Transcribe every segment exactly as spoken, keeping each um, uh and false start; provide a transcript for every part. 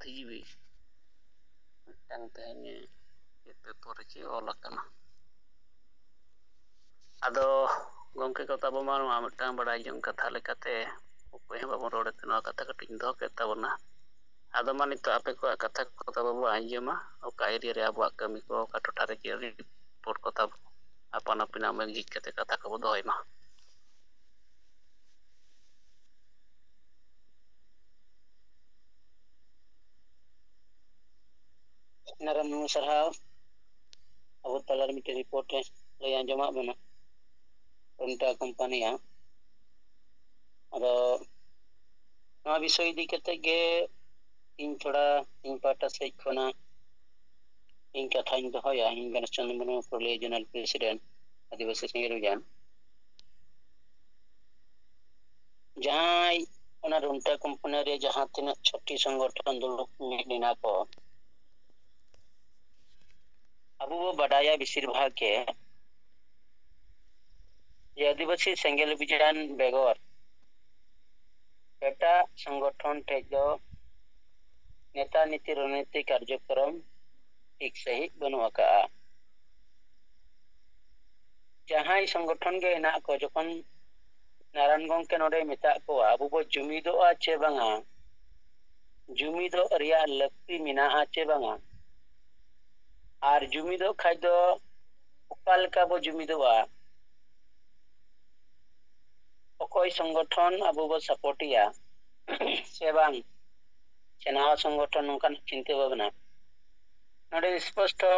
ᱡᱤᱣᱤ ᱢᱤᱫᱴᱟᱝ ᱛᱮᱦᱮᱧ ᱪᱮᱫ ᱯᱮᱯᱟᱨ ᱨᱮ ᱪᱮᱫ ᱚᱞ ᱟᱠᱟᱱᱟ᱾ ᱟᱫᱚ ᱜᱚᱢᱠᱮ ᱠᱚ ᱛᱟᱵᱚ ᱢᱟ ᱱᱚᱣᱟ ᱢᱤᱫᱴᱟᱝ ᱵᱟᱲᱟᱭ ᱡᱚᱝ ᱠᱟᱛᱷᱟ ᱞᱮᱠᱟᱛᱮ ᱚᱠᱚᱭ ᱦᱚᱸ ᱵᱟᱵᱚᱱ ᱨᱚᱲᱮᱫ ᱛᱮ ᱱᱚᱣᱟ ᱠᱟᱛᱷᱟ ᱠᱟᱹᱴᱤᱡ ᱤᱧ ᱫᱚᱦᱚ ᱠᱮᱫ ᱛᱟᱵᱚᱱᱟ᱾ ᱟᱫᱚ ᱢᱟ ᱱᱤᱛᱚᱜ ᱟᱯᱮ ᱠᱚᱣᱟᱜ ᱠᱟᱛᱷᱟ ᱠᱚ ᱛᱟᱵᱚ ᱵᱚ ᱟᱸᱡᱚᱢᱟ, ᱚᱠᱟ ᱮᱨᱤᱭᱟ ᱨᱮ ᱟᱵᱚᱣᱟᱜ ᱠᱟᱹᱢᱤ ᱠᱚ, ᱚᱠᱟ ᱴᱚᱴᱷᱟ ᱨᱮ ᱪᱮᱫ ᱨᱤᱯᱳᱨᱴ ᱠᱚ ᱛᱟᱵᱚ, ᱟᱯᱟᱱ ᱟᱹᱯᱤᱱᱟᱜ ᱢᱮᱫ ᱡᱷᱤᱡ ᱠᱟᱛᱮ ᱠᱟᱛᱷᱟ ᱠᱚᱵᱚ ᱫᱚᱦᱚᱭ ᱢᱟ᱾ ᱱᱟᱨᱟᱢ ᱥᱟᱨᱦᱟᱣ᱾ ᱟᱵᱚ ᱛᱟᱞᱟᱨᱮ ᱢᱤᱫᱴᱮᱱ ᱨᱤᱯᱳᱨᱴ ᱮ ᱞᱟᱹᱭ ᱟᱸᱡᱚᱢᱟᱫ ᱵᱚᱱᱟ ᱨᱩᱱᱴᱟ ᱠᱳᱢᱯᱟᱱᱤᱭᱟᱜ᱾ ᱟᱫᱚ ᱱᱚᱣᱟ ᱵᱤᱥᱚᱭ ᱤᱫᱤ ᱠᱟᱛᱮ ᱜᱮ ᱤᱧ ᱛᱷᱚᱲᱟ ᱤᱧ ᱯᱟᱦᱴᱟ ᱥᱮᱫ ᱠᱷᱚᱱᱟᱜ ᱤᱧ ᱠᱟᱛᱷᱟᱧ ᱫᱚᱦᱚᱭᱟ᱾ ᱤᱧ ᱜᱚᱱᱮᱥ ᱪᱚᱸᱫᱽᱨᱚ ᱢᱩᱨᱢᱩ, ᱯᱩᱨᱩᱞᱤᱭᱟᱹ ᱡᱳᱱᱟᱞ ᱯᱨᱮᱥᱤᱰᱮᱱᱴ, ᱟᱹᱫᱤᱵᱟᱹᱥᱤ ᱥᱮᱸᱜᱮᱞ ᱚᱵᱷᱤᱡᱟᱱ᱾ ᱡᱟᱦᱟᱸᱭ ᱚᱱᱟ ᱨᱩᱱᱴᱟ ᱠᱳᱢᱯᱟᱱᱤ ᱨᱮ ᱡᱟᱦᱟᱸ ᱛᱤᱱᱟᱹᱜ ᱪᱷᱚᱴᱤ ᱥᱚᱝᱜᱚᱴᱷᱚᱱ ᱫᱩᱲᱩᱵ ᱢᱤᱫ ᱞᱮᱱᱟ ᱠᱚ, ᱟᱵᱚ ᱵᱚ ᱵᱟᱰᱟᱭᱟ ᱵᱮᱥᱤᱨ ᱵᱷᱟᱜᱽ ᱜᱮ ᱡᱮ ᱟᱹᱫᱤᱵᱟᱹᱥᱤ ᱥᱮᱸᱜᱮᱞ ᱚᱵᱷᱤᱡᱟᱱ ᱵᱮᱜᱚᱨ ᱮᱴᱟᱜ ᱥᱚᱝᱜᱚᱴᱷᱚᱱ ᱴᱷᱮᱡ ᱫᱚ ᱱᱮᱛᱟ ᱱᱤᱛᱤ ᱨᱚᱱᱱᱤᱛᱤ ᱠᱟᱨᱡᱚᱠᱨᱚᱢ ᱴᱷᱤᱠ ᱥᱟᱺᱦᱤᱡ ᱵᱟᱹᱱᱩᱜ ᱟᱠᱟᱜᱼᱟ᱾ ᱡᱟᱦᱟᱸᱭ ᱥᱚᱝᱜᱚᱴᱷᱚᱱ ᱜᱮ ᱦᱮᱱᱟᱜ ᱠᱚ, ᱡᱚᱠᱷᱚᱱ ᱱᱟᱨᱟᱭᱚᱱ ᱜᱚᱢᱠᱮ ᱱᱚᱰᱮ ᱢᱮᱛᱟᱜ ᱠᱚᱣᱟ, ᱟᱵᱚ ᱵᱚ ᱡᱩᱢᱤᱫᱚᱜᱼᱟ ᱪᱮ ᱵᱟᱝᱟ, ᱡᱩᱢᱤᱫᱚᱜ ᱨᱮᱭᱟᱜ ᱞᱟᱹᱠᱛᱤ ᱢᱮᱱᱟᱜᱼᱟ ᱪᱮ ᱵᱟᱝᱟ, ᱟᱨ ᱡᱩᱢᱤᱫᱚᱜ ᱠᱷᱟᱡ ᱫᱚ ᱚᱠᱟ ᱞᱮᱠᱟ ᱵᱚ ᱡᱩᱢᱤᱫᱚᱜᱼᱟ, ᱚᱠᱚᱭ ᱥᱚᱝᱜᱚᱴᱷᱚᱱ ᱟᱵᱚ ᱵᱚ ᱥᱟᱯᱳᱨᱴᱮᱭᱟ ᱥᱮ ᱵᱟᱝ, ᱥᱮ ᱱᱟᱣᱟ ᱥᱚᱝᱜᱚᱴᱷᱚᱱ, ᱱᱚᱝᱠᱟᱱᱟᱜ ᱪᱤᱱᱛᱟᱹ ᱵᱷᱟᱵᱽᱱᱟ᱾ ᱱᱚᱰᱮ ᱥᱯᱚᱥᱴᱚ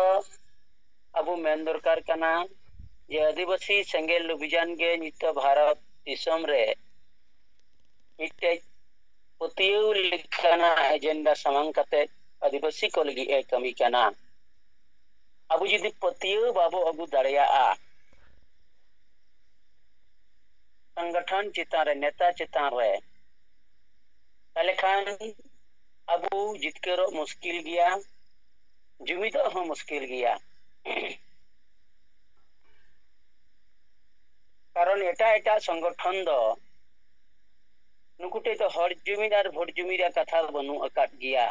ᱟᱵᱚ ᱢᱮᱱ ᱫᱚᱨᱠᱟᱨ ᱠᱟᱱᱟ ᱡᱮ ᱟᱹᱫᱤᱵᱟᱹᱥᱤ ᱥᱮᱸᱜᱮᱞ ᱚᱵᱷᱤᱡᱟᱱ ᱜᱮ ᱱᱤᱛᱚᱜ ᱵᱷᱟᱨᱚᱛ ᱫᱤᱥᱚᱢ ᱨᱮ ᱢᱤᱫᱴᱮᱡ ᱯᱟᱹᱛᱭᱟᱹᱣ ᱞᱮᱠᱟᱱᱟᱜ ᱮᱡᱮᱱᱰᱟ ᱥᱟᱢᱟᱝ ᱠᱟᱛᱮ ᱟᱹᱫᱤᱵᱟᱹᱥᱤ ᱠᱚ ᱞᱟᱹᱜᱤᱫ ᱮ ᱠᱟᱹᱢᱤ ᱠᱟᱱᱟ᱾ ᱟᱵᱚ ᱡᱩᱫᱤ ᱯᱟᱹᱛᱭᱟᱹᱣ ᱵᱟᱵᱚ ᱟᱹᱜᱩ ᱫᱟᱲᱮᱭᱟᱜᱼᱟ ᱥᱚᱝᱜᱚᱴᱷᱚᱱ ᱪᱮᱛᱟᱱ ᱨᱮ, ᱱᱮᱛᱟ ᱪᱮᱛᱟᱱ ᱨᱮ, ᱛᱟᱦᱞᱮ ᱠᱷᱟᱱ ᱟᱵᱚ ᱡᱤᱛᱠᱟᱹᱨᱚᱜ ᱢᱩᱥᱠᱤᱞ ᱜᱮᱭᱟ, ᱡᱩᱢᱤᱫᱚᱜ ᱦᱚᱸ ᱢᱩᱥᱠᱤᱞ ᱜᱮᱭᱟ᱾ ᱠᱟᱨᱚᱱ ᱮᱴᱟᱜ ᱮᱴᱟᱜ ᱥᱚᱝᱜᱚᱴᱷᱚᱱ ᱫᱚ ᱱᱩᱠᱩ ᱴᱷᱮᱡ ᱫᱚ ᱦᱚᱲ ᱡᱩᱢᱤᱫ ᱟᱨ ᱵᱷᱳᱴ ᱡᱩᱢᱤᱫ ᱨᱮᱭᱟᱜ ᱠᱟᱛᱷᱟ ᱫᱚ ᱵᱟᱹᱱᱩᱜ ᱟᱠᱟᱫ ᱜᱮᱭᱟ᱾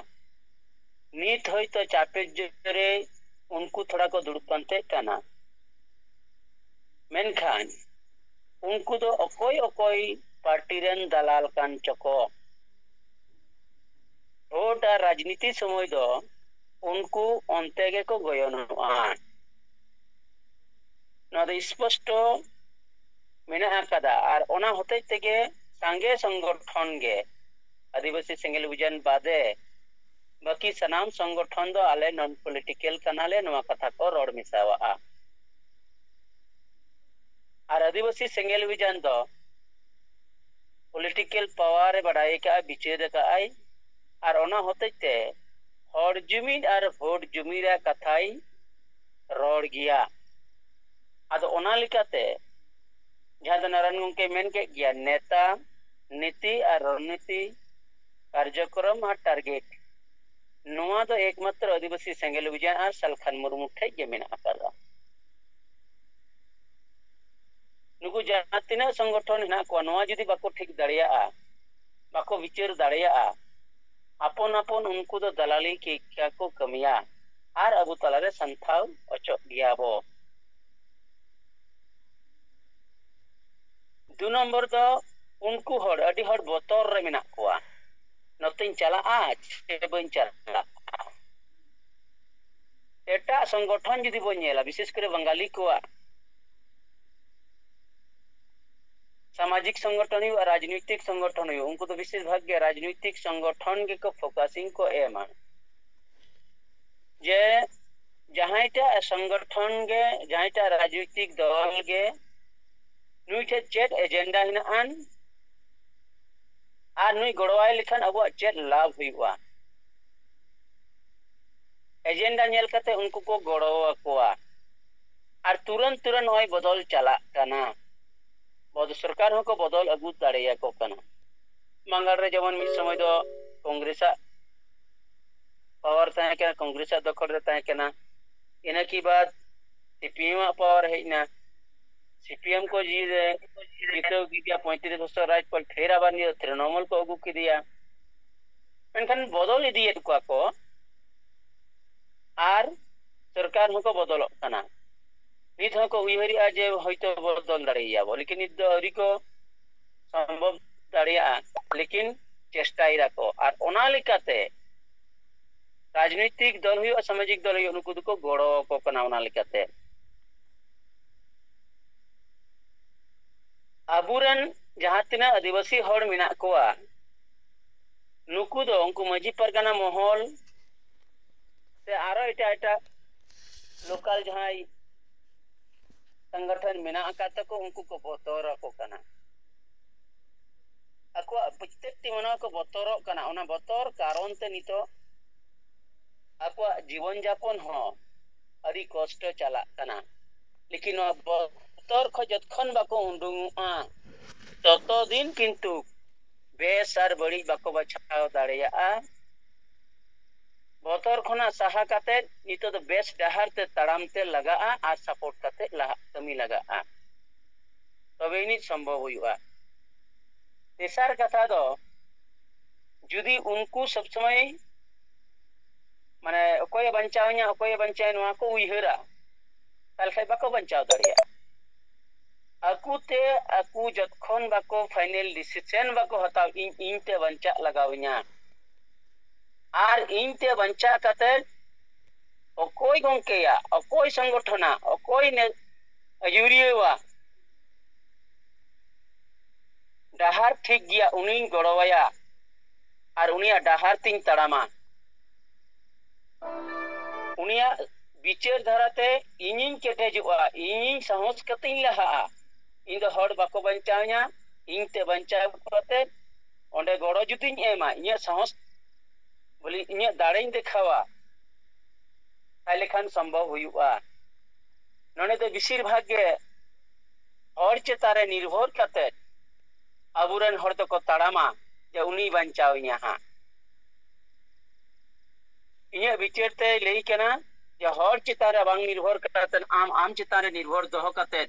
ᱱᱤᱛ ᱦᱚᱭᱛᱚ ᱪᱟᱯᱮ ᱡᱳᱨᱮ ᱩᱱᱠᱩ ᱛᱷᱚᱲᱟ ᱠᱚ ᱫᱩᱲᱩᱵ ᱯᱟᱱᱛᱮᱜ ᱠᱟᱱᱟ, ᱢᱮᱱᱠᱷᱟᱱ ᱩᱱᱠᱩ ᱫᱚ ᱚᱠᱚᱭ ᱚᱠᱚᱭ ᱯᱟᱨᱴᱤ ᱨᱮᱱ ᱫᱟᱞᱟᱞ ᱠᱟᱱ ᱪᱚᱠᱚ᱾ ᱵᱷᱳᱴ ᱟᱨ ᱨᱟᱡᱽᱱᱤᱛᱤ ᱥᱚᱢᱚᱭ ᱫᱚ ᱩᱱᱠᱩ ᱚᱱᱛᱮ ᱜᱮᱠᱚ ᱜᱚᱭᱚᱱᱚᱜᱼᱟ᱾ ᱱᱚᱣᱟ ᱫᱚ ᱥᱯᱚᱥᱴᱚ ᱢᱮᱱᱟᱜ ᱟᱠᱟᱫᱟ᱾ ᱟᱨ ᱚᱱᱟ ᱦᱚᱛᱮᱡ ᱛᱮᱜᱮ ᱥᱟᱸᱜᱮ ᱥᱚᱝᱜᱚᱴᱷᱚᱱ ᱜᱮ, ᱟᱹᱫᱤᱵᱟᱹᱥᱤ ᱥᱮᱸᱜᱮᱞ ᱚᱵᱷᱤᱡᱟᱱ ᱵᱟᱫᱮ ᱵᱟᱹᱠᱤ ᱥᱟᱱᱟᱢ ᱥᱚᱝᱜᱚᱴᱷᱚᱱ ᱫᱚ ᱟᱞᱮ ᱱᱚᱱ ᱯᱚᱞᱤᱴᱤᱠᱮᱞ ᱠᱟᱱᱟᱞᱮ, ᱱᱚᱣᱟ ᱠᱟᱛᱷᱟ ᱠᱚ ᱨᱚᱲ ᱢᱮᱥᱟᱣᱟᱜᱼᱟ᱾ ᱟᱨ ᱟᱹᱫᱤᱵᱟᱹᱥᱤ ᱥᱮᱸᱜᱮᱞ ᱚᱵᱷᱤᱡᱟᱱ ᱫᱚ ᱯᱚᱞᱤᱴᱤᱠᱮᱞ ᱯᱟᱣᱟᱨ ᱮ ᱵᱟᱰᱟᱭ ᱟᱠᱟᱫᱼᱟ, ᱵᱤᱪᱟᱹᱨ ᱟᱠᱟᱫᱼᱟᱭ, ᱟᱨ ᱚᱱᱟ ᱦᱚᱛᱮᱡ ᱛᱮ ᱦᱚᱲ ᱡᱩᱢᱤᱫ ᱟᱨ ᱵᱷᱳᱴ ᱡᱩᱢᱤᱫ ᱨᱮᱭᱟᱜ ᱠᱟᱛᱷᱟᱭ ᱨᱚᱲ ᱜᱮᱭᱟ᱾ ᱟᱫᱚ ᱚᱱᱟ ᱞᱮᱠᱟᱛᱮ ᱡᱟᱦᱟᱸ ᱫᱚ ᱱᱟᱨᱟᱭᱚᱱ ᱜᱚᱢᱠᱮ ᱢᱮᱱ ᱠᱮᱫ ᱜᱮᱭᱟ, ᱱᱮᱛᱟ, ᱱᱤᱛᱤ ᱟᱨ ᱨᱚᱱᱱᱤᱛᱤ, ᱠᱟᱨᱡᱚᱠᱨᱚᱢ ᱟᱨ ᱴᱟᱨᱜᱮᱴ, ᱱᱚᱣᱟ ᱫᱚ ᱮᱠᱢᱟᱛᱨᱚ ᱟᱹᱫᱤᱵᱟᱹᱥᱤ ᱥᱮᱸᱜᱮᱞ ᱚᱵᱷᱤᱡᱟᱱ ᱟᱨ ᱥᱟᱞᱠᱷᱟᱱ ᱢᱩᱨᱢᱩ ᱴᱷᱮᱡ ᱜᱮ ᱢᱮᱱᱟᱜ ᱟᱠᱟᱫᱟ᱾ ᱱᱩᱠᱩ ᱡᱟᱦᱟᱸ ᱛᱤᱱᱟᱹᱜ ᱥᱚᱝᱜᱚᱴᱷᱚᱱ ᱦᱮᱱᱟᱜ ᱠᱚᱣᱟ, ᱱᱚᱣᱟ ᱡᱩᱫᱤ ᱵᱟᱠᱚ ᱴᱷᱤᱠ ᱫᱟᱲᱮᱭᱟᱜᱼᱟ, ᱵᱟᱠᱚ ᱵᱤᱪᱟᱹᱨ ᱫᱟᱲᱮᱭᱟᱜᱼᱟ, ᱟᱯᱚᱱ ᱟᱯᱚᱱ ᱩᱱᱠᱩ ᱫᱚ ᱫᱟᱞᱟᱞᱤ ᱠᱮᱠᱟ ᱠᱚ ᱠᱟᱹᱢᱤᱭᱟ ᱟᱨ ᱟᱵᱚ ᱛᱟᱞᱟᱨᱮ ᱥᱟᱱᱛᱷᱟᱣ ᱚᱪᱚᱜ ᱜᱮᱭᱟ ᱵᱚ᱾ ᱫᱩ ᱱᱚᱢᱵᱚᱨ ᱫᱚ ᱩᱱᱠᱩ ᱦᱚᱲ, ᱟᱹᱰᱤ ᱦᱚᱲ ᱵᱚᱛᱚᱨ ᱨᱮ ᱢᱮᱱᱟᱜ ᱠᱚᱣᱟ, ᱱᱚᱛᱮᱧ ᱪᱟᱞᱟᱜᱼᱟ ᱪᱮ ᱵᱟᱹᱧ ᱪᱟᱞᱟᱜᱼᱟ᱾ ᱮᱴᱟᱜ ᱥᱚᱝᱜᱚᱴᱷᱚᱱ ᱡᱩᱫᱤ ᱵᱚᱱ ᱧᱮᱞᱟ, ᱵᱤᱥᱮᱥ ᱠᱚᱨᱮ ᱵᱟᱝᱜᱟᱞᱤ ᱠᱚᱣᱟᱜ ᱥᱟᱢᱟᱡᱤᱠ ᱥᱚᱝᱜᱚᱴᱷᱚᱱ ᱦᱩᱭᱩᱜᱼᱟ, ᱨᱟᱡᱽᱱᱳᱭᱛᱤᱠ ᱥᱚᱝᱜᱚᱴᱷᱚᱱ ᱦᱩᱭᱩᱜᱼᱟ, ᱩᱱᱠᱩ ᱫᱚ ᱵᱤᱥᱮᱥ ᱵᱷᱟᱜᱽ ᱜᱮ ᱨᱟᱡᱽᱱᱳᱭᱛᱤᱠ ᱥᱚᱝᱜᱚᱴᱷᱚᱱ ᱜᱮᱠᱚ ᱯᱷᱳᱠᱟᱥᱤᱝ ᱠᱚ ᱮᱢᱟ᱾ ᱡᱮ ᱡᱟᱦᱟᱸᱭᱴᱟᱜ ᱥᱚᱝᱜᱚᱴᱷᱚᱱ ᱜᱮ, ᱡᱟᱦᱟᱸᱭᱴᱟᱜ ᱨᱟᱡᱽᱱᱳᱭᱛᱤᱠ ᱫᱚᱞ ᱜᱮ ᱱᱩᱭ ᱴᱷᱮᱱ ᱪᱮᱫ ᱮᱡᱮᱱᱰᱟ ᱦᱮᱱᱟᱜ ᱟᱱ ᱟᱨ ᱱᱩᱭ ᱜᱚᱲᱚᱣᱟᱭ ᱞᱮᱠᱷᱟᱱ ᱟᱵᱚᱣᱟᱜ ᱪᱮᱫ ᱞᱟᱵᱷ ᱦᱩᱭᱩᱜᱼᱟ, ᱮᱡᱮᱱᱰᱟ ᱧᱮᱞ ᱠᱟᱛᱮ ᱩᱱᱠᱩ ᱠᱚ ᱜᱚᱲᱚ ᱟᱠᱚᱣᱟ᱾ ᱟᱨ ᱛᱩᱨᱟᱹᱱ ᱛᱩᱨᱟᱹᱱ ᱱᱚᱜᱼᱚᱭ ᱵᱚᱫᱚᱞ ᱪᱟᱞᱟᱜ ᱠᱟᱱᱟ, ᱵᱚᱫ-, ᱥᱚᱨᱠᱟᱨ ᱦᱚᱸᱠᱚ ᱵᱚᱫᱚᱞ ᱟᱹᱜᱩ ᱫᱟᱲᱮᱭᱟᱠᱚ ᱠᱟᱱᱟ᱾ ᱵᱟᱝᱜᱟᱞ ᱨᱮ ᱡᱮᱢᱚᱱ ᱢᱤᱫ ᱥᱚᱢᱚᱭ ᱫᱚ ᱠᱚᱝᱜᱨᱮᱥᱟᱜ ᱯᱟᱣᱟᱨ ᱛᱟᱦᱮᱸ ᱠᱟᱱᱟ, ᱠᱚᱝᱜᱨᱮᱥᱟᱜ ᱫᱚᱠᱷᱚᱞ ᱨᱮ ᱛᱟᱦᱮᱸ ᱠᱟᱱᱟ, ᱤᱱᱟᱹ ᱠᱤ ᱵᱟᱫ ᱥᱤᱯᱤᱮᱢ ᱟᱜ ᱯᱟᱣᱟᱨ ᱦᱮᱡ ᱮᱱᱟ, ᱥᱤᱯᱤᱮᱢ ᱠᱚ ᱡᱤ-, ᱡᱤᱛᱟᱹᱣ ᱠᱮᱫᱮᱭᱟ ᱯᱚᱸᱭᱛᱨᱤᱥ ᱵᱚᱪᱷᱚᱨ ᱨᱟᱡᱽᱯᱟᱞ, ᱯᱷᱮᱨ ᱟᱵᱟᱨ ᱱᱤᱭᱟᱹ ᱛᱨᱤᱱᱚᱢᱩᱞ ᱠᱚ ᱟᱹᱜᱩ ᱠᱮᱫᱮᱭᱟ᱾ ᱢᱮᱱᱠᱷᱟᱱ ᱵᱚᱫᱚᱞ ᱤᱫᱤᱭᱮᱫ ᱠᱚᱣᱟ ᱠᱚ, ᱟᱨ ᱥᱚᱨᱠᱟᱨ ᱦᱚᱸᱠᱚ ᱵᱚᱫᱚᱞᱚᱜ ᱠᱟᱱᱟ᱾ ᱱᱤᱛ ᱦᱚᱸᱠᱚ ᱩᱭᱦᱟᱹᱨᱮᱜᱼᱟ ᱡᱮ ᱦᱚᱭᱛᱳ ᱵᱚᱫᱚᱞ ᱫᱟᱲᱮᱭᱟᱵᱚ, ᱞᱮᱠᱤᱱ ᱱᱤᱛ ᱫᱚ ᱟᱹᱣᱨᱤ ᱠᱚ ᱥᱚᱢᱵᱷᱚᱵ ᱫᱟᱲᱮᱭᱟᱜᱼᱟ, ᱞᱮᱠᱤᱱ ᱪᱮᱥᱴᱟᱭ ᱫᱟᱠᱚ᱾ ᱟᱨ ᱚᱱᱟ ᱞᱮᱠᱟᱛᱮ ᱨᱟᱡᱽᱱᱳᱭᱛᱤᱠ ᱫᱚᱞ ᱦᱩᱭᱩᱜᱼᱟ, ᱥᱟᱢᱟᱡᱤᱠ ᱫᱚᱞ ᱦᱩᱭᱩᱜᱼᱟ, ᱱᱩᱠᱩ ᱫᱚᱠᱚ ᱜᱚᱲᱚ ᱟᱠᱚ ᱠᱟᱱᱟ᱾ ᱚᱱᱟ ᱞᱮᱠᱟᱛᱮ ᱟᱵᱚᱨᱮᱱ ᱡᱟᱦᱟᱸ ᱛᱤᱱᱟᱹᱜ ᱟᱹᱫᱤᱵᱟᱹᱥᱤ ᱦᱚᱲ ᱢᱮᱱᱟᱜ ᱠᱚᱣᱟ, ᱱᱩᱠᱩ ᱫᱚ ᱩᱱᱠᱩ ᱢᱟᱹᱡᱷᱤ ᱯᱟᱨᱜᱟᱱᱟ ᱢᱚᱦᱚᱞ ᱥᱮ ᱟᱨᱚ ᱮᱴᱟᱜ ᱮᱴᱟᱜ ᱞᱳᱠᱟᱞ ᱡᱟᱦᱟᱸᱭ ᱥᱚᱝᱜᱚᱴᱷᱚᱱ ᱢᱮᱱᱟᱜ ᱟᱠᱟᱫ ᱛᱟᱠᱚ, ᱩᱱᱠᱩ ᱠᱚ ᱵᱚᱛᱚᱨ ᱟᱠᱚ ᱠᱟᱱᱟ᱾ ᱟᱠᱚᱣᱟᱜ ᱯᱨᱚᱛᱮᱠᱴᱤ ᱢᱟᱱᱣᱟ ᱠᱚ ᱵᱚᱛᱚᱨᱚᱜ ᱠᱟᱱᱟ᱾ ᱚᱱᱟ ᱵᱚᱛᱚᱨ ᱠᱟᱨᱚᱱ ᱛᱮ ᱱᱤᱛᱚᱜ ᱟᱠᱚᱣᱟᱜ ᱡᱤᱵᱚᱱ ᱡᱟᱯᱚᱱ ᱦᱚᱸ ᱟᱹᱰᱤ ᱠᱚᱥᱴᱚ ᱪᱟᱞᱟᱜ ᱠᱟᱱᱟ᱾ ᱞᱮᱠᱤᱱ ᱱᱚᱣᱟ ᱵᱚᱛᱚᱨ ᱠᱷᱚᱱ ᱡᱚᱛᱠᱷᱚᱱ ᱵᱟᱠᱚ ᱩᱰᱩᱝᱚᱜᱼᱟ, ᱛᱚᱛᱚ ᱫᱤᱱ ᱠᱤᱱᱛᱩ ᱵᱮᱥ ᱟᱨ ᱵᱟᱹᱲᱤᱡ ᱵᱟᱠᱚ ᱵᱟᱪᱷᱟᱣ ᱫᱟᱲᱮᱭᱟᱜᱼᱟ᱾ ᱵᱚᱛᱚᱨ ᱠᱷᱚᱱᱟᱜ ᱥᱟᱦᱟ ᱠᱟᱛᱮ ᱱᱤᱛᱚᱜ ᱫᱚ ᱵᱮᱥ ᱰᱟᱦᱟᱨ ᱛᱮ ᱛᱟᱲᱟᱢ ᱛᱮ ᱞᱟᱜᱟᱜᱼᱟ ᱟᱨ ᱥᱟᱯᱳᱨᱴ ᱠᱟᱛᱮ ᱞᱟᱦᱟᱜ ᱠᱟᱹᱢᱤ ᱞᱟᱜᱟᱜᱼᱟ, ᱛᱚᱵᱮ ᱟᱹᱱᱤᱡ ᱥᱚᱢᱵᱷᱚᱵ ᱦᱩᱭᱩᱜᱼᱟ᱾ ᱛᱮᱥᱟᱨ ᱠᱟᱛᱷᱟ ᱫᱚ, ᱡᱩᱫᱤ ᱩᱱᱠᱩ ᱥᱚᱵ ᱥᱚᱢᱚᱭ ᱢᱟᱱᱮ ᱚᱠᱚᱭᱮ ᱵᱟᱧᱪᱟᱣᱤᱧᱟ, ᱚᱠᱚᱭᱮ ᱵᱟᱧᱪᱟᱣᱤᱧᱟ, ᱱᱚᱣᱟ ᱠᱚ ᱩᱭᱦᱟᱹᱨᱟ, ᱛᱟᱦᱞᱮ ᱠᱷᱟᱡ ᱵᱟᱠᱚ ᱵᱟᱧᱪᱟᱣ ᱫᱟᱲᱮᱭᱟᱜᱼᱟ᱾ ᱟᱠᱚ ᱛᱮ ᱟᱠᱚ ᱡᱚᱛᱠᱷᱚᱱ ᱵᱟᱠᱚ ᱯᱷᱟᱭᱱᱮᱞ ᱰᱤᱥᱤᱥᱮᱱ ᱵᱟᱠᱚ ᱦᱟᱛᱟᱣ, ᱤᱧ ᱤᱧ ᱛᱮ ᱵᱟᱧᱪᱟᱜ ᱞᱟᱜᱟᱣᱤᱧᱟ, ᱟᱨ ᱤᱧ ᱛᱮ ᱵᱟᱧᱪᱟᱜ ᱠᱟᱛᱮ ᱚᱠᱚᱭ ᱜᱚᱝᱠᱮᱭᱟ, ᱚᱠᱚᱭ ᱥᱚᱝᱜᱚᱴᱷᱚᱱᱟ, ᱚᱠᱚᱭ ᱱᱮ-, ᱟᱹᱭᱩᱨᱤᱭᱟᱹᱣᱟ ᱰᱟᱦᱟᱨ ᱴᱷᱤᱠ ᱜᱮᱭᱟ, ᱩᱱᱤᱧ ᱜᱚᱲᱚᱣᱟᱭᱟ ᱟᱨ ᱩᱱᱤᱭᱟᱜ ᱰᱟᱦᱟᱨ ᱛᱤᱧ ᱛᱟᱲᱟᱢᱟ᱾ ᱩᱱᱤᱭᱟᱜ ᱵᱤᱪᱟᱹᱨ ᱫᱷᱟᱨᱟᱛᱮ ᱤᱧᱤᱧ ᱠᱮᱴᱮᱡᱚᱜᱼᱟ, ᱤᱧᱤᱧ ᱥᱟᱦᱚᱥ ᱠᱟᱛᱮᱧ ᱞᱟᱦᱟᱜᱼᱟ᱾ ᱤᱧ ᱫᱚ ᱦᱚᱲ ᱵᱟᱠᱚ ᱵᱟᱧᱪᱟᱣᱤᱧᱟ, ᱤᱧ ᱛᱮ ᱵᱟᱧᱪᱟᱣ ᱠᱟᱛᱮ ᱚᱸᱰᱮ ᱜᱚᱲᱚ ᱡᱩᱫᱤᱧ ᱮᱢᱟ, ᱤᱧᱟᱹᱜ ᱥᱟᱦᱚᱥ, ᱵᱚᱞᱮ ᱤᱧᱟᱹᱜ ᱫᱟᱲᱮᱧ ᱫᱮᱠᱷᱟᱣᱟ, ᱛᱟᱦᱞᱮ ᱠᱷᱟᱱ ᱥᱚᱢᱵᱷᱚᱵ ᱦᱩᱭᱩᱜᱼᱟ᱾ ᱱᱚᱰᱮ ᱫᱚ ᱵᱮᱥᱤᱨ ᱵᱷᱟᱜᱽ ᱜᱮ ᱦᱚᱲ ᱪᱮᱛᱟᱱ ᱨᱮ ᱱᱤᱨᱵᱷᱚᱨ ᱠᱟᱛᱮ ᱟᱵᱚᱨᱮᱱ ᱦᱚᱲ ᱫᱚᱠᱚ ᱛᱟᱲᱟᱢᱟ ᱡᱮ ᱩᱱᱤ ᱵᱟᱧᱪᱟᱣᱤᱧᱟ ᱦᱟᱸᱜ᱾ ᱤᱧᱟᱹᱜ ᱵᱤᱪᱟᱹᱨ ᱛᱮᱭ ᱞᱟᱹᱭ ᱠᱟᱱᱟ ᱡᱮ ᱦᱚᱲ ᱪᱮᱛᱟᱱ ᱨᱮ ᱵᱟᱝ ᱱᱤᱨᱵᱷᱚᱨ ᱠᱟᱛᱮ, ᱟᱢ ᱟᱢ ᱪᱮᱛᱟᱱ ᱨᱮ ᱱᱤᱨᱵᱷᱚᱨ ᱫᱚᱦᱚ ᱠᱟᱛᱮ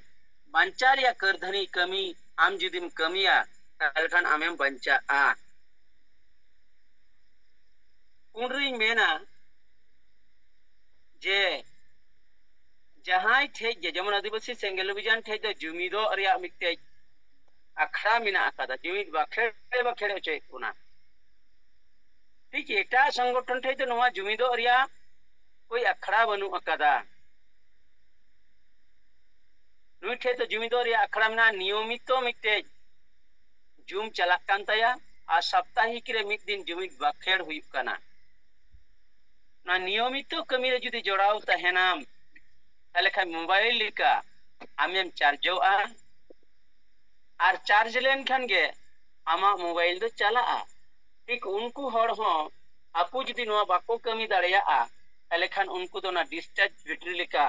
ᱵᱟᱧᱪᱟᱣ ᱨᱮᱭᱟᱜ ᱠᱟᱹᱨᱫᱷᱟᱹᱱᱤ ᱠᱟᱹᱢᱤ ᱟᱢ ᱡᱩᱫᱤᱢ ᱠᱟᱹᱢᱤᱭᱟ, ᱛᱟᱦᱞᱮ ᱠᱷᱟᱱ ᱟᱢᱮᱢ ᱵᱟᱧᱪᱟᱜᱼᱟ᱾ ᱩᱱᱨᱤᱧ ᱢᱮᱱᱟ, ᱡᱮ ᱡᱟᱦᱟᱸᱭ ᱴᱷᱮᱡ ᱜᱮ, ᱡᱮᱢᱚᱱ ᱟᱹᱫᱤᱵᱟᱹᱥᱤ ᱥᱮᱸᱜᱮᱞ ᱚᱵᱷᱤᱡᱟᱱ ᱴᱷᱮᱡ ᱫᱚ ᱡᱩᱢᱤᱫᱚᱜ ᱨᱮᱭᱟᱜ ᱢᱤᱫᱴᱮᱡ ᱟᱠᱷᱲᱟ ᱢᱮᱱᱟᱜ ᱟᱠᱟᱫᱟ, ᱡᱩᱢᱤᱫ ᱵᱟᱠᱷᱮᱲ ᱵᱟᱠᱷᱮᱲ ᱦᱚᱪᱚᱭᱮᱫ ᱵᱚᱱᱟ᱾ ᱴᱷᱤᱠ ᱮᱴᱟᱜ ᱥᱚᱝᱜᱚᱴᱷᱚᱱ ᱴᱷᱮᱡ ᱫᱚ ᱱᱚᱣᱟ ᱡᱩᱢᱤᱫᱚᱜ ᱨᱮᱭᱟᱜ ᱠᱳᱭ ᱟᱠᱷᱲᱟ ᱵᱟᱹᱱᱩᱜ ᱟᱠᱟᱫᱟ᱾ ᱱᱩᱭ ᱴᱷᱮᱡ ᱫᱚ ᱡᱩᱢᱤᱫᱚᱜ ᱨᱮᱭᱟᱜ ᱟᱠᱷᱲᱟ ᱢᱮᱱᱟᱜᱼᱟ, ᱱᱤᱭᱚᱢᱤᱛᱚ ᱢᱤᱫᱴᱮᱡ ᱡᱩᱢ ᱪᱟᱞᱟᱜ ᱠᱟᱱ ᱛᱟᱭᱟ, ᱟᱨ ᱥᱟᱯᱛᱟᱦᱤᱠ ᱨᱮ ᱢᱤᱫ ᱫᱤᱱ ᱡᱩᱢᱤᱫ ᱵᱟᱠᱷᱮᱲ ᱦᱩᱭᱩᱜ ᱠᱟᱱᱟ᱾ ᱚᱱᱟ ᱱᱤᱭᱚᱢᱤᱛᱚ ᱠᱟᱹᱢᱤ ᱨᱮ ᱡᱩᱫᱤ ᱡᱚᱲᱟᱣ ᱛᱟᱦᱮᱱᱟᱢ, ᱛᱟᱦᱞᱮ ᱠᱷᱟᱱ ᱢᱳᱵᱟᱭᱤᱞ ᱞᱮᱠᱟ ᱟᱢᱮᱢ ᱪᱟᱨᱡᱚᱜᱼᱟ, ᱟᱨ ᱪᱟᱨᱡᱽ ᱞᱮᱱᱠᱷᱟᱱ ᱜᱮ ᱟᱢᱟᱜ ᱢᱳᱵᱟᱭᱤᱞ ᱫᱚ ᱪᱟᱞᱟᱜᱼᱟ᱾ ᱴᱷᱤᱠ ᱩᱱᱠᱩ ᱦᱚᱲ ᱦᱚᱸ ᱟᱠᱚ ᱡᱩᱫᱤ ᱱᱚᱣᱟ ᱵᱟᱠᱚ ᱠᱟᱹᱢᱤ ᱫᱟᱲᱮᱭᱟᱜᱼᱟ, ᱛᱟᱦᱞᱮ ᱠᱷᱟᱱ ᱩᱱᱠᱩ ᱫᱚ ᱚᱱᱟ ᱰᱤᱥᱪᱟᱨᱡᱽ ᱵᱮᱴᱨᱤ ᱞᱮᱠᱟ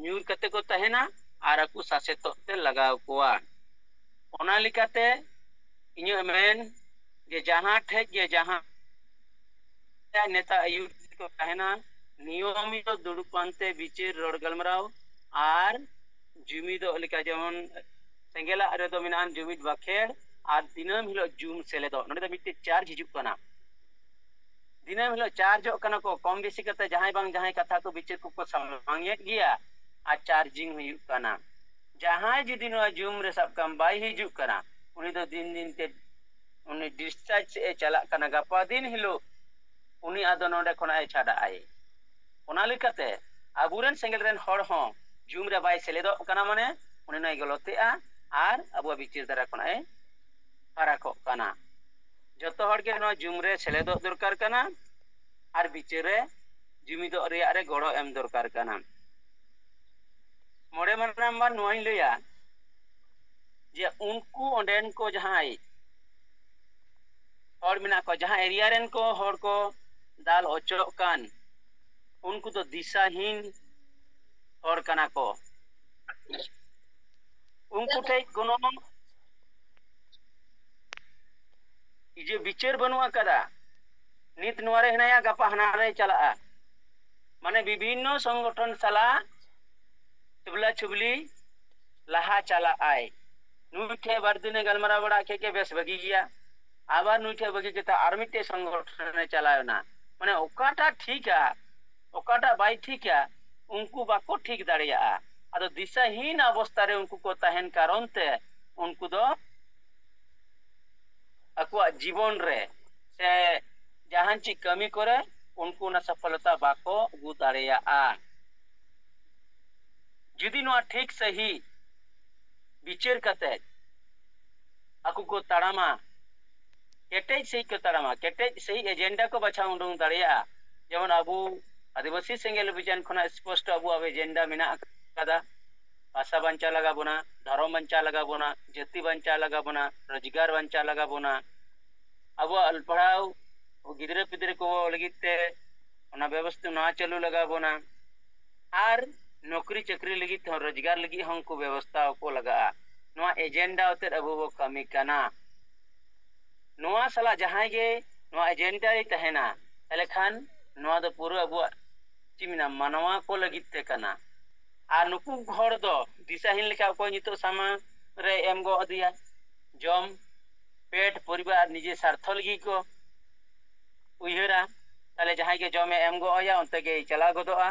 ᱧᱩᱨ ᱠᱟᱛᱮ ᱠᱚ ᱛᱟᱦᱮᱱᱟ ᱟᱨ ᱟᱠᱚ ᱥᱟᱥᱮᱛᱚᱜ ᱛᱮ ᱞᱟᱜᱟᱣ ᱠᱚᱣᱟ᱾ ᱚᱱᱟ ᱞᱮᱠᱟᱛᱮ ᱤᱧᱟᱹᱜ ᱢᱮᱱ ᱡᱮ ᱡᱟᱦᱟᱸ ᱴᱷᱮᱡ ᱜᱮ ᱡᱟᱦᱟᱸ ᱱᱮᱛᱟ ᱟᱹᱭᱩᱨ ᱠᱚ ᱛᱟᱦᱮᱱᱟ, ᱱᱤᱭᱚᱢᱤᱛᱚ ᱫᱩᱲᱩᱵ ᱯᱟᱱᱛᱮ ᱵᱤᱪᱟᱹᱨ ᱨᱚᱲ ᱜᱟᱞᱢᱟᱨᱟᱣ ᱟᱨ ᱡᱩᱢᱤᱫᱚᱜ ᱞᱮᱠᱟ, ᱡᱮᱢᱚᱱ ᱥᱮᱸᱜᱮᱞᱟᱜ ᱨᱮᱫᱚ ᱢᱮᱱᱟᱜᱼᱟ ᱡᱩᱢᱤᱫ ᱵᱟᱠᱷᱮᱲ ᱟᱨ ᱫᱤᱱᱟᱹᱢ ᱦᱤᱞᱳᱜ ᱡᱩᱢ ᱥᱮᱞᱮᱫᱚᱜ᱾ ᱱᱚᱰᱮ ᱫᱚ ᱢᱤᱫᱴᱮᱡ ᱪᱟᱨᱡᱽ ᱦᱤᱡᱩᱜ ᱠᱟᱱᱟ, ᱫᱤᱱᱟᱹᱢ ᱦᱤᱞᱳᱜ ᱪᱟᱨᱡᱚᱜ ᱠᱟᱱᱟ ᱠᱚ, ᱠᱚᱢ ᱵᱮᱥᱤ ᱠᱟᱛᱮ ᱡᱟᱦᱟᱸᱭ ᱵᱟᱝ ᱡᱟᱦᱟᱸᱭ ᱠᱟᱛᱷᱟ ᱠᱚ ᱵᱤᱪᱟᱹᱨ ᱠᱚᱠᱚ ᱥᱟᱢᱟᱝᱮᱫ ᱜᱮᱭᱟ ᱟᱨ ᱪᱟᱨᱡᱤᱝ ᱦᱩᱭᱩᱜ ᱠᱟᱱᱟ᱾ ᱡᱟᱦᱟᱸᱭ ᱡᱩᱫᱤ ᱱᱚᱣᱟ ᱡᱩᱢ ᱨᱮ ᱥᱟᱵ ᱠᱟᱜ ᱢᱮ ᱵᱟᱭ ᱦᱤᱡᱩᱜ ᱠᱟᱱᱟ, ᱩᱱᱤ ᱫᱚ ᱫᱤᱱ ᱫᱤᱱ ᱛᱮ ᱩᱱᱤ ᱰᱤᱥᱪᱟᱨᱡᱽ ᱥᱮᱫ ᱮ ᱪᱟᱞᱟᱜ ᱠᱟᱱᱟ, ᱜᱟᱯᱟ ᱫᱤᱱ ᱦᱤᱞᱳᱜ ᱩᱱᱤ ᱟᱫᱚ ᱱᱚᱰᱮ ᱠᱷᱚᱱᱟᱜ ᱮ ᱪᱷᱟᱰᱟᱜ ᱟᱭ᱾ ᱚᱱᱟ ᱞᱮᱠᱟᱛᱮ ᱟᱵᱚᱨᱮᱱ ᱥᱮᱸᱜᱮᱞ ᱨᱮᱱ ᱦᱚᱲ ᱦᱚᱸ ᱡᱩᱢ ᱨᱮ ᱵᱟᱭ ᱥᱮᱞᱮᱫᱚᱜ ᱠᱟᱱᱟ, ᱢᱟᱱᱮ ᱩᱱᱤ ᱱᱚᱭ ᱜᱚᱞᱚᱛᱮᱜᱼᱟ ᱟᱨ ᱟᱵᱚᱣᱟᱜ ᱵᱤᱪᱟᱹᱨ ᱫᱷᱟᱨᱟ ᱠᱷᱚᱱᱟᱜ ᱮ ᱯᱷᱟᱨᱟᱠᱚᱜ ᱠᱟᱱᱟ᱾ ᱡᱚᱛᱚ ᱦᱚᱲ ᱜᱮ ᱱᱚᱣᱟ ᱡᱩᱢ ᱨᱮ ᱥᱮᱞᱮᱫᱚᱜ ᱫᱚᱨᱠᱟᱨ ᱠᱟᱱᱟ ᱟᱨ ᱵᱤᱪᱟᱹᱨ ᱨᱮ ᱡᱩᱢᱤᱫᱚᱜ ᱨᱮᱭᱟᱜ ᱨᱮ ᱜᱚᱲᱚ ᱮᱢ ᱫᱚᱨᱠᱟᱨ ᱠᱟᱱᱟ᱾ ᱢᱚᱬᱮ ᱱᱟᱢᱵᱟᱨ ᱱᱚᱣᱟᱧ ᱞᱟᱹᱭᱟ ᱡᱮ ᱩᱱᱠᱩ ᱚᱸᱰᱮᱱ ᱠᱚ ᱡᱟᱦᱟᱸᱭ ᱦᱚᱲ ᱢᱮᱱᱟᱜ ᱠᱚᱣᱟ, ᱡᱟᱦᱟᱸ ᱮᱨᱤᱭᱟ ᱨᱮᱱ ᱠᱚ ᱦᱚᱲ ᱠᱚ ᱫᱟᱞ ᱚᱪᱚᱜ ᱠᱟᱱ, ᱩᱱᱠᱩ ᱫᱚ ᱫᱤᱥᱟᱦᱤᱱ ᱦᱚᱲ ᱠᱟᱱᱟ ᱠᱚ᱾ ᱩᱱᱠᱩ ᱴᱷᱮᱡ ᱠᱳᱱᱳ ᱤᱭᱟᱹ ᱵᱤᱪᱟᱹᱨ ᱵᱟᱹᱱᱩᱜ ᱟᱠᱟᱫᱟ᱾ ᱱᱤᱛ ᱱᱚᱣᱟ ᱨᱮ ᱦᱮᱱᱟᱭᱟ, ᱜᱟᱯᱟ ᱦᱟᱱᱟ ᱨᱮᱭ ᱪᱟᱞᱟᱜᱼᱟ᱾ ᱢᱟᱱᱮ ᱵᱤᱵᱷᱤᱱᱱᱚ ᱥᱚᱝᱜᱚᱴᱷᱚᱱ ᱥᱟᱞᱟᱜ ᱪᱩᱵᱞᱟ ᱪᱩᱵᱞᱤ ᱞᱟᱦᱟ ᱪᱟᱞᱟᱜ ᱟᱭ᱾ ᱱᱩᱭ ᱴᱷᱮᱡ ᱵᱟᱨ ᱫᱤᱱᱮ ᱜᱟᱞᱢᱟᱨᱟᱣ ᱵᱟᱲᱟ ᱠᱮᱫ ᱜᱮ, ᱵᱮᱥ ᱵᱷᱟᱹᱜᱤ ᱜᱮᱭᱟ᱾ ᱟᱵᱟᱨ ᱱᱩᱭ ᱴᱷᱮᱡ ᱵᱟᱹᱜᱤ ᱠᱟᱛᱮ ᱟᱨ ᱢᱤᱫᱴᱮᱡ ᱥᱚᱝᱜᱚᱴᱷᱚᱱ ᱮ ᱪᱟᱞᱟᱣ ᱮᱱᱟ᱾ ᱢᱟᱱᱮ ᱚᱠᱟᱴᱟᱜ ᱴᱷᱤᱠᱟ, ᱚᱠᱟᱴᱟᱜ ᱵᱟᱭ ᱴᱷᱤᱠᱟ, ᱩᱱᱠᱩ ᱵᱟᱠᱚ ᱴᱷᱤᱠ ᱫᱟᱲᱮᱭᱟᱜᱼᱟ᱾ ᱟᱫᱚ ᱫᱤᱥᱟᱹᱦᱤᱱ ᱚᱵᱚᱥᱛᱷᱟ ᱨᱮ ᱩᱱᱠᱩ ᱠᱚ ᱛᱟᱦᱮᱱ ᱠᱟᱨᱚᱱ ᱛᱮ ᱩᱱᱠᱩ ᱫᱚ ᱟᱠᱚᱣᱟᱜ ᱡᱤᱵᱚᱱ ᱨᱮ ᱥᱮ ᱡᱟᱦᱟᱱ ᱪᱮᱫ ᱠᱟᱹᱢᱤ ᱠᱚᱨᱮ ᱩᱱᱠᱩ ᱚᱱᱟ ᱥᱚᱯᱷᱚᱞᱚᱛᱟ ᱵᱟᱠᱚ ᱟᱹᱜᱩ ᱫᱟᱲᱮᱭᱟᱜᱼᱟ᱾ ᱡᱩᱫᱤ ᱱᱚᱣᱟ ᱴᱷᱤᱠ ᱥᱟᱹᱦᱤ ᱵᱤᱪᱟᱹᱨ ᱠᱟᱛᱮ ᱟᱠᱚ ᱠᱚ ᱛᱟᱲᱟᱢᱟ, ᱠᱮᱴᱮᱡ ᱥᱟᱹᱦᱤᱡ ᱠᱚ ᱛᱟᱲᱟᱢᱟ, ᱠᱮᱴᱮᱡ ᱥᱟᱹᱦᱤᱡ ᱮᱡᱮᱱᱰᱟ ᱠᱚ ᱵᱟᱪᱷᱟᱣ ᱩᱰᱩᱝ ᱫᱟᱲᱮᱭᱟᱜᱼᱟ᱾ ᱡᱮᱢᱚᱱ ᱟᱵᱚ ᱟᱹᱫᱤᱵᱟᱹᱥᱤ ᱥᱮᱸᱜᱮᱞ ᱚᱵᱷᱤᱡᱟᱱ ᱠᱷᱚᱱᱟᱜ ᱥᱯᱚᱥᱴᱚ ᱟᱵᱚᱣᱟᱜ ᱮᱡᱮᱱᱰᱟ ᱢᱮᱱᱟᱜ ᱟᱠᱟᱫᱟ᱾ ᱵᱷᱟᱥᱟ ᱵᱟᱧᱪᱟᱣ ᱞᱟᱜᱟᱣ ᱵᱚᱱᱟ, ᱫᱷᱚᱨᱚᱢ ᱵᱟᱧᱪᱟᱣ ᱞᱟᱜᱟᱣ ᱵᱚᱱᱟ, ᱡᱟᱹᱛᱤ ᱵᱟᱧᱪᱟᱣ ᱞᱟᱜᱟᱣ ᱵᱚᱱᱟ, ᱨᱳᱡᱽᱜᱟᱨ ᱵᱟᱧᱪᱟᱣ ᱞᱟᱜᱟᱣ ᱵᱚᱱᱟ᱾ ᱟᱵᱚᱣᱟᱜ ᱚᱞ ᱯᱟᱲᱦᱟᱣ ᱜᱤᱫᱽᱨᱟᱹ ᱯᱤᱫᱽᱨᱟᱹ ᱠᱚ ᱞᱟᱹᱜᱤᱫ ᱛᱮ ᱚᱱᱟ ᱵᱮᱵᱚᱥᱛᱷᱟ ᱱᱚᱣᱟ ᱪᱟᱹᱞᱩ ᱞᱟᱜᱟᱣ ᱵᱚᱱᱟ᱾ ᱟᱨ ᱱᱚᱠᱨᱤ ᱪᱟᱹᱠᱨᱤ ᱞᱟᱹᱜᱤᱫ ᱛᱮᱦᱚᱸ, ᱨᱳᱡᱽᱜᱟᱨ ᱞᱟᱹᱜᱤᱫ ᱦᱚᱸ ᱩᱱᱠᱩ ᱵᱮᱵᱚᱥᱛᱷᱟ ᱠᱚ ᱞᱟᱜᱟᱜᱼᱟ᱾ ᱱᱚᱣᱟ ᱮᱡᱮᱱᱰᱟ ᱟᱛᱮᱫ ᱟᱵᱚ ᱵᱚ ᱠᱟᱹᱢᱤ ᱠᱟᱱᱟ᱾ ᱱᱚᱣᱟ ᱥᱟᱞᱟᱜ ᱡᱟᱦᱟᱸᱭ ᱜᱮ ᱱᱚᱣᱟ ᱮᱡᱮᱱᱰᱟ ᱨᱮ ᱛᱟᱦᱮᱱᱟ, ᱛᱟᱦᱚᱞᱮ ᱠᱷᱟᱱ ᱱᱚᱣᱟ ᱫᱚ ᱯᱩᱨᱟᱹ ᱟᱵᱚᱣᱟᱜ ᱪᱮᱫ ᱢᱮᱱᱟ, ᱢᱟᱱᱣᱟ ᱠᱚ ᱞᱟᱹᱜᱤᱫ ᱛᱮ ᱠᱟᱱᱟ᱾ ᱟᱨ ᱱᱩᱠᱩ ᱦᱚᱲ ᱫᱚ ᱫᱤᱥᱟᱹᱦᱤᱱ ᱞᱮᱠᱟ ᱚᱠᱚᱭ ᱱᱤᱛᱚᱜ ᱥᱟᱢᱟᱝ ᱨᱮ ᱮᱢ ᱜᱚᱫ ᱟᱫᱮᱭᱟ, ᱡᱚᱢ, ᱯᱮᱴ, ᱯᱚᱨᱤᱵᱟᱨ, ᱱᱤᱡᱮ ᱥᱟᱨᱛᱷᱚ ᱞᱟᱹᱜᱤᱫ ᱠᱚ ᱩᱭᱦᱟᱹᱨᱟ, ᱛᱟᱦᱞᱮ ᱡᱟᱦᱟᱸᱭ ᱜᱮ ᱡᱚᱢᱮ ᱮᱢ ᱜᱚᱜ ᱟᱭᱟ, ᱚᱱᱛᱮ ᱜᱮᱭ ᱪᱟᱞᱟᱣ ᱜᱚᱫᱚᱜᱼᱟ᱾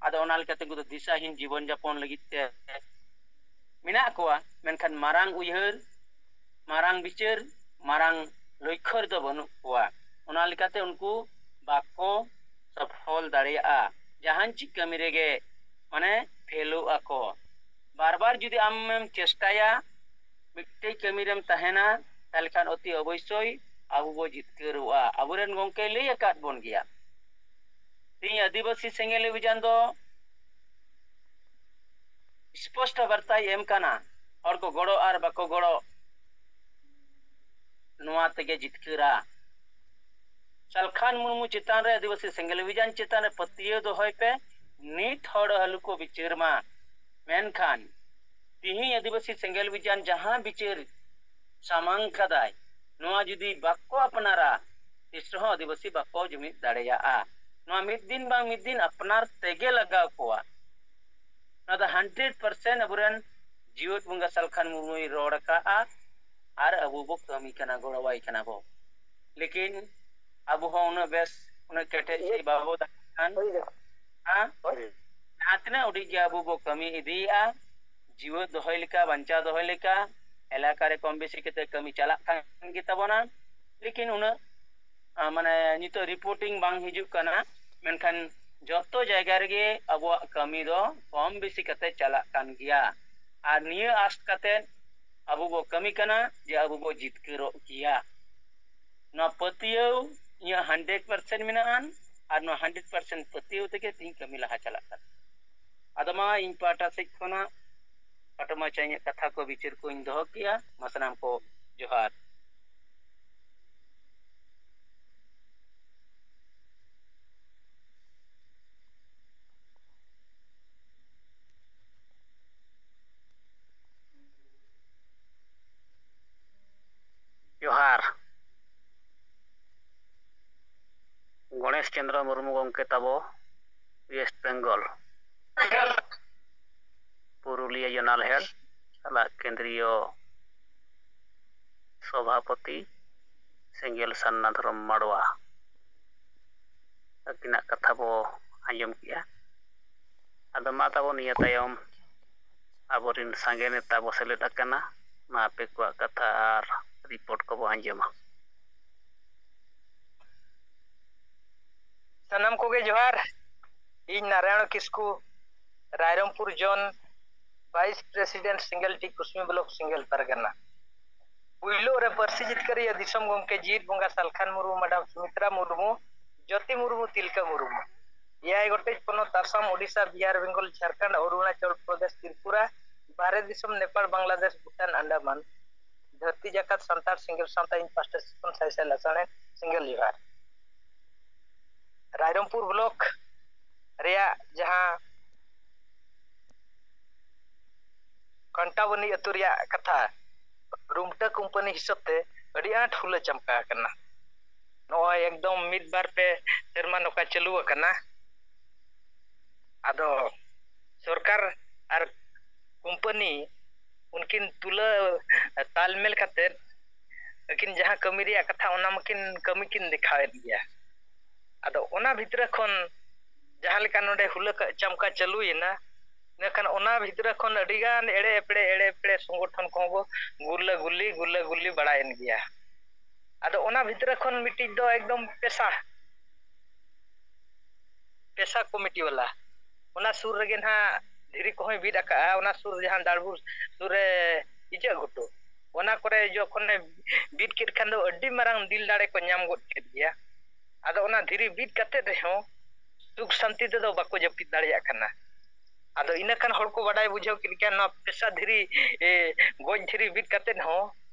ᱟᱫᱚ ᱚᱱᱟ ᱞᱮᱠᱟᱛᱮ ᱩᱱᱠᱩ ᱫᱚ ᱫᱤᱥᱟᱹᱦᱤᱱ ᱡᱤᱵᱚᱱ ᱡᱟᱯᱚᱱ ᱞᱟᱹᱜᱤᱫ ᱛᱮ ᱢᱮᱱᱟᱜ ᱠᱚᱣᱟ, ᱢᱮᱱᱠᱷᱟᱱ ᱢᱟᱨᱟᱝ ᱩᱭᱦᱟᱹᱨ, ᱢᱟᱨᱟᱝ ᱵᱤᱪᱟᱹᱨ, ᱢᱟᱨᱟᱝ ᱞᱚᱠᱠᱷᱚ ᱨᱮᱫᱚ ᱵᱟᱹᱱᱩᱜ ᱠᱚᱣᱟ᱾ ᱚᱱᱟ ᱞᱮᱠᱟᱛᱮ ᱩᱱᱠᱩ ᱵᱟᱠᱚ ᱥᱚᱯᱷᱚᱞ ᱫᱟᱲᱮᱭᱟᱜᱼᱟ᱾ ᱡᱟᱦᱟᱱ ᱪᱮᱫ ᱠᱟᱹᱢᱤ ᱨᱮᱜᱮ ᱢᱟᱱᱮ ᱯᱷᱮᱞᱚᱜ ᱟᱠᱚ᱾ ᱵᱟᱨ ᱵᱟᱨ ᱡᱩᱫᱤ ᱟᱢᱮᱢ ᱪᱮᱥᱴᱟᱭᱟ, ᱢᱤᱫᱴᱮᱡ ᱠᱟᱹᱢᱤ ᱨᱮᱢ ᱛᱟᱦᱮᱱᱟ, ᱛᱟᱦᱞᱮ ᱠᱷᱟᱱ ᱚᱛᱤ ᱚᱵᱚᱥᱥᱳᱭ ᱟᱵᱚ ᱵᱚ ᱡᱤᱛᱠᱟᱹᱨᱚᱜᱼᱟ᱾ ᱟᱵᱚᱨᱮᱱ ᱜᱚᱢᱠᱮᱭ ᱞᱟᱹᱭ ᱟᱠᱟᱫ ᱵᱚᱱ ᱜᱮᱭᱟ᱾ ᱛᱮᱦᱮᱧ ᱟᱹᱫᱤᱵᱟᱹᱥᱤ ᱥᱮᱸᱜᱮᱞ ᱚᱵᱷᱤᱡᱟᱱ ᱫᱚ ᱥᱯᱚᱥᱴᱚ ᱵᱟᱨᱛᱟᱭ ᱮᱢ ᱠᱟᱱᱟ, ᱦᱚᱲ ᱠᱚ ᱜᱚᱲᱚ ᱟᱨ ᱵᱟᱠᱚ ᱜᱚᱲᱚ, ᱱᱚᱣᱟ ᱛᱮᱜᱮ ᱡᱤᱛᱠᱟᱹᱨᱟ᱾ ᱥᱟᱞᱠᱷᱟᱱ ᱢᱩᱨᱢᱩ ᱪᱮᱛᱟᱱ ᱨᱮ, ᱟᱹᱫᱤᱵᱟᱹᱥᱤ ᱥᱮᱸᱜᱮᱞ ᱚᱵᱷᱤᱡᱟᱱ ᱪᱮᱛᱟᱱ ᱨᱮ ᱯᱟᱹᱛᱭᱟᱹᱣ ᱫᱚᱦᱚᱭ ᱯᱮ, ᱱᱤᱛ ᱦᱚᱲ ᱟᱞᱚ ᱠᱚ ᱵᱤᱪᱟᱹᱨ ᱢᱟ᱾ ᱢᱮᱱᱠᱷᱟᱱ ᱛᱤᱦᱤᱧ ᱟᱹᱫᱤᱵᱟᱹᱥᱤ ᱥᱮᱸᱜᱮᱞ ᱚᱵᱷᱤᱡᱟᱱ ᱡᱟᱦᱟᱸ ᱵᱤᱪᱟᱹᱨ ᱥᱟᱢᱟᱝ ᱠᱟᱫᱟᱭ, ᱱᱚᱣᱟ ᱡᱩᱫᱤ ᱵᱟᱠᱚ ᱟᱯᱱᱟᱨᱟ, ᱛᱤᱥ ᱨᱮᱦᱚᱸ ᱟᱹᱫᱤᱵᱟᱹᱥᱤ ᱵᱟᱠᱚ ᱡᱩᱢᱤᱫ ᱫᱟᱲᱮᱭᱟᱜᱼᱟ᱾ ᱱᱚᱣᱟ ᱢᱤᱫ ᱫᱤᱱ ᱵᱟᱝ ᱢᱤᱫ ᱫᱤᱱ ᱟᱯᱱᱟᱨ ᱛᱮᱜᱮ ᱞᱟᱜᱟᱣ ᱠᱚᱣᱟ᱾ ᱱᱚᱣᱟ ᱫᱚ ᱦᱟᱱᱰᱨᱮᱰ ᱯᱟᱨᱥᱮᱱᱴ ᱟᱵᱚᱨᱮᱱ ᱡᱤᱣᱮᱫ ᱵᱚᱸᱜᱟ ᱥᱟᱞᱠᱷᱟᱱ ᱢᱩᱨᱢᱩᱭ ᱨᱚᱲ ᱟᱠᱟᱫᱼᱟ, ᱟᱨ ᱟᱵᱚ ᱵᱚ ᱠᱟᱹᱢᱤ ᱠᱟᱱᱟ, ᱜᱚᱲᱚᱣᱟᱭ ᱠᱟᱱᱟ ᱵᱚ᱾ ᱞᱮᱠᱤᱱ ᱟᱵᱚ ᱦᱚᱸ ᱩᱱᱟᱹᱜ ᱵᱮᱥ, ᱩᱱᱟᱹᱜ ᱠᱮᱴᱮᱡ ᱥᱟᱺᱦᱤᱡ ᱵᱟᱵᱚ ᱫᱟᱲᱮᱭᱟᱜ ᱠᱷᱟᱱ, ᱡᱟᱦᱟᱸ ᱛᱤᱱᱟᱹᱜ ᱩᱰᱤᱡ ᱜᱮ ᱟᱵᱚ ᱵᱚ ᱠᱟᱹᱢᱤ ᱤᱫᱤᱭᱮᱫᱼᱟ, ᱡᱤᱣᱮᱫ ᱫᱚᱦᱚᱭ ᱞᱮᱠᱟ, ᱵᱟᱧᱪᱟᱣ ᱫᱚᱦᱚᱭ ᱞᱮᱠᱟ, ᱮᱞᱟᱠᱟ ᱨᱮ ᱠᱚᱢ ᱵᱮᱥᱤ ᱠᱟᱛᱮ ᱠᱟᱹᱢᱤ ᱪᱟᱞᱟᱜ ᱠᱟᱱ ᱜᱮ ᱛᱟᱵᱚᱱᱟ᱾ ᱞᱮᱠᱤᱱ ᱩᱱᱟᱹᱜ, ᱟ, ᱢᱟᱱᱮ, ᱱᱤᱛᱚᱜ ᱨᱤᱯᱳᱨᱴᱤᱝ ᱵᱟᱝ ᱦᱤᱡᱩᱜ ᱠᱟᱱᱟ, ᱢᱮᱱᱠᱷᱟᱱ ᱡᱚᱛᱚ ᱡᱟᱭᱜᱟ ᱨᱮᱜᱮ ᱟᱵᱚᱣᱟᱜ ᱠᱟᱹᱢᱤ ᱫᱚ ᱠᱚᱢ ᱵᱮᱥᱤ ᱠᱟᱛᱮ ᱪᱟᱞᱟᱜ ᱠᱟᱱ ᱜᱮᱭᱟ᱾ ᱟᱨ ᱱᱤᱭᱟᱹ ᱟᱥ ᱠᱟᱛᱮ ᱟᱵᱚ ᱵᱚ ᱠᱟᱹᱢᱤ ᱠᱟᱱᱟ ᱡᱮ ᱟᱵᱚ ᱵᱚ ᱡᱤᱛᱠᱟᱹᱨᱚᱜ ᱜᱮᱭᱟ᱾ ᱱᱚᱣᱟ ᱯᱟᱹᱛᱭᱟᱹᱣ ᱤᱧᱟᱹᱜ ᱦᱟᱱᱰᱨᱮᱰ ᱯᱟᱨᱥᱮᱱᱴ ᱢᱮᱱᱟᱜᱼᱟ, ᱟᱨ ᱱᱚᱣᱟ ᱦᱟᱱᱰᱨᱮᱰ ᱯᱟᱨᱥᱮᱱᱴ ᱯᱟᱹᱛᱭᱟᱹᱣ ᱛᱮᱜᱮ ᱛᱤᱧ ᱠᱟᱹᱢᱤ ᱞᱟᱦᱟ ᱪᱟᱞᱟᱜ ᱠᱟᱱᱟ᱾ ᱟᱫᱚ ᱢᱟ, ᱤᱧ ᱯᱟᱦᱴᱟ ᱥᱮᱫ ᱠᱷᱚᱱᱟᱜ ᱯᱟᱴᱚ ᱢᱟᱪᱷᱟ ᱤᱧᱟᱹᱜ ᱠᱟᱛᱷᱟ ᱠᱚ ᱵᱤᱪᱟᱹᱨ ᱠᱚᱧ ᱫᱚᱦᱚ ᱠᱮᱜᱼᱟ᱾ ᱢᱟ, ᱥᱟᱱᱟᱢ ᱠᱚ ᱡᱚᱦᱟᱨ᱾ ᱡᱚᱦᱟᱨ᱾ ᱜᱚᱬᱮᱥ ᱪᱚᱱᱫᱨᱚ ᱢᱩᱨᱢᱩ ᱜᱚᱢᱠᱮ ᱛᱟᱵᱚ, West Bengal, Purulia zonal head ᱥᱟᱞᱟᱜ ᱠᱮᱱᱫᱨᱤᱭᱚ ᱥᱚᱵᱷᱟᱯᱚᱛᱤ ᱥᱮᱸᱜᱮᱞ ᱥᱟᱨᱱᱟ ᱫᱷᱚᱨᱚᱢ ᱢᱟᱰᱣᱟ, ᱟᱹᱠᱤᱱᱟᱜ ᱠᱟᱛᱷᱟ ᱵᱚ ᱟᱸᱡᱚᱢ ᱠᱮᱜᱼᱟ᱾ ᱟᱫᱚ ᱢᱟ ᱛᱟᱵᱚ, ᱱᱤᱭᱟᱹ ᱛᱟᱭᱚᱢ ᱟᱵᱚᱨᱮᱱ ᱥᱟᱸᱜᱮ ᱱᱮᱛᱟ ᱵᱚ ᱥᱮᱞᱮᱫ ᱟᱠᱟᱱᱟ᱾ ᱢᱟ, ᱟᱯᱮ ᱠᱚᱣᱟᱜ ᱠᱟᱛᱷᱟ ᱟᱨ ᱨᱤᱯᱳᱨᱴ ᱠᱚᱵᱚ ᱟᱸᱡᱚᱢᱟ᱾ ᱥᱟᱱᱟᱢ ᱠᱚᱜᱮ ᱡᱚᱦᱟᱨ᱾ ᱤᱧ ᱱᱟᱨᱟᱭᱚᱬ ᱠᱤᱥᱠᱩ, ᱨᱟᱭᱨᱚᱝᱯᱩᱨ ᱡᱳᱱ, ᱵᱷᱟᱭᱤᱥ ᱯᱨᱮᱥᱤᱰᱮᱱᱴ, ᱥᱮᱸᱜᱮᱞ ᱴᱤ ᱠᱩᱥᱢᱤ ᱵᱞᱚᱠ, ᱥᱮᱸᱜᱮᱞ ᱯᱟᱨᱜᱟᱱᱟ᱾ ᱯᱩᱭᱞᱩ ᱨᱮ ᱯᱟᱹᱨᱥᱤ ᱡᱤᱛᱠᱟᱹᱨᱤᱭᱟᱹ ᱫᱤᱥᱚᱢ ᱜᱚᱢᱠᱮ ᱡᱤᱛ ᱵᱚᱸᱜᱟ ᱥᱟᱞᱠᱷᱟᱱ ᱢᱩᱨᱢᱩ, ᱢᱮᱰᱟᱢ ᱥᱩᱢᱤᱛᱨᱟ ᱢᱩᱨᱢᱩ, ᱡᱳᱛᱤ ᱢᱩᱨᱢᱩ, ᱛᱤᱞᱠᱟᱹ ᱢᱩᱨᱢᱩ, ᱮᱭᱟᱭ ᱜᱚᱴᱮᱡ ᱯᱚᱱᱚᱛ, ᱟᱥᱟᱢ, ᱳᱰᱤᱥᱟ, ᱵᱤᱦᱟᱨ, ᱵᱮᱝᱜᱚᱞ, ᱡᱷᱟᱲᱠᱷᱚᱸᱰ, ᱚᱨᱩᱬᱟᱪᱚᱞ ᱯᱨᱚᱫᱮᱥ, ᱛᱨᱤᱯᱩᱨᱟ, ᱵᱟᱦᱨᱮ ᱫᱤᱥᱚᱢ, ᱱᱮᱯᱟᱲ, ᱵᱟᱝᱞᱟᱫᱮᱥ, ᱵᱷᱩᱴᱟᱱ, ᱟᱱᱰᱟᱢᱟᱱ, ᱫᱷᱟᱹᱨᱛᱤ ᱡᱟᱠᱟᱛ ᱥᱟᱱᱛᱟᱲ ᱥᱮᱸᱜᱮᱞ ᱥᱟᱶᱛᱟ ᱤᱧ ᱯᱟᱥᱴᱟ ᱥᱮᱫ ᱠᱷᱚᱱ ᱥᱟᱭ ᱥᱟᱭ ᱞᱟᱥᱟᱲᱦᱮᱫ ᱥᱮᱸᱜᱮᱞ ᱡᱚᱦᱟᱨ᱾ ᱨᱟᱭᱨᱚᱝᱯᱩᱨ ᱵᱞᱚᱠ ᱨᱮᱭᱟᱜ ᱡᱟᱦᱟᱸ ᱠᱟᱱᱴᱟᱵᱚᱱᱤ ᱟᱹᱛᱩ ᱨᱮᱭᱟᱜ ᱠᱟᱛᱷᱟ, ᱨᱩᱢᱴᱟᱹ ᱠᱳᱢᱯᱟᱱᱤ ᱦᱤᱥᱟᱹᱵ ᱛᱮ ᱟᱹᱰᱤ ᱟᱸᱴ ᱦᱩᱞᱟᱹ ᱪᱟᱢᱠᱟ ᱟᱠᱟᱱᱟ᱾ ᱱᱚᱜᱼᱚᱭ ᱮᱠᱫᱚᱢ ᱢᱤᱫ ᱵᱟᱨ ᱯᱮ ᱥᱮᱨᱢᱟ ᱱᱚᱝᱠᱟ ᱪᱟᱹᱞᱩ ᱟᱠᱟᱱᱟ᱾ ᱟᱫᱚ ᱥᱚᱨᱠᱟᱨ ᱟᱨ ᱠᱳᱢᱯᱟᱱᱤ ᱩᱱᱠᱤᱱ ᱛᱩᱞᱟᱹ ᱛᱟᱞᱢᱮᱞ ᱠᱟᱛᱮᱫ ᱟᱹᱠᱤᱱ ᱡᱟᱦᱟᱸ ᱠᱟᱹᱢᱤ ᱨᱮᱭᱟᱜ ᱠᱟᱛᱷᱟ, ᱚᱱᱟ ᱢᱟᱠᱤᱱ ᱠᱟᱹᱢᱤ ᱠᱤᱱ ᱫᱮᱠᱷᱟᱣᱮᱫ ᱜᱮᱭᱟ᱾ ᱟᱫᱚ ᱚᱱᱟ ᱵᱷᱤᱛᱨᱤ ᱠᱷᱚᱱ ᱡᱟᱦᱟᱸ ᱞᱮᱠᱟ ᱱᱚᱰᱮ ᱦᱩᱞᱟᱹ ᱠᱟ- ᱪᱟᱢᱠᱟ ᱪᱟᱹᱞᱩᱭᱮᱱᱟ, ᱤᱱᱟᱹᱠᱷᱟᱱ ᱚᱱᱟ ᱵᱷᱤᱛᱨᱤ ᱠᱷᱚᱱ ᱟᱹᱰᱤᱜᱟᱱ ᱮᱲᱮ ᱮᱯᱲᱮ ᱮᱲᱮ ᱮᱯᱲᱮ ᱥᱚᱝᱜᱚᱴᱷᱚᱱ ᱠᱚᱦᱚᱸ ᱠᱚ ᱜᱩᱨᱞᱟᱹ ᱜᱩᱞᱤ ᱜᱩᱨᱞᱟᱹ ᱜᱩᱞᱤ ᱵᱟᱲᱟᱭᱮᱱ ᱜᱮᱭᱟ᱾ ᱟᱫᱚ ᱚᱱᱟ ᱵᱷᱤᱛᱨᱤ ᱠᱷᱚᱱ ᱢᱤᱫᱴᱤᱡ ᱫᱚ ᱮᱠᱫᱚᱢ ᱯᱮᱥᱟ ᱯᱮᱥᱟ ᱠᱚᱢᱤᱴᱤ ᱵᱟᱞᱟ, ᱚᱱᱟ ᱥᱩᱨ ᱨᱮᱜᱮ ᱱᱟᱦᱟᱜ ᱫᱷᱤᱨᱤ ᱠᱚᱦᱚᱸᱭ ᱵᱤᱫ ᱟᱠᱟᱜᱼᱟ᱾ ᱚᱱᱟ ᱥᱩᱨ ᱡᱟᱦᱟᱸ ᱫᱟᱲᱵᱩᱨ ᱥᱩᱨ ᱨᱮ ᱤᱪᱟᱹᱜ ᱜᱷᱩᱴᱩ, ᱚᱱᱟ ᱠᱚᱨᱮ ᱡᱚᱠᱷᱚᱱᱮ ᱵᱤᱫ ᱠᱮᱫ ᱠᱷᱟᱱ ᱫᱚ ᱟᱹᱰᱤ ᱢᱟᱨᱟᱝ ᱫᱤᱞ ᱫᱟᱲᱮ ᱠᱚ ᱧᱟᱢ ᱜᱚᱫ ᱠᱮᱫ ᱜᱮᱭᱟ᱾ ᱟᱫᱚ ᱚᱱᱟ ᱫᱷᱤᱨᱤ ᱵᱤᱫ ᱠᱟᱛᱮᱫ ᱨᱮᱦᱚᱸ ᱥᱩᱠ ᱥᱟᱱᱛᱤ ᱛᱮᱫᱚ ᱵᱟᱠᱚ ᱡᱟᱹᱯᱤᱫ ᱫᱟᱲᱮᱭᱟᱜ ᱠᱟᱱᱟ᱾ ᱟᱫᱚ ᱤᱱᱟᱹ ᱠᱷᱟᱱ ᱦᱚᱲ ᱠᱚ ᱵᱟᱰᱟᱭ ᱵᱩᱡᱷᱟᱹᱣ ᱠᱮᱫ ᱜᱮᱭᱟ, ᱱᱚᱣᱟ ᱯᱮᱥᱟ ᱫᱷᱤᱨᱤ, ᱮ, ᱜᱚᱡ ᱫᱷᱤᱨᱤ ᱵᱤᱫ ᱠᱟᱛᱮᱫ ᱦᱚᱸ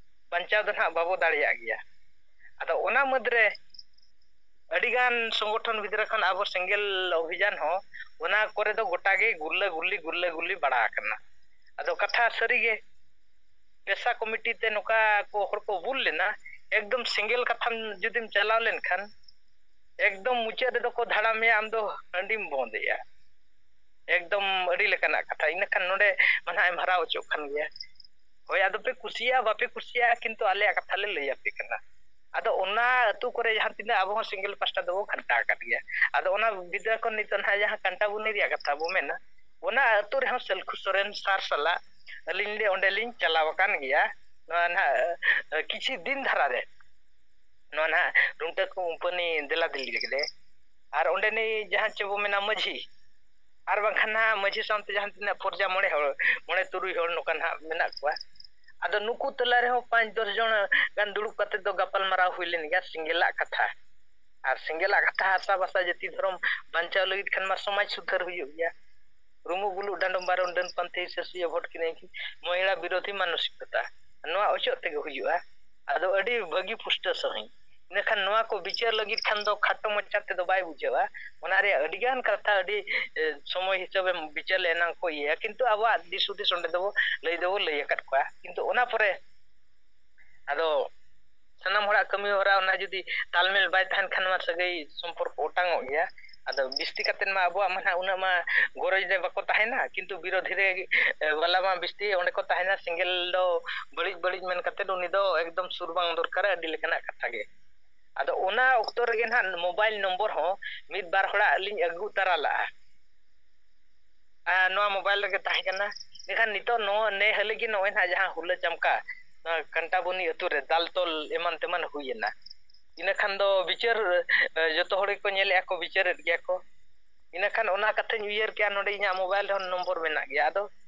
ᱵᱟᱧᱪᱟᱣ ᱫᱚ ᱱᱟᱦᱟᱜ ᱵᱟᱵᱚ ᱫᱟᱲᱮᱭᱟᱜ ᱜᱮᱭᱟ᱾ ᱟᱫᱚ ᱚᱱᱟ ᱢᱩᱫᱽᱨᱮ ᱟᱹᱰᱤᱜᱟᱱ ᱥᱚᱝᱜᱚᱴᱷᱚᱱ ᱵᱷᱤᱛᱨᱤ ᱠᱷᱚᱱ ᱟᱵᱚ ᱥᱮᱸᱜᱮᱞ ᱚᱵᱷᱤᱡᱟᱱ ᱦᱚᱸ ᱚᱱᱟ ᱠᱚᱨᱮ ᱫᱚ ᱜᱚᱴᱟ ᱜᱮ ᱜᱩᱨᱞᱟᱹ ᱜᱩᱨᱞᱤ ᱜᱩᱨᱞᱟᱹ ᱜᱩᱨᱞᱤ ᱵᱟᱲᱟ ᱟᱠᱟᱱᱟ᱾ ᱟᱫᱚ ᱠᱟᱛᱷᱟ ᱥᱟᱹᱨᱤᱜᱮ ᱯᱮᱥᱟ ᱠᱚᱢᱤᱴᱤ ᱛᱮ ᱱᱚᱝᱠᱟ ᱠᱚ ᱦᱚᱲ ᱠᱚ ᱵᱩᱞ ᱞᱮᱱᱟ, ᱮᱠᱫᱚᱢ ᱥᱮᱸᱜᱮᱞ ᱠᱟᱛᱷᱟᱢ ᱡᱩᱫᱤᱢ ᱪᱟᱞᱟᱣ ᱞᱮᱱᱠᱷᱟᱱ ᱮᱠᱫᱚᱢ ᱢᱩᱪᱟᱹᱫ ᱨᱮᱫᱚ ᱠᱚ ᱫᱷᱟᱲᱟᱢᱮᱭᱟ, ᱟᱢ ᱫᱚ ᱦᱟᱺᱰᱤᱢ ᱵᱚᱸᱫᱮᱜᱼᱟ᱾ ᱮᱠᱫᱚᱢ ᱟᱹᱰᱤ ᱞᱮᱠᱟᱱᱟᱜ ᱠᱟᱛᱷᱟ᱾ ᱤᱱᱟᱹᱠᱷᱟᱱ ᱱᱚᱰᱮ ᱢᱟ ᱱᱟᱦᱟᱜ ᱮᱢ ᱦᱟᱨᱟ ᱦᱚᱪᱚᱜ ᱠᱟᱱ ᱜᱮᱭᱟ᱾ ᱦᱳᱭ, ᱟᱫᱚ ᱯᱮ ᱠᱩᱥᱤᱭᱟᱜᱼᱟ ᱵᱟᱯᱮ ᱠᱩᱥᱤᱭᱟᱜᱼᱟ, ᱠᱤᱱᱛᱩ ᱟᱞᱮᱭᱟᱜ ᱠᱟᱛᱷᱟ ᱞᱮ ᱞᱟᱹᱭ ᱟᱯᱮ ᱠᱟᱱᱟ᱾ ᱟᱫᱚ ᱚᱱᱟ ᱟᱹᱛᱩ ᱠᱚᱨᱮ ᱡᱟᱦᱟᱸ ᱛᱤᱱᱟᱹᱜ ᱟᱵᱚ ᱦᱚᱸ ᱥᱮᱸᱜᱮᱞ ᱯᱟᱥᱴᱟ ᱫᱚᱵᱚ ᱜᱷᱟᱱᱴᱟ ᱟᱠᱟᱫ ᱜᱮᱭᱟ᱾ ᱟᱫᱚ ᱚᱱᱟ ᱵᱤᱫᱽᱫᱟ ᱠᱷᱚᱱ ᱱᱤᱛᱚᱜ ᱱᱟᱦᱟᱜ ᱡᱟᱦᱟᱸ ᱠᱟᱱᱴᱟ ᱵᱩᱱᱤ ᱨᱮᱭᱟᱜ ᱠᱟᱛᱷᱟ ᱵᱚ ᱢᱮᱱᱟ, ᱚᱱᱟ ᱟᱹᱛᱩ ᱨᱮᱦᱚᱸ ᱥᱟᱹᱞᱠᱷᱩ ᱥᱚᱨᱮᱱ ᱥᱟᱨ ᱥᱟᱞᱟᱜ ᱟᱹᱞᱤᱧ ᱞᱮ ᱚᱸᱰᱮ ᱞᱤᱧ ᱪᱟᱞᱟᱣ ᱟᱠᱟᱱ ᱜᱮᱭᱟ᱾ ᱱᱚᱣᱟ ᱱᱟᱦᱟᱜ, ᱮ, ᱠᱤᱪᱷᱩ ᱫᱤᱱ ᱫᱷᱟᱨᱟ ᱨᱮ ᱱᱚᱣᱟ ᱱᱟᱦᱟᱜ ᱨᱩᱢᱴᱟᱹ ᱠᱚᱢᱯᱟᱹᱱᱤ ᱫᱮᱞᱟ ᱫᱮᱞᱤ ᱨᱮᱜᱮ᱾ ᱟᱨ ᱚᱸᱰᱮ ᱱᱤ ᱡᱟᱦᱟᱸ ᱪᱮ ᱵᱚ ᱢᱮᱱᱟ ᱢᱟᱹᱡᱷᱤ, ᱟᱨ ᱵᱟᱝᱠᱷᱟᱱ ᱱᱟᱦᱟᱜ ᱢᱟᱹᱡᱷᱤ ᱥᱟᱶᱛᱮ ᱡᱟᱦᱟᱸ ᱛᱤᱱᱟᱹᱜ ᱯᱚᱨᱡᱟ ᱢᱚᱬᱮ ᱦᱚᱲ, ᱢᱚᱬᱮ ᱛᱩᱨᱩᱭ ᱦᱚᱲ ᱱᱚᱝᱠᱟ ᱱᱟᱦᱟᱜ ᱢᱮᱱᱟᱜ ᱠᱚᱣᱟ᱾ ᱟᱫᱚ ᱱᱩᱠᱩ ᱛᱟᱞᱟ ᱨᱮᱦᱚᱸ ᱯᱟᱸᱪ ᱫᱚᱥ ᱡᱚᱱ ᱜᱟᱱ ᱫᱩᱲᱩᱵ ᱠᱟᱛᱮ ᱫᱚ ᱜᱟᱯᱟᱞ ᱢᱟᱨᱟᱣ ᱦᱩᱭ ᱞᱮᱱ ᱜᱮᱭᱟ ᱥᱮᱸᱜᱮᱞᱟᱜ ᱠᱟᱛᱷᱟ᱾ ᱟᱨ ᱥᱮᱸᱜᱮᱞᱟᱜ ᱠᱟᱛᱷᱟ ᱦᱟᱥᱟ ᱵᱷᱟᱥᱟ ᱡᱟᱹᱛᱤ ᱫᱷᱚᱨᱚᱢ ᱵᱟᱧᱪᱟᱣ ᱞᱟᱹᱜᱤᱫ ᱠᱷᱟᱱ ᱢᱟ ᱥᱚᱢᱟᱡᱽ ᱥᱩᱫᱷᱟᱹᱨ ᱦᱩᱭᱩᱜ ᱜᱮᱭᱟ᱾ ᱨᱩᱢᱩᱜ ᱵᱩᱞᱩᱜ ᱰᱟᱸᱰᱚᱢ ᱵᱟᱨᱚᱱ ᱰᱟᱹᱱ ᱯᱟᱱᱛᱮ ᱦᱤᱥᱟᱹ ᱥᱩᱭᱟᱹ ᱵᱷᱳᱴ ᱠᱤᱱ ᱮᱱᱠᱷᱟᱱ ᱢᱚᱦᱤᱞᱟ ᱵᱤᱨᱳᱫᱷᱤ ᱢᱟᱱᱚᱥᱤᱠᱚᱛᱟ, ᱱᱚᱣᱟ ᱚᱪᱚᱜ ᱛᱮᱜᱮ ᱦᱩᱭᱩᱜᱼᱟ᱾ ᱟᱫᱚ ᱟᱹᱰᱤ ᱵᱷᱟᱹᱜᱤ ᱯᱩᱥᱴᱟᱹ ᱥᱟᱺᱦᱤᱡ᱾ ᱤᱱᱟᱹᱠᱷᱟᱱ ᱱᱚᱣᱟ ᱠᱚ ᱵᱤᱪᱟᱹᱨ ᱞᱟᱹᱜᱤᱫ ᱠᱷᱟᱱ ᱫᱚ ᱠᱷᱟᱴᱚ ᱢᱟᱪᱷᱟ ᱛᱮᱫᱚ ᱵᱟᱭ ᱵᱩᱡᱷᱟᱹᱣᱟ᱾ ᱚᱱᱟ ᱨᱮᱭᱟᱜ ᱟᱹᱰᱤᱜᱟᱱ ᱠᱟᱛᱷᱟ ᱟᱹᱰᱤ, ᱮ, ᱥᱚᱢᱚᱭ ᱦᱤᱥᱟᱹᱵᱮᱢ ᱵᱤᱪᱟᱹᱨ ᱞᱮ ᱮᱱᱟᱝ ᱠᱚ ᱤᱭᱟᱹᱭᱟ, ᱠᱤᱱᱛᱩ ᱟᱵᱚᱣᱟᱜ ᱫᱤᱥ ᱦᱩᱫᱤᱥ ᱚᱸᱰᱮ ᱫᱚᱵᱚ ᱞᱟᱹᱭ ᱫᱚᱵᱚ ᱞᱟᱹᱭ ᱟᱠᱟᱫ ᱠᱚᱣᱟ᱾ ᱠᱤᱱᱛᱩ ᱚᱱᱟ ᱯᱚᱨᱮ ᱟᱫᱚ ᱥᱟᱱᱟᱢ ᱦᱚᱲᱟᱜ ᱠᱟᱹᱢᱤ ᱦᱚᱨᱟ ᱚᱱᱟ ᱡᱩᱫᱤ ᱛᱟᱞᱢᱮᱞ ᱵᱟᱭ ᱛᱟᱦᱮᱱ ᱠᱷᱟᱱ ᱢᱟ ᱥᱟᱹᱜᱟᱹᱭ ᱥᱚᱢᱯᱚᱨᱠᱚ ᱚᱴᱟᱝᱚᱜ ᱜᱮᱭᱟ᱾ ᱟᱫᱚ ᱵᱤᱥᱛᱤ ᱠᱟᱛᱮᱫ ᱢᱟ ᱟᱵᱚᱣᱟᱜ ᱢᱟ ᱱᱟᱦᱟᱜ ᱩᱱᱟᱹᱜ ᱢᱟ ᱜᱚᱨᱚᱡᱽ ᱨᱮ ᱵᱟᱠᱚ ᱛᱟᱦᱮᱱᱟ, ᱠᱤᱱᱛᱩ ᱵᱤᱨᱳᱫᱷᱤ ᱨᱮ, ᱮ, ᱵᱟᱞᱟ ᱢᱟ ᱵᱤᱥᱛᱤ ᱚᱸᱰᱮ ᱠᱚ ᱛᱟᱦᱮᱱᱟ᱾ ᱥᱮᱸᱜᱮᱞ ᱫᱚ ᱵᱟᱹᱲᱤᱡ ᱵᱟᱹᱲᱤᱡ ᱢᱮᱱ ᱠᱟᱛᱮᱫ ᱩᱱᱤ ᱫᱚ ᱮᱠᱫᱚᱢ ᱥᱩᱨ ᱵᱟᱝ ᱫᱚᱨᱠᱟᱨᱟ, ᱟᱹᱰᱤ ᱞᱮᱠᱟᱱᱟᱜ ᱠᱟᱛᱷᱟ ᱜᱮ᱾ ᱟᱫᱚ ᱚᱱᱟ ᱚᱠᱛᱚ ᱨᱮᱜᱮ ᱱᱟᱦᱟᱜ ᱢᱳᱵᱟᱭᱤᱞ ᱱᱚᱢᱵᱚᱨ ᱦᱚᱸ ᱢᱤᱫ ᱵᱟᱨ ᱦᱚᱲᱟᱜ ᱞᱤᱧ ᱟᱹᱜᱩ ᱛᱟᱨᱟ ᱞᱟᱜᱼᱟ᱾ ᱟᱨ ᱱᱚᱣᱟ ᱢᱳᱵᱟᱭᱤᱞ ᱨᱮᱜᱮ ᱛᱟᱦᱮᱸ ᱠᱟᱱᱟ᱾ ᱢᱮᱱᱠᱷᱟᱱ ᱱᱤᱛᱚᱜ ᱱᱚᱣᱟ ᱱᱮ ᱦᱟᱹᱞᱤ ᱜᱮ ᱱᱚᱜᱼᱚᱭ ᱱᱟᱦᱟᱜ ᱡᱟᱦᱟᱸ ᱦᱩᱞᱟᱹ ᱪᱟᱢᱠᱟ, ᱱᱚᱣᱟ ᱠᱟᱱᱴᱟᱵᱚᱱᱤ ᱟᱹᱛᱩ ᱨᱮ ᱫᱟᱞ ᱛᱚᱞ ᱮᱢᱟᱱ ᱛᱮᱢᱟᱱ ᱦᱩᱭᱮᱱᱟ᱾ ᱤᱱᱟᱹ ᱠᱷᱟᱱ ᱫᱚ ᱵᱤᱪᱟᱹᱨ, ᱮ, ᱡᱚᱛᱚ ᱦᱚᱲ ᱜᱮᱠᱚ ᱧᱮᱞᱮᱫᱼᱟ ᱠᱚ, ᱵᱤᱪᱟᱹᱨᱮᱫ ᱜᱮᱭᱟ ᱠᱚ᱾ ᱤᱱᱟᱹ ᱠᱷᱟᱱ ᱚᱱᱟ ᱠᱟᱛᱷᱟᱧ ᱩᱭᱦᱟᱹᱨ ᱠᱮᱜᱼᱟ, ᱱᱚᱰᱮ ᱤᱧᱟᱹᱜ ᱢᱳᱵᱟᱭᱤᱞ ᱨᱮᱦᱚᱸ ᱱᱚᱢᱵᱚᱨ ᱢᱮᱱᱟᱜ ᱜᱮᱭᱟ᱾ ᱟᱫᱚ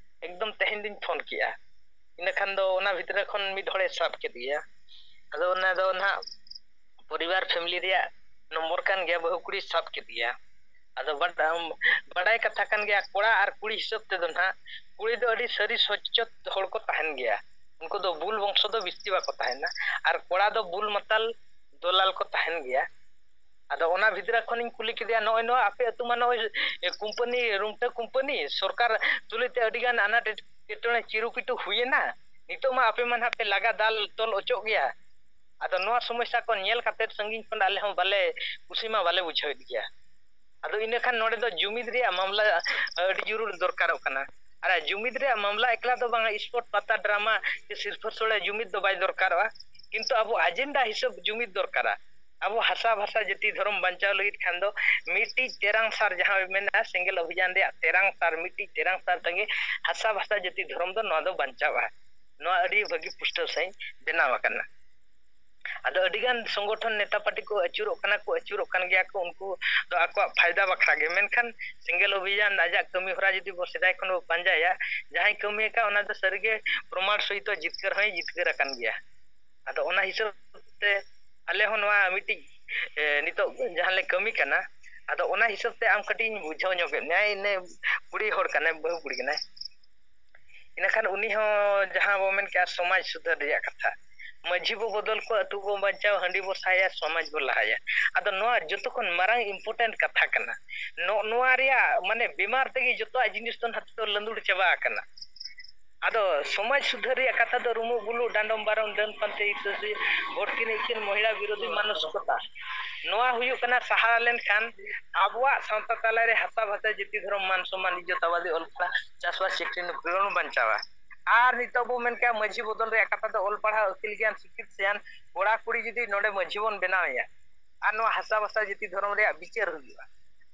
ᱮᱠᱫᱚᱢ ᱛᱮᱦᱮᱧ ᱫᱚᱧ ᱯᱷᱳᱱ ᱠᱮᱜᱼᱟ᱾ ᱤᱱᱟᱹ ᱠᱷᱟᱱ ᱫᱚ ᱚᱱᱟ ᱵᱷᱤᱛᱨᱤ ᱠᱷᱚᱱ ᱢᱤᱫ ᱦᱚᱲᱮ ᱥᱟᱵ ᱠᱮᱫ ᱜᱮᱭᱟ᱾ ᱟᱫᱚ ᱚᱱᱟ ᱫᱚ ᱱᱟᱦᱟᱜ ᱯᱚᱨᱤᱵᱟᱨ, ᱯᱷᱮᱢᱤᱞᱤ ᱨᱮᱭᱟᱜ ᱱᱚᱢᱵᱚᱨ ᱠᱟᱱ ᱜᱮᱭᱟ, ᱵᱟᱹᱦᱩ ᱠᱩᱲᱤ ᱥᱟᱵ ᱠᱮᱫ ᱜᱮᱭᱟ᱾ ᱟᱫᱚ ᱵᱟᱰ-, ᱟᱢ, ᱵᱟᱰᱟᱭ ᱠᱟᱛᱷᱟ ᱠᱟᱱ ᱜᱮᱭᱟ, ᱠᱚᱲᱟ ᱟᱨ ᱠᱩᱲᱤ ᱦᱤᱥᱟᱹᱵ ᱛᱮᱫᱚ ᱱᱟᱦᱟᱜ ᱠᱩᱲᱤ ᱫᱚ ᱟᱹᱰᱤ ᱥᱟᱹᱨᱤ ᱥᱚᱪᱪᱚᱛ ᱦᱚᱲ ᱠᱚ ᱛᱟᱦᱮᱱ ᱜᱮᱭᱟ᱾ ᱩᱱᱠᱩ ᱫᱚ ᱵᱩᱞ ᱵᱚᱝᱥᱚ ᱫᱚ ᱵᱤᱥᱛᱤ ᱵᱟᱠᱚ ᱛᱟᱦᱮᱱᱟ᱾ ᱟᱨ ᱠᱚᱲᱟ ᱫᱚ ᱵᱩᱞ ᱢᱟᱛᱟᱞ ᱫᱚᱞᱟᱞ ᱠᱚ ᱛᱟᱦᱮᱱ ᱜᱮᱭᱟ᱾ ᱟᱫᱚ ᱚᱱᱟ ᱵᱷᱤᱛᱨᱤ ᱠᱷᱚᱱᱤᱧ ᱠᱩᱞᱤ ᱠᱮᱫᱮᱭᱟ, "ᱱᱚᱜᱼᱚᱭ ᱱᱚᱣᱟ ᱟᱯᱮ ᱟᱹᱛᱩ ᱢᱟ ᱱᱚᱜᱼᱚᱭ, ᱮ, ᱠᱳᱢᱯᱟᱱᱤ, ᱨᱩᱢᱴᱟᱹ ᱠᱳᱢᱯᱟᱱᱤ, ᱥᱚᱨᱠᱟᱨ ᱛᱩᱞᱩᱡ ᱛᱮ ᱟᱹᱰᱤᱜᱟᱱ ᱟᱱᱟᱴ ᱮᱴᱠᱮᱴᱚᱬᱮ ᱪᱤᱨᱩᱯᱤᱴᱩ ᱦᱩᱭᱮᱱᱟ, ᱱᱤᱛᱚᱜ ᱢᱟ ᱟᱯᱮ ᱢᱟ ᱱᱟᱦᱟᱜ ᱯᱮ ᱞᱟᱜᱟ ᱫᱟᱞ ᱛᱚᱞ ᱚᱪᱚᱜ ᱜᱮᱭᱟ᱾ ᱟᱫᱚ ᱱᱚᱣᱟ ᱥᱚᱢᱚᱥᱥᱟ ᱠᱚ ᱧᱮᱞ ᱠᱟᱛᱮᱫ ᱥᱟᱺᱜᱤᱧ ᱠᱷᱚᱱ ᱟᱞᱮ ᱦᱚᱸ ᱵᱟᱞᱮ ᱠᱩᱥᱤ ᱢᱟ ᱵᱟᱞᱮ ᱵᱩᱡᱷᱟᱹᱣᱮᱫ ᱜᱮᱭᱟ᱾" ᱟᱫᱚ ᱤᱱᱟᱹ ᱠᱷᱟᱱ ᱱᱚᱰᱮ ᱫᱚ ᱡᱩᱢᱤᱫ ᱨᱮᱭᱟᱜ ᱢᱟᱢᱞᱟ ᱟᱹᱰᱤ ᱡᱳᱨ ᱫᱚᱨᱠᱟᱨᱚᱜ ᱠᱟᱱᱟ᱾ ᱟᱨ ᱡᱩᱢᱤᱫ ᱨᱮᱭᱟᱜ ᱢᱟᱢᱞᱟ ᱮᱠᱞᱟ ᱫᱚ ᱵᱟᱝᱟ, ᱥᱯᱳᱨᱴ, ᱯᱟᱛᱟ, ᱰᱨᱟᱢᱟ ᱥᱮ ᱥᱤᱨᱯᱷᱟᱹ ᱥᱳᱲᱮ ᱡᱩᱢᱤᱫ ᱫᱚ ᱵᱟᱭ ᱫᱚᱨᱠᱟᱨᱚᱜᱼᱟ, ᱠᱤᱱᱛᱩ ᱟᱵᱚ ᱟᱡᱮᱱᱰᱟ ᱦᱤᱥᱟᱹᱵ ᱡᱩᱢᱤᱫ ᱫᱚᱨᱠᱟᱨᱟ᱾ ᱟᱵᱚ ᱦᱟᱥᱟ ᱵᱷᱟᱥᱟ ᱡᱟᱹᱛᱤ ᱫᱷᱚᱨᱚᱢ ᱵᱟᱧᱪᱟᱣ ᱞᱟᱹᱜᱤᱫ ᱠᱷᱟᱱ ᱫᱚ ᱢᱤᱫᱴᱤᱡ ᱛᱮᱨᱟᱝ ᱥᱟᱨ ᱡᱟᱦᱟᱸ ᱢᱮᱱᱟᱜᱼᱟ, ᱥᱮᱸᱜᱮᱞ ᱚᱵᱷᱤᱡᱟᱱ ᱨᱮᱭᱟᱜ ᱛᱮᱨᱟᱝ ᱥᱟᱨ, ᱢᱤᱫᱴᱤᱡ ᱛᱮᱨᱟᱝ ᱥᱟᱨ ᱛᱮᱜᱮ ᱦᱟᱥᱟ ᱵᱷᱟᱥᱟ ᱡᱟᱹᱛᱤ ᱫᱷᱚᱨᱚᱢ ᱫᱚ ᱱᱚᱣᱟ ᱫᱚ ᱵᱟᱧᱪᱟᱣᱼᱟ᱾ ᱱᱚᱣᱟ ᱟᱹᱰᱤ ᱵᱷᱟᱹᱜᱤ ᱯᱩᱥᱴᱟᱹᱣ ᱥᱟᱺᱦᱤᱡ ᱵᱮᱱᱟᱣ ᱟᱠᱟᱱᱟ᱾ ᱟᱫᱚ ᱟᱹᱰᱤᱜᱟᱱ ᱥᱚᱝᱜᱚᱴᱷᱚᱱ ᱱᱮᱛᱟ ᱯᱟᱨᱴᱤ ᱠᱚ ᱟᱹᱪᱩᱨᱚᱜ ᱠᱟᱱᱟ ᱠᱚ, ᱟᱹᱪᱩᱨᱚᱜ ᱠᱟᱱ ᱜᱮᱭᱟ ᱠᱚ, ᱩᱱᱠᱩ ᱫᱚ ᱟᱠᱚᱣᱟᱜ ᱯᱷᱟᱭᱫᱟ ᱵᱟᱠᱷᱨᱟ ᱜᱮ᱾ ᱢᱮᱱᱠᱷᱟᱱ ᱥᱮᱸᱜᱮᱞ ᱚᱵᱷᱤᱡᱟᱱ ᱟᱡᱟᱜ ᱠᱟᱹᱢᱤ ᱦᱚᱨᱟ ᱡᱩᱫᱤ ᱵᱚ ᱥᱮᱫᱟᱭ ᱠᱷᱚᱱ ᱵᱚ ᱯᱟᱸᱡᱟᱭᱟ, ᱡᱟᱦᱟᱸᱭ ᱠᱟᱹᱢᱤ ᱟᱠᱟᱫ ᱚᱱᱟ ᱫᱚ ᱥᱟᱹᱨᱤᱜᱮ ᱯᱨᱚᱢᱟᱬ ᱥᱚᱦᱤᱛᱚ ᱡᱤᱛᱠᱟᱹᱨ ᱦᱚᱸᱭ ᱡᱤᱛᱠᱟᱹᱨ ᱟᱠᱟᱱ ᱜᱮᱭᱟ᱾ ᱟᱫᱚ ᱚᱱᱟ ᱦᱤᱥᱟᱹᱵ ᱛᱮ ᱟᱞᱮ ᱦᱚᱸ ᱱᱚᱣᱟ ᱢᱤᱫᱴᱤᱡ, ᱮ, ᱱᱤᱛᱚᱜ ᱡᱟᱦᱟᱸ ᱞᱮ ᱠᱟᱹᱢᱤ ᱠᱟᱱᱟ, ᱟᱫᱚ ᱚᱱᱟ ᱦᱤᱥᱟᱹᱵ ᱛᱮ ᱟᱢ ᱠᱟᱹᱴᱤᱡ ᱤᱧ ᱵᱩᱡᱷᱟᱹᱣ ᱧᱚᱜᱮᱫ ᱢᱮᱭᱟ, ᱤᱱᱟᱹ ᱠᱩᱲᱤ ᱦᱚᱲ ᱠᱟᱱᱟᱭ, ᱵᱟᱹᱦᱩ ᱠᱩᱲᱤ ᱠᱟᱱᱟᱭ᱾ ᱤᱱᱟᱹᱠᱷᱟᱱ ᱩᱱᱤ ᱦᱚᱸ ᱡᱟᱦᱟᱸ ᱵᱚ ᱢᱮᱱ ᱠᱮᱜᱼᱟ ᱥᱚᱢᱟᱡᱽ ᱥᱩᱫᱷᱟᱹᱨ ᱨᱮᱭᱟᱜ ᱠᱟᱛᱷᱟ, ᱢᱟᱹᱡᱷᱤ ᱵᱚ ᱵᱚᱫᱚᱞ ᱠᱚᱣᱟ, ᱟᱹᱛᱩ ᱵᱚ ᱵᱟᱧᱪᱟᱣᱟ, ᱦᱟᱺᱰᱤ ᱵᱚ ᱥᱟᱭᱟ, ᱥᱚᱢᱟᱡᱽ ᱵᱚ ᱞᱟᱦᱟᱭᱟ᱾ ᱟᱫᱚ ᱱᱚᱣᱟ ᱡᱚᱛᱚ ᱠᱷᱚᱱ ᱢᱟᱨᱟᱝ important ᱠᱟᱛᱷᱟ ᱠᱟᱱᱟ᱾ ᱱᱚᱜ ᱱᱚᱣᱟ ᱨᱮᱭᱟᱜ ᱢᱟᱱᱮ ᱵᱤᱢᱟᱨ ᱛᱮᱜᱮ ᱡᱚᱛᱚᱣᱟᱜ ᱡᱤᱱᱤᱥ ᱫᱚ ᱱᱟᱦᱟᱜ ᱫᱚ ᱞᱟᱹᱸᱫᱩᱲ ᱪᱟᱵᱟ ᱟᱠᱟᱱᱟ᱾ ᱟᱫᱚ ᱥᱚᱢᱟᱡᱽ ᱥᱩᱫᱷᱟᱹᱨ ᱨᱮᱭᱟᱜ ᱠᱟᱛᱷᱟ ᱫᱚ ᱨᱩᱢᱩᱜ ᱵᱩᱞᱩᱜ, ᱰᱟᱸᱰᱚᱢ ᱵᱟᱨᱚᱢ, ᱰᱟᱹᱱ ᱯᱟᱱᱛᱮ, ᱤᱥᱟᱹᱥᱤ, ᱵᱷᱚᱴᱠᱤᱱ ᱤᱠᱤᱱ, ᱢᱚᱦᱤᱲᱟ ᱵᱤᱨᱳᱫᱷᱤ ᱢᱟᱱᱚᱥᱤᱠᱚᱛᱟ, ᱱᱚᱣᱟ ᱦᱩᱭᱩᱜ ᱠᱟᱱᱟ ᱥᱟᱦᱟ ᱞᱮᱱᱠᱷᱟᱱ ᱟᱵᱚᱣᱟᱜ ᱥᱟᱶᱛᱟ ᱛᱟᱞᱟᱨᱮ ᱦᱟᱥᱟ ᱵᱷᱟᱥᱟ ᱡᱟᱹᱛᱤ ᱫᱷᱚᱨᱚᱢ ᱢᱟᱱ ᱥᱚᱢᱢᱟᱱ ᱤᱡᱽᱡᱚᱛ ᱟᱵᱟᱫᱤ ᱚᱞ ᱯᱟᱲᱦᱟᱣ ᱪᱟᱥᱵᱟᱥ ᱪᱟᱹᱠᱨᱤ ᱱᱚᱠᱨᱤ ᱵᱚᱱ ᱵᱟᱧᱪᱟᱣᱟ᱾ ᱟᱨ ᱱᱤᱛᱚᱜ ᱵᱚ ᱢᱮᱱ ᱠᱮᱭᱟ ᱢᱟᱹᱡᱷᱤ ᱵᱚᱫᱚᱞ ᱨᱮᱭᱟᱜ ᱠᱟᱛᱷᱟ ᱫᱚ ᱚᱞ ᱯᱟᱲᱦᱟᱣ ᱟᱹᱠᱤᱞ ᱜᱮᱭᱟᱱ ᱥᱤᱠᱷᱤᱛ ᱥᱮᱭᱟᱱ ᱠᱚᱲᱟ ᱠᱩᱲᱤ ᱡᱩᱫᱤ ᱱᱚᱰᱮ ᱢᱟᱹᱡᱷᱤ ᱵᱚᱱ ᱵᱮᱱᱟᱣᱮᱭᱟ ᱟᱨ ᱱᱚᱣᱟ ᱦᱟᱥᱟ ᱵᱷᱟᱥᱟ ᱡᱟᱹᱛᱤ ᱫᱷᱚᱨᱚᱢ ᱨᱮᱭᱟᱜ ᱵᱤᱪᱟᱹᱨ ᱦᱩᱭᱩᱜᱼᱟ,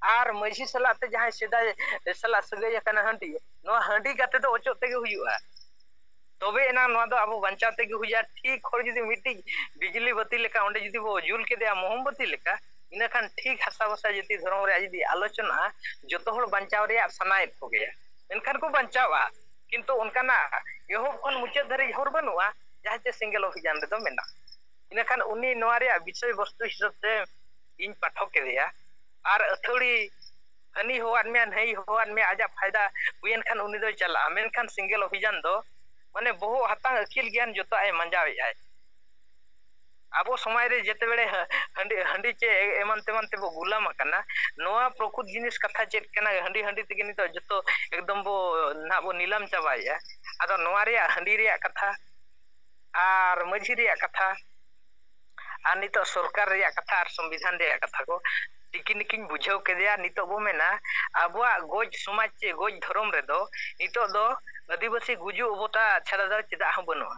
ᱟᱨ ᱢᱟᱹᱡᱷᱤ ᱥᱟᱞᱟᱜ ᱛᱮ ᱡᱟᱦᱟᱸᱭ ᱥᱮᱫᱟᱭ ᱥᱟᱞᱟᱜ ᱥᱟᱹᱜᱟᱹᱭ ᱟᱠᱟᱱᱟ ᱦᱟᱺᱰᱤ, ᱱᱚᱣᱟ ᱦᱟᱺᱰᱤ ᱜᱟᱛᱮ ᱫᱚ ᱚᱪᱚᱜ ᱛᱮᱜᱮ ᱦᱩᱭᱩᱜᱼᱟ᱾ ᱛᱚᱵᱮ ᱮᱱᱟᱝ ᱱᱚᱣᱟ ᱫᱚ ᱟᱵᱚ ᱵᱟᱧᱪᱟᱣ ᱛᱮᱜᱮ ᱦᱩᱭᱩᱜᱼᱟ᱾ ᱴᱷᱤᱠ ᱦᱚᱲ ᱡᱩᱫᱤ ᱢᱤᱫᱴᱤᱡ ᱵᱤᱡᱽᱞᱤ ᱵᱟᱹᱛᱤ ᱞᱮᱠᱟ ᱚᱸᱰᱮ ᱡᱩᱫᱤ ᱵᱚ ᱡᱩᱞ ᱠᱮᱫᱮᱭᱟ ᱢᱚᱦᱚᱢᱵᱟᱹᱛᱤ ᱞᱮᱠᱟ, ᱤᱱᱟᱹᱠᱷᱟᱱ ᱴᱷᱤᱠ ᱦᱟᱥᱟ ᱵᱷᱟᱥᱟ ᱡᱟᱹᱛᱤ ᱫᱷᱚᱨᱚᱢ ᱨᱮᱭᱟᱜ ᱡᱩᱫᱤ ᱟᱞᱳᱪᱚᱱᱟᱜᱼᱟ, ᱡᱚᱛᱚ ᱦᱚᱲ ᱵᱟᱧᱪᱟᱣ ᱨᱮᱭᱟᱜ ᱥᱟᱱᱟᱭᱮᱫ ᱠᱚᱜᱮᱭᱟ, ᱢᱮᱱᱠᱷᱟᱱ ᱠᱚ ᱵᱟᱧᱪᱟᱣᱼᱟ᱾ ᱠᱤᱱᱛᱩ ᱚᱱᱠᱟᱱᱟᱜ ᱮᱦᱚᱵ ᱠᱷᱚᱱ ᱢᱩᱪᱟᱹᱫ ᱫᱷᱟᱹᱨᱤᱡ ᱦᱚᱨ ᱵᱟᱹᱱᱩᱜᱼᱟ, ᱡᱟᱦᱟᱸ ᱪᱮ ᱥᱮᱸᱜᱮᱞ ᱚᱵᱷᱤᱡᱟᱱ ᱨᱮᱫᱚ ᱢᱮᱱᱟᱜᱼᱟ᱾ ᱤᱱᱟᱹᱠᱷᱟᱱ ᱩᱱᱤ ᱱᱚᱣᱟ ᱨᱮᱭᱟᱜ ᱵᱤᱥᱚᱭ ᱵᱚᱥᱛᱩ ᱦᱤᱥᱟᱹᱵ ᱛᱮ ᱤᱧ ᱯᱟᱴᱷᱚᱠ ᱠᱮᱫᱮᱭᱟ᱾ ᱟᱨ ᱟᱹᱛᱷᱟᱹᱲᱤ ᱦᱟᱹᱱᱤ ᱦᱚᱦᱚᱣᱟᱫ ᱢᱮᱭᱟ, ᱱᱟᱹᱭ ᱦᱚᱦᱚᱣᱟᱫ ᱢᱮᱭᱟ, ᱟᱡᱟᱜ ᱯᱷᱟᱭᱫᱟ ᱦᱩᱭᱮᱱ ᱠᱷᱟᱱ ᱩᱱᱤ ᱫᱚᱭ ᱪᱟᱞᱟᱜᱼᱟ᱾ ᱢᱮᱱᱠᱷᱟᱱ ᱥᱮᱸᱜᱮᱞ ᱚᱵᱷᱤᱡᱟᱱ ᱫᱚ ᱢᱟᱱᱮ ᱵᱚᱦᱚᱜ ᱦᱟᱛᱟᱝ ᱟᱹᱠᱤᱞ ᱜᱮᱭᱟᱱ ᱡᱚᱛᱚᱣᱟᱜ ᱮ ᱢᱟᱸᱡᱟᱣᱮᱫᱼᱟᱭ᱾ ᱟᱵᱚ ᱥᱚᱢᱟᱡᱽ ᱨᱮ ᱡᱮᱛᱮ ᱵᱮᱲᱮ ᱦᱟ-, ᱦᱟᱺᱰᱤ, ᱦᱟᱺᱰᱤ ᱪᱮ ᱮᱢᱟᱱ ᱛᱮᱢᱟᱱ ᱛᱮᱵᱚ ᱜᱩᱞᱟᱢ ᱟᱠᱟᱱᱟ, ᱱᱚᱣᱟ ᱯᱨᱚᱠᱩᱛ ᱡᱤᱱᱤᱥ ᱠᱟᱛᱷᱟ ᱪᱮᱫ ᱠᱟᱱᱟ? ᱦᱟᱺᱰᱤ, ᱦᱟᱺᱰᱤ ᱛᱮᱜᱮ ᱱᱤᱛᱚᱜ ᱡᱚᱛᱚ ᱮᱠᱫᱚᱢ ᱵᱚ ᱱᱟᱦᱟᱜ ᱵᱚ ᱱᱤᱞᱟᱢ ᱪᱟᱵᱟᱭᱮᱫᱼᱟ᱾ ᱟᱫᱚ ᱱᱚᱣᱟ ᱨᱮᱭᱟᱜ, ᱦᱟᱺᱰᱤ ᱨᱮᱭᱟᱜ ᱠᱟᱛᱷᱟ ᱟᱨ ᱢᱟᱹᱡᱷᱤ ᱨᱮᱭᱟᱜ ᱠᱟᱛᱷᱟ ᱟᱨ ᱱᱤᱛᱚᱜ ᱥᱚᱨᱠᱟᱨ ᱨᱮᱭᱟᱜ ᱠᱟᱛᱷᱟ ᱟᱨ ᱥᱚᱝᱵᱤᱫᱷᱟᱱ ᱨᱮᱭᱟᱜ ᱠᱟᱛᱷᱟ ᱠᱚ ᱛᱤᱠᱤ ᱱᱤᱠᱤᱧ ᱵᱩᱡᱷᱟᱹᱣ ᱠᱮᱫᱮᱭᱟ᱾ ᱱᱤᱛᱚᱜ ᱵᱚ ᱢᱮᱱᱟ ᱟᱵᱚᱣᱟᱜ ᱜᱚᱡ ᱥᱚᱢᱟᱡᱽ ᱪᱮ ᱜᱚᱡ ᱫᱷᱚᱨᱚᱢ ᱨᱮᱫᱚ ᱱᱤᱛᱚᱜ ᱫᱚ ᱟᱹᱫᱤᱵᱟᱹᱥᱤ ᱜᱩᱡᱩᱜ ᱚᱵᱚᱛᱟ ᱪᱷᱟᱲᱟ ᱫᱚ ᱪᱮᱫᱟᱜ ᱦᱚᱸ ᱵᱟᱹᱱᱩᱜᱼᱟ᱾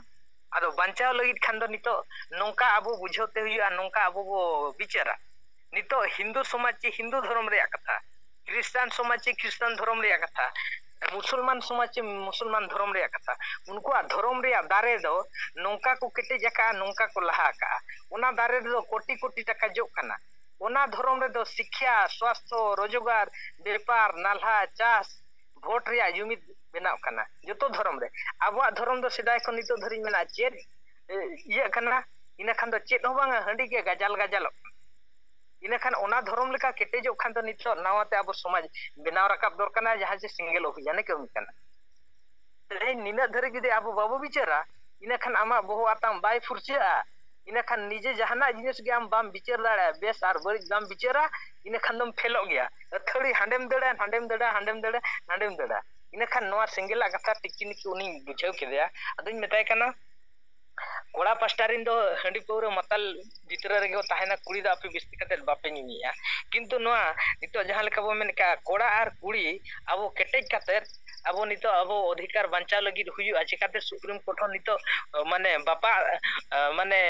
ᱟᱫᱚ ᱵᱟᱧᱪᱟᱣ ᱞᱟᱹᱜᱤᱫ ᱠᱷᱟᱱ ᱫᱚ ᱱᱤᱛᱚᱜ ᱱᱚᱝᱠᱟ ᱟᱵᱚ ᱵᱩᱡᱷᱟᱹᱣ ᱛᱮ ᱦᱩᱭᱩᱜᱼᱟ, ᱱᱚᱝᱠᱟ ᱟᱵᱚ ᱵᱚ ᱵᱤᱪᱟᱹᱨᱟ᱾ ᱱᱤᱛᱚᱜ ᱦᱤᱱᱫᱩ ᱥᱚᱢᱟᱡᱽ ᱪᱮ ᱦᱤᱱᱫᱩ ᱫᱷᱚᱨᱚᱢ ᱨᱮᱭᱟᱜ ᱠᱟᱛᱷᱟ, ᱠᱷᱨᱤᱥᱴᱟᱱ ᱥᱚᱢᱟᱡᱽ ᱪᱮ ᱠᱷᱨᱤᱥᱴᱟᱱ ᱫᱷᱚᱨᱚᱢ ᱨᱮᱭᱟᱜ ᱠᱟᱛᱷᱟ, ᱢᱩᱥᱚᱞᱢᱟᱱ ᱥᱚᱢᱟᱡᱽ ᱪᱮ ᱢᱩᱥᱚᱞᱢᱟᱱ ᱫᱷᱚᱨᱚᱢ ᱨᱮᱭᱟᱜ ᱠᱟᱛᱷᱟ, ᱩᱱᱠᱩᱣᱟᱜ ᱫᱷᱚᱨᱚᱢ ᱨᱮᱭᱟᱜ ᱫᱟᱨᱮ ᱫᱚ ᱱᱚᱝᱠᱟ ᱠᱚ ᱠᱮᱴᱮᱡ ᱟᱠᱟᱫᱼᱟ, ᱱᱚᱝᱠᱟ ᱠᱚ ᱞᱟᱦᱟ ᱟᱠᱟᱫᱼᱟ᱾ ᱚᱱᱟ ᱫᱟᱨᱮ ᱨᱮᱫᱚ ᱠᱳᱴᱤ ᱠᱳᱴᱤ ᱴᱟᱠᱟ ᱡᱚᱜ ᱠᱟᱱᱟ᱾ ᱚᱱᱟ ᱫᱷᱚᱨᱚᱢ ᱨᱮᱫᱚ ᱥᱤᱠᱠᱷᱟ, ᱥᱣᱟᱥᱛᱷᱚ, ᱨᱳᱡᱽᱜᱟᱨ, ᱵᱮᱯᱟᱨ, ᱱᱟᱞᱦᱟ, ᱪᱟᱥ, ᱵᱷᱳᱴ ᱨᱮᱭᱟᱜ ᱡᱩᱢᱤᱫ ᱵᱮᱱᱟᱜ ᱠᱟᱱᱟ᱾ ᱡᱚᱛᱚ ᱫᱷᱚᱨᱚᱢ ᱨᱮ, ᱟᱵᱚᱣᱟᱜ ᱫᱷᱚᱨᱚᱢ ᱫᱚ ᱥᱮᱫᱟᱭ ᱠᱷᱚᱱ ᱱᱤᱛᱚᱜ ᱫᱷᱟᱹᱨᱤᱡ ᱢᱮᱱᱟᱜᱼᱟ᱾ ᱪᱮᱫ, ᱮ, ᱤᱭᱟᱹᱜ ᱠᱟᱱᱟ? ᱤᱱᱟᱹ ᱠᱷᱟᱱ ᱫᱚ ᱪᱮᱫ ᱦᱚᱸ ᱵᱟᱝᱟ, ᱦᱟᱺᱰᱤ ᱜᱮ ᱜᱟᱡᱟᱞ ᱜᱟᱡᱟᱞᱚᱜ ᱠᱟᱱᱟ᱾ ᱤᱱᱟᱹ ᱠᱷᱟᱱ ᱚᱱᱟ ᱫᱷᱚᱨᱚᱢ ᱞᱮᱠᱟ ᱠᱮᱴᱮᱡᱚᱜ ᱠᱷᱟᱱ ᱫᱚ ᱱᱤᱛᱚᱜ ᱱᱟᱣᱟ ᱛᱮ ᱟᱵᱚ ᱥᱚᱢᱟᱡᱽ ᱵᱮᱱᱟᱣ ᱨᱟᱠᱟᱵ ᱫᱚᱨᱠᱟᱨ ᱠᱟᱱᱟ, ᱡᱟᱦᱟᱸ ᱡᱮ ᱥᱮᱸᱜᱮᱞ ᱚᱵᱷᱤᱡᱟᱱᱮ ᱠᱟᱹᱢᱤ ᱠᱟᱱᱟ᱾ ᱛᱮᱦᱮᱧ ᱱᱤᱱᱟᱹᱜ ᱫᱷᱟᱹᱨᱤᱡ ᱡᱩᱫᱤ ᱟᱵᱚ ᱵᱟᱵᱚ ᱵᱤᱪᱟᱹᱨᱟ, ᱤᱱᱟᱹ ᱠᱷᱟᱱ ᱟᱢᱟᱜ ᱵᱚᱦᱚᱜ ᱟᱛᱟᱝ ᱵᱟᱭ ᱯᱷᱩᱨᱪᱟᱹᱜᱼᱟ᱾ ᱤᱱᱟᱹ ᱠᱷᱟᱱ ᱱᱤᱡᱮ ᱡᱟᱦᱟᱱᱟᱜ ᱡᱤᱱᱤᱥ ᱜᱮ ᱟᱢ ᱵᱟᱢ ᱵᱤᱪᱟᱹᱨ ᱫᱟᱲᱮᱭᱟᱜᱼᱟ, ᱵᱮᱥ ᱟᱨ ᱵᱟᱹᱲᱤᱡ ᱵᱟᱢ ᱵᱤᱪᱟᱹᱨᱟ, ᱤᱱᱟᱹ ᱠᱷᱟᱱ ᱫᱚᱢ ᱯᱷᱮᱞᱚᱜ ᱜᱮᱭᱟ᱾ ᱟᱹᱛᱷᱟᱹᱲᱤ ᱦᱟᱸᱰᱮᱢ ᱫᱟᱹᱲᱟ, ᱱᱟᱸᱰᱮᱢ ᱫᱟᱹᱲᱟ, ᱦᱟᱸᱰᱮᱢ ᱫᱟᱹᱲᱟ, ᱱᱟᱸᱰᱮᱢ ᱫᱟᱹᱲᱟ᱾ ᱤᱱᱟᱹ ᱠᱷᱟᱱ ᱱᱚᱣᱟ ᱥᱮᱸᱜᱮᱞᱟᱜ ᱠᱟᱛᱷᱟ ᱴᱤᱠᱤ ᱱᱤᱠᱤ ᱩᱱᱤᱧ ᱵᱩᱡᱷᱟᱹᱣ ᱠᱮᱫᱮᱭᱟ᱾ ᱟᱫᱚᱧ ᱢᱮᱛᱟᱭ ᱠᱟᱱᱟ, ᱠᱚᱲᱟ ᱯᱟᱥᱴᱟ ᱨᱮᱱ ᱫᱚ ᱦᱟᱺᱰᱤ ᱯᱟᱹᱣᱨᱟᱹ ᱢᱟᱛᱟᱞ ᱵᱷᱤᱛᱨᱤ ᱨᱮᱜᱮ ᱠᱚ ᱛᱟᱦᱮᱱᱟ, ᱠᱩᱲᱤ ᱫᱚ ᱟᱯᱮ ᱵᱤᱥᱛᱤ ᱠᱟᱛᱮᱫ ᱵᱟᱯᱮ ᱧᱩᱧᱩᱭᱟ᱾ ᱠᱤᱱᱛᱩ ᱱᱚᱣᱟ ᱱᱤᱛᱚᱜ ᱡᱟᱦᱟᱸ ᱞᱮᱠᱟ ᱵᱚ ᱢᱮᱱ ᱠᱟᱜᱼᱟ, ᱠᱚᱲᱟ ᱟᱨ ᱠᱩᱲᱤ ᱟᱵᱚ ᱠᱮᱴᱮᱡ ᱠᱟᱛᱮᱫ ᱟᱵᱚ ᱱᱤᱛᱚᱜ ᱟᱵᱚ ᱚᱫᱷᱤᱠᱟᱨ ᱵᱟᱧᱪᱟᱣ ᱞᱟᱹᱜᱤᱫ ᱦᱩᱭᱩᱜᱼᱟ, ᱪᱤᱠᱟᱹᱛᱮ ᱥᱩᱯᱨᱤᱢ ᱠᱳᱨᱴ ᱦᱚᱸ ᱱᱤᱛᱚᱜ, ᱢᱟᱱᱮ, ᱵᱟᱯᱟ-, ᱢᱟᱱᱮ,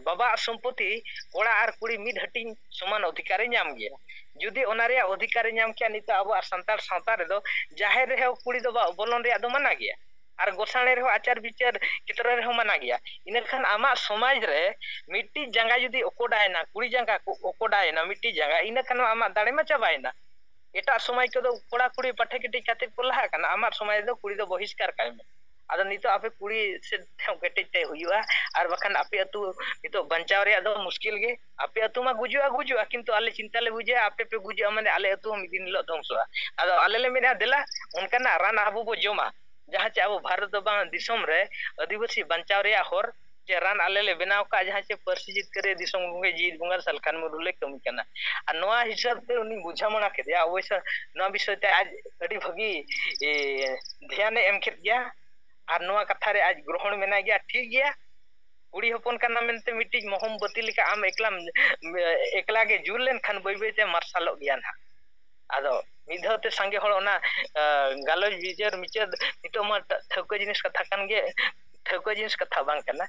ᱵᱟᱵᱟᱣᱟᱜ ᱥᱚᱢᱯᱚᱛᱤ ᱠᱚᱲᱟ ᱟᱨ ᱠᱩᱲᱤ ᱢᱤᱫ ᱦᱟᱹᱴᱤᱧ ᱥᱚᱢᱟᱱ ᱚᱫᱷᱤᱠᱟᱨᱮ ᱧᱟᱢ ᱜᱮᱭᱟ᱾ ᱡᱩᱫᱤ ᱚᱱᱟ ᱨᱮᱭᱟᱜ ᱚᱫᱷᱤᱠᱟᱨᱮ ᱧᱟᱢ ᱠᱮᱭᱟ, ᱱᱤᱛᱚᱜ ᱟᱵᱚᱣᱟᱜ ᱥᱟᱱᱛᱟᱲ ᱥᱟᱶᱛᱟ ᱨᱮᱫᱚ ᱡᱟᱦᱮᱨ ᱨᱮᱦᱚᱸ ᱠᱩᱲᱤ ᱫᱚ ᱵᱟ-, ᱵᱚᱞᱚᱱ ᱨᱮᱭᱟᱜ ᱫᱚ ᱢᱟᱱᱟ ᱜᱮᱭᱟ, ᱟᱨ ᱜᱚᱥᱟᱬᱮ ᱨᱮᱦᱚᱸ ᱟᱪᱟᱨ ᱵᱤᱪᱟᱹᱨ ᱠᱷᱮᱛᱨᱚ ᱨᱮᱦᱚᱸ ᱢᱟᱱᱟ ᱜᱮᱭᱟ᱾ ᱤᱱᱟᱹ ᱠᱷᱟᱱ ᱟᱢᱟᱜ ᱥᱚᱢᱟᱡᱽ ᱨᱮ ᱢᱤᱫᱴᱤᱡ ᱡᱟᱸᱜᱟ ᱡᱩᱫᱤ ᱚᱠᱚᱰᱟᱭᱮᱱᱟ, ᱠᱩᱲᱤ ᱡᱟᱸᱜᱟ ᱠᱚ ᱚᱠᱚᱰᱟᱭᱮᱱᱟ ᱢᱤᱫᱴᱤᱡ ᱡᱟᱸᱜᱟ, ᱤᱱᱟᱹ ᱠᱷᱟᱱ ᱢᱟ ᱟᱢᱟᱜ ᱫᱟᱲᱮ ᱢᱟ ᱪᱟᱵᱟᱭᱮᱱᱟ᱾ ᱮᱴᱟᱜ ᱥᱚᱢᱟᱡᱽ ᱠᱚᱫᱚ ᱠᱚᱲᱟ ᱠᱩᱲᱤ ᱯᱟᱴᱷᱮ ᱠᱟᱹᱴᱤᱡ ᱠᱟᱛᱮ ᱠᱚ ᱞᱟᱦᱟᱜ ᱠᱟᱱᱟ, ᱟᱢᱟᱜ ᱥᱚᱢᱟᱡᱽ ᱫᱚ ᱠᱩᱲᱤ ᱫᱚ ᱵᱚᱦᱤᱥᱠᱟᱨ ᱠᱟᱭ ᱢᱮ᱾ ᱟᱫᱚ ᱱᱤᱛᱚᱜ ᱟᱯᱮ ᱠᱩᱲᱤ ᱥᱮᱫ ᱛᱮᱦᱚᱸ ᱠᱮᱴᱮᱡ ᱛᱮ ᱦᱩᱭᱩᱜᱼᱟ, ᱟᱨ ᱵᱟᱠᱷᱟᱱ ᱟᱯᱮ ᱟᱹᱛᱩ ᱱᱤᱛᱚᱜ ᱵᱟᱧᱪᱟᱣ ᱨᱮᱭᱟᱜ ᱫᱚ ᱢᱩᱥᱠᱤᱞ ᱜᱮ᱾ ᱟᱯᱮ ᱟᱹᱛᱩ ᱢᱟ ᱜᱩᱡᱩᱜᱼᱟ, ᱜᱩᱡᱩᱜᱼᱟ, ᱠᱤᱱᱛᱩ ᱟᱞᱮ ᱪᱤᱱᱛᱟ ᱞᱮ ᱵᱩᱡᱷᱟᱹᱣᱟ, ᱟᱯᱮ ᱯᱮ ᱜᱩᱡᱩᱜᱼᱟ, ᱢᱟᱱᱮ ᱟᱞᱮ ᱟᱹᱛᱩ ᱦᱚᱸ ᱢᱤᱫ ᱫᱤᱱ ᱦᱤᱞᱳᱜ ᱫᱷᱚᱝᱥᱚᱜᱼᱟ᱾ ᱟᱫᱚ ᱟᱞᱮ ᱞᱮ ᱢᱮᱱᱮᱫᱼᱟ, ᱫᱮᱞᱟ ᱚᱱᱠᱟᱱᱟᱜ ᱨᱟᱱ ᱟᱵᱚ ᱵᱚ ᱡᱚᱢᱟ, ᱡᱟᱦᱟᱸ ᱪᱮ ᱟᱵᱚ ᱵᱷᱟᱨᱚᱛ ᱫᱚ ᱵᱟᱝ ᱫᱤᱥᱚᱢ ᱨᱮ ᱟᱹᱫᱤᱵᱟᱹᱥᱤ ᱵᱟᱧᱪᱟᱣ ᱨᱮᱭᱟᱜ ᱦᱚᱨ ᱪᱮ ᱨᱟᱱ ᱟᱞᱮ ᱞᱮ ᱵᱮᱱᱟᱣ ᱠᱟᱜᱼᱟ, ᱡᱟᱦᱟᱸ ᱪᱮ ᱯᱟᱹᱨᱥᱤ ᱡᱤᱛᱠᱟᱹᱨ ᱨᱮ ᱫᱤᱥᱚᱢ ᱜᱚᱢᱠᱮ ᱡᱤᱣᱤᱫ ᱵᱚᱸᱜᱟ ᱥᱟᱞᱠᱷᱟᱱ ᱢᱩᱨᱢᱩ ᱞᱮ ᱠᱟᱹᱢᱤ ᱠᱟᱱᱟ᱾ ᱟᱨ ᱱᱚᱣᱟ ᱦᱤᱥᱟᱹᱵ ᱛᱮ ᱩᱱᱤ ᱵᱩᱡᱷᱟᱹᱣ ᱢᱟᱱᱟ ᱠᱮᱫᱮᱭᱟ, ᱚᱵᱚᱥᱥᱳᱭ ᱱᱚᱣᱟ ᱵᱤᱥᱚᱭ ᱛᱮ ᱟᱡ ᱟᱹᱰᱤ ᱵᱷᱟᱹᱜᱤ, ᱮ, ᱫᱷᱮᱭᱟᱱᱮ ᱮᱢ ᱠᱮᱫ ᱜᱮᱭᱟ᱾ ᱟᱨ ᱱᱚᱣᱟ ᱠᱟᱛᱷᱟ ᱨᱮ ᱟᱡ ᱜᱨᱚᱦᱚᱬ ᱢᱮᱱᱟᱭ ᱜᱮᱭᱟ, ᱴᱷᱤᱠ ᱜᱮᱭᱟ᱾ ᱠᱩᱲᱤ ᱦᱚᱯᱚᱱ ᱠᱟᱱᱟ ᱢᱮᱱᱛᱮ ᱢᱤᱫᱴᱤᱡ ᱢᱚᱦᱚᱢᱵᱚᱛᱤ ᱞᱮᱠᱟ ᱟᱢ ᱮᱠᱞᱟᱢ, ᱮᱠᱞᱟ ᱜᱮ ᱡᱩᱞ ᱞᱮᱱᱠᱷᱟᱱ ᱵᱟᱹᱭ ᱵᱟᱹᱭ ᱛᱮ ᱢᱟᱨᱥᱟᱞᱚᱜ ᱜᱮᱭᱟ ᱱᱟᱦᱟᱜ᱾ ᱟᱫᱚ ᱢᱤᱫ ᱫᱷᱟᱣ ᱛᱮ ᱥᱟᱸᱜᱮ ᱦᱚᱲ ᱚᱱᱟ, ᱟ, ᱜᱟᱞᱚᱪ ᱵᱤᱪᱟᱹᱨ ᱢᱤᱪᱟᱹᱨ ᱱᱤᱛᱚᱜ ᱢᱟ ᱴᱟ-, ᱴᱷᱟᱹᱣᱠᱟᱹ ᱡᱤᱱᱤᱥ ᱠᱟᱛᱷᱟ ᱠᱟᱱ ᱜᱮ, ᱴᱷᱟᱹᱣᱠᱟᱹ ᱡᱤᱱᱤᱥ ᱠᱟᱛᱷᱟ ᱵᱟᱝ ᱠᱟᱱᱟ᱾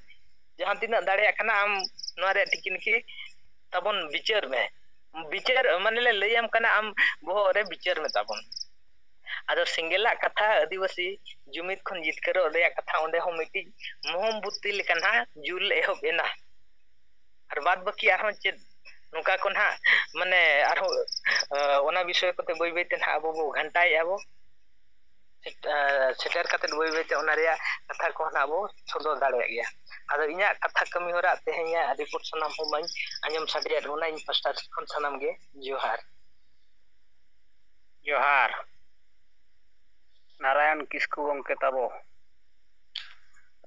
ᱡᱟᱦᱟᱸ ᱛᱤᱱᱟᱹᱜ ᱫᱟᱲᱮᱭᱟᱜ ᱠᱟᱱᱟ ᱟᱢ ᱱᱚᱣᱟ ᱨᱮᱭᱟᱜ ᱴᱤᱠᱤ ᱱᱤᱠᱤ ᱛᱟᱵᱚᱱ ᱵᱤᱪᱟᱹᱨ ᱢᱮ᱾ ᱵᱤᱪᱟᱹᱨ ᱢᱟᱱᱮ ᱞᱮ ᱞᱟᱹᱭᱟᱢ ᱠᱟᱱᱟ, ᱟᱢ ᱵᱚᱦᱚᱜ ᱨᱮ ᱵᱤᱪᱟᱹᱨ ᱢᱮ ᱛᱟᱵᱚᱱ᱾ ᱟᱫᱚ ᱥᱮᱸᱜᱮᱞᱟᱜ ᱠᱟᱛᱷᱟ, ᱟᱹᱫᱤᱵᱟᱹᱥᱤ ᱡᱩᱢᱤᱫ ᱠᱷᱚᱱ ᱡᱤᱛᱠᱟᱹᱨᱚᱜ ᱨᱮᱭᱟᱜ ᱠᱟᱛᱷᱟ, ᱚᱸᱰᱮ ᱦᱚᱸ ᱢᱤᱫᱴᱤᱡ ᱢᱚᱦᱚᱢᱵᱚᱛᱤ ᱞᱮᱠᱟ ᱱᱟᱦᱟᱜ ᱡᱩᱞ ᱮᱦᱚᱵ ᱮᱱᱟ᱾ ᱟᱨ ᱵᱟᱫ ᱵᱟᱹᱠᱤ ᱟᱨᱦᱚᱸ ᱪᱮᱫ ᱱᱚᱝᱠᱟ ᱠᱚ ᱱᱟᱦᱟᱜ, ᱢᱟᱱᱮ ᱟᱨᱦᱚᱸ, ᱟ, ᱚᱱᱟ ᱵᱤᱥᱚᱭ ᱠᱚᱛᱮ ᱵᱟᱹᱭ ᱵᱟᱹᱭ ᱛᱮ ᱱᱟᱦᱟᱜ ᱟᱵᱚ ᱵᱚ ᱜᱷᱟᱱᱴᱟᱭᱮᱫᱼᱟ ᱵᱚ᱾ ᱥᱮᱴ-, ᱟ, ᱥᱮᱴᱮᱨ ᱠᱟᱛᱮᱫ ᱵᱟᱹᱭ ᱵᱟᱹᱭ ᱛᱮ ᱚᱱᱟ ᱨᱮᱭᱟᱜ ᱠᱟᱛᱷᱟ ᱠᱚᱦᱚᱸ ᱱᱟᱦᱟᱜ ᱵᱚ ᱥᱚᱫᱚᱨ ᱫᱟᱲᱮᱭᱟᱜ ᱜᱮᱭᱟ᱾ ᱟᱫᱚ ᱤᱧᱟᱹᱜ ᱠᱟᱛᱷᱟ ᱠᱟᱹᱢᱤ ᱦᱚᱨᱟ ᱛᱮᱦᱮᱧᱟᱜ ᱨᱤᱯᱳᱨᱴ ᱥᱟᱱᱟᱢ ᱦᱚᱸ ᱢᱟᱧ ᱟᱸᱡᱚᱢ ᱥᱟᱰᱮᱭᱟᱫ ᱵᱚᱱᱟ᱾ ᱤᱧ ᱯᱟᱥᱴᱟ ᱥᱮᱫ ᱠᱷᱚᱱ ᱥᱟᱱᱟᱢ ᱜᱮ ᱡᱚᱦᱟᱨ᱾ ᱡᱚᱦᱟᱨ᱾ ᱱᱟᱨᱟᱭᱚᱱ ᱠᱤᱥᱠᱩ ᱜᱚᱢᱠᱮ ᱛᱟᱵᱚ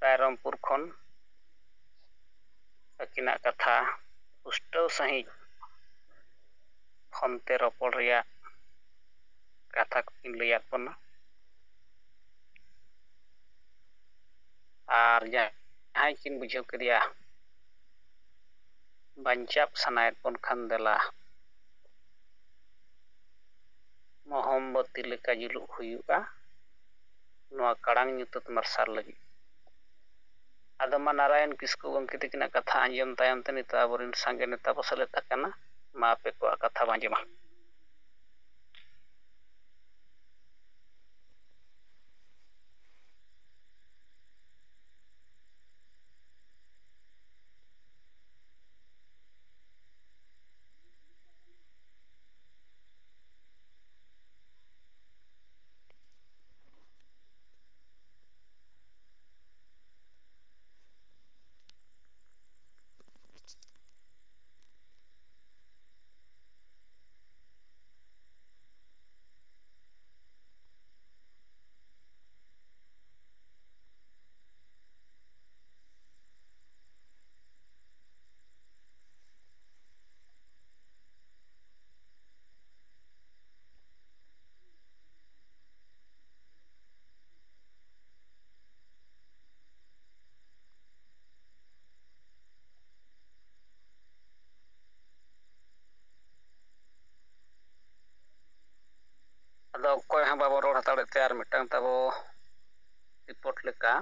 ᱨᱟᱭᱨᱚᱝᱯᱩᱨ ᱠᱷᱚᱱ ᱟᱹᱠᱤᱱᱟᱜ ᱠᱟᱛᱷᱟ ᱯᱩᱥᱴᱟᱹᱣ ᱥᱟᱺᱦᱤᱡ ᱯᱷᱳᱱ ᱛᱮ ᱨᱚᱯᱚᱲ ᱨᱮᱭᱟᱜ ᱠᱟᱛᱷᱟ ᱠᱚᱠᱤᱱ ᱞᱟᱹᱭᱟᱫ ᱵᱚᱱᱟ᱾ ᱟᱨ ᱡᱟᱦᱟᱸᱭ ᱠᱤᱱ ᱵᱩᱡᱷᱟᱹᱣ ᱠᱮᱫᱮᱭᱟ, ᱵᱟᱧᱪᱟᱣ ᱥᱟᱱᱟᱭᱮᱫ ᱵᱚᱱ ᱠᱷᱟᱱ ᱫᱮᱞᱟ ᱢᱚᱦᱚᱢᱵᱚᱛᱤ ᱞᱮᱠᱟ ᱡᱩᱞᱩᱜ ᱦᱩᱭᱩᱜᱼᱟ᱾ ᱱᱚᱣᱟ ᱠᱟᱲᱟᱝ ᱧᱩᱛᱟᱹᱛ ᱢᱟᱨᱥᱟᱞ ᱞᱟᱹᱜᱤᱫ᱾ ᱟᱫᱚ ᱢᱟ ᱱᱟᱨᱟᱭᱚᱱ ᱠᱤᱥᱠᱩ ᱜᱚᱢᱠᱮ ᱛᱟᱹᱠᱤᱱᱟᱜ ᱠᱟᱛᱷᱟ ᱟᱸᱡᱚᱢ ᱛᱟᱭᱚᱢ ᱛᱮ ᱱᱤᱛᱚᱜ ᱟᱵᱚᱨᱮᱱ ᱥᱟᱸᱜᱮ ᱱᱮᱛᱟ ᱵᱚ ᱥᱮᱞᱮᱫ ᱟᱠᱟᱱᱟ᱾ ᱢᱟ ᱟᱯᱮ ᱠᱚᱣᱟᱜ ᱠᱟᱛᱷᱟ ᱵᱚ ᱟᱸᱡᱚᱢᱟ᱾ ᱟᱫᱚ ᱚᱠᱚᱭ ᱦᱚᱸ ᱵᱟᱵᱚ ᱨᱚᱲ ᱦᱟᱛᱟᱲᱮᱫ ᱛᱮ ᱟᱨ ᱢᱤᱫᱴᱟᱝ ᱛᱟᱵᱚ ᱨᱤᱯᱳᱨᱴ ᱞᱮᱠᱟ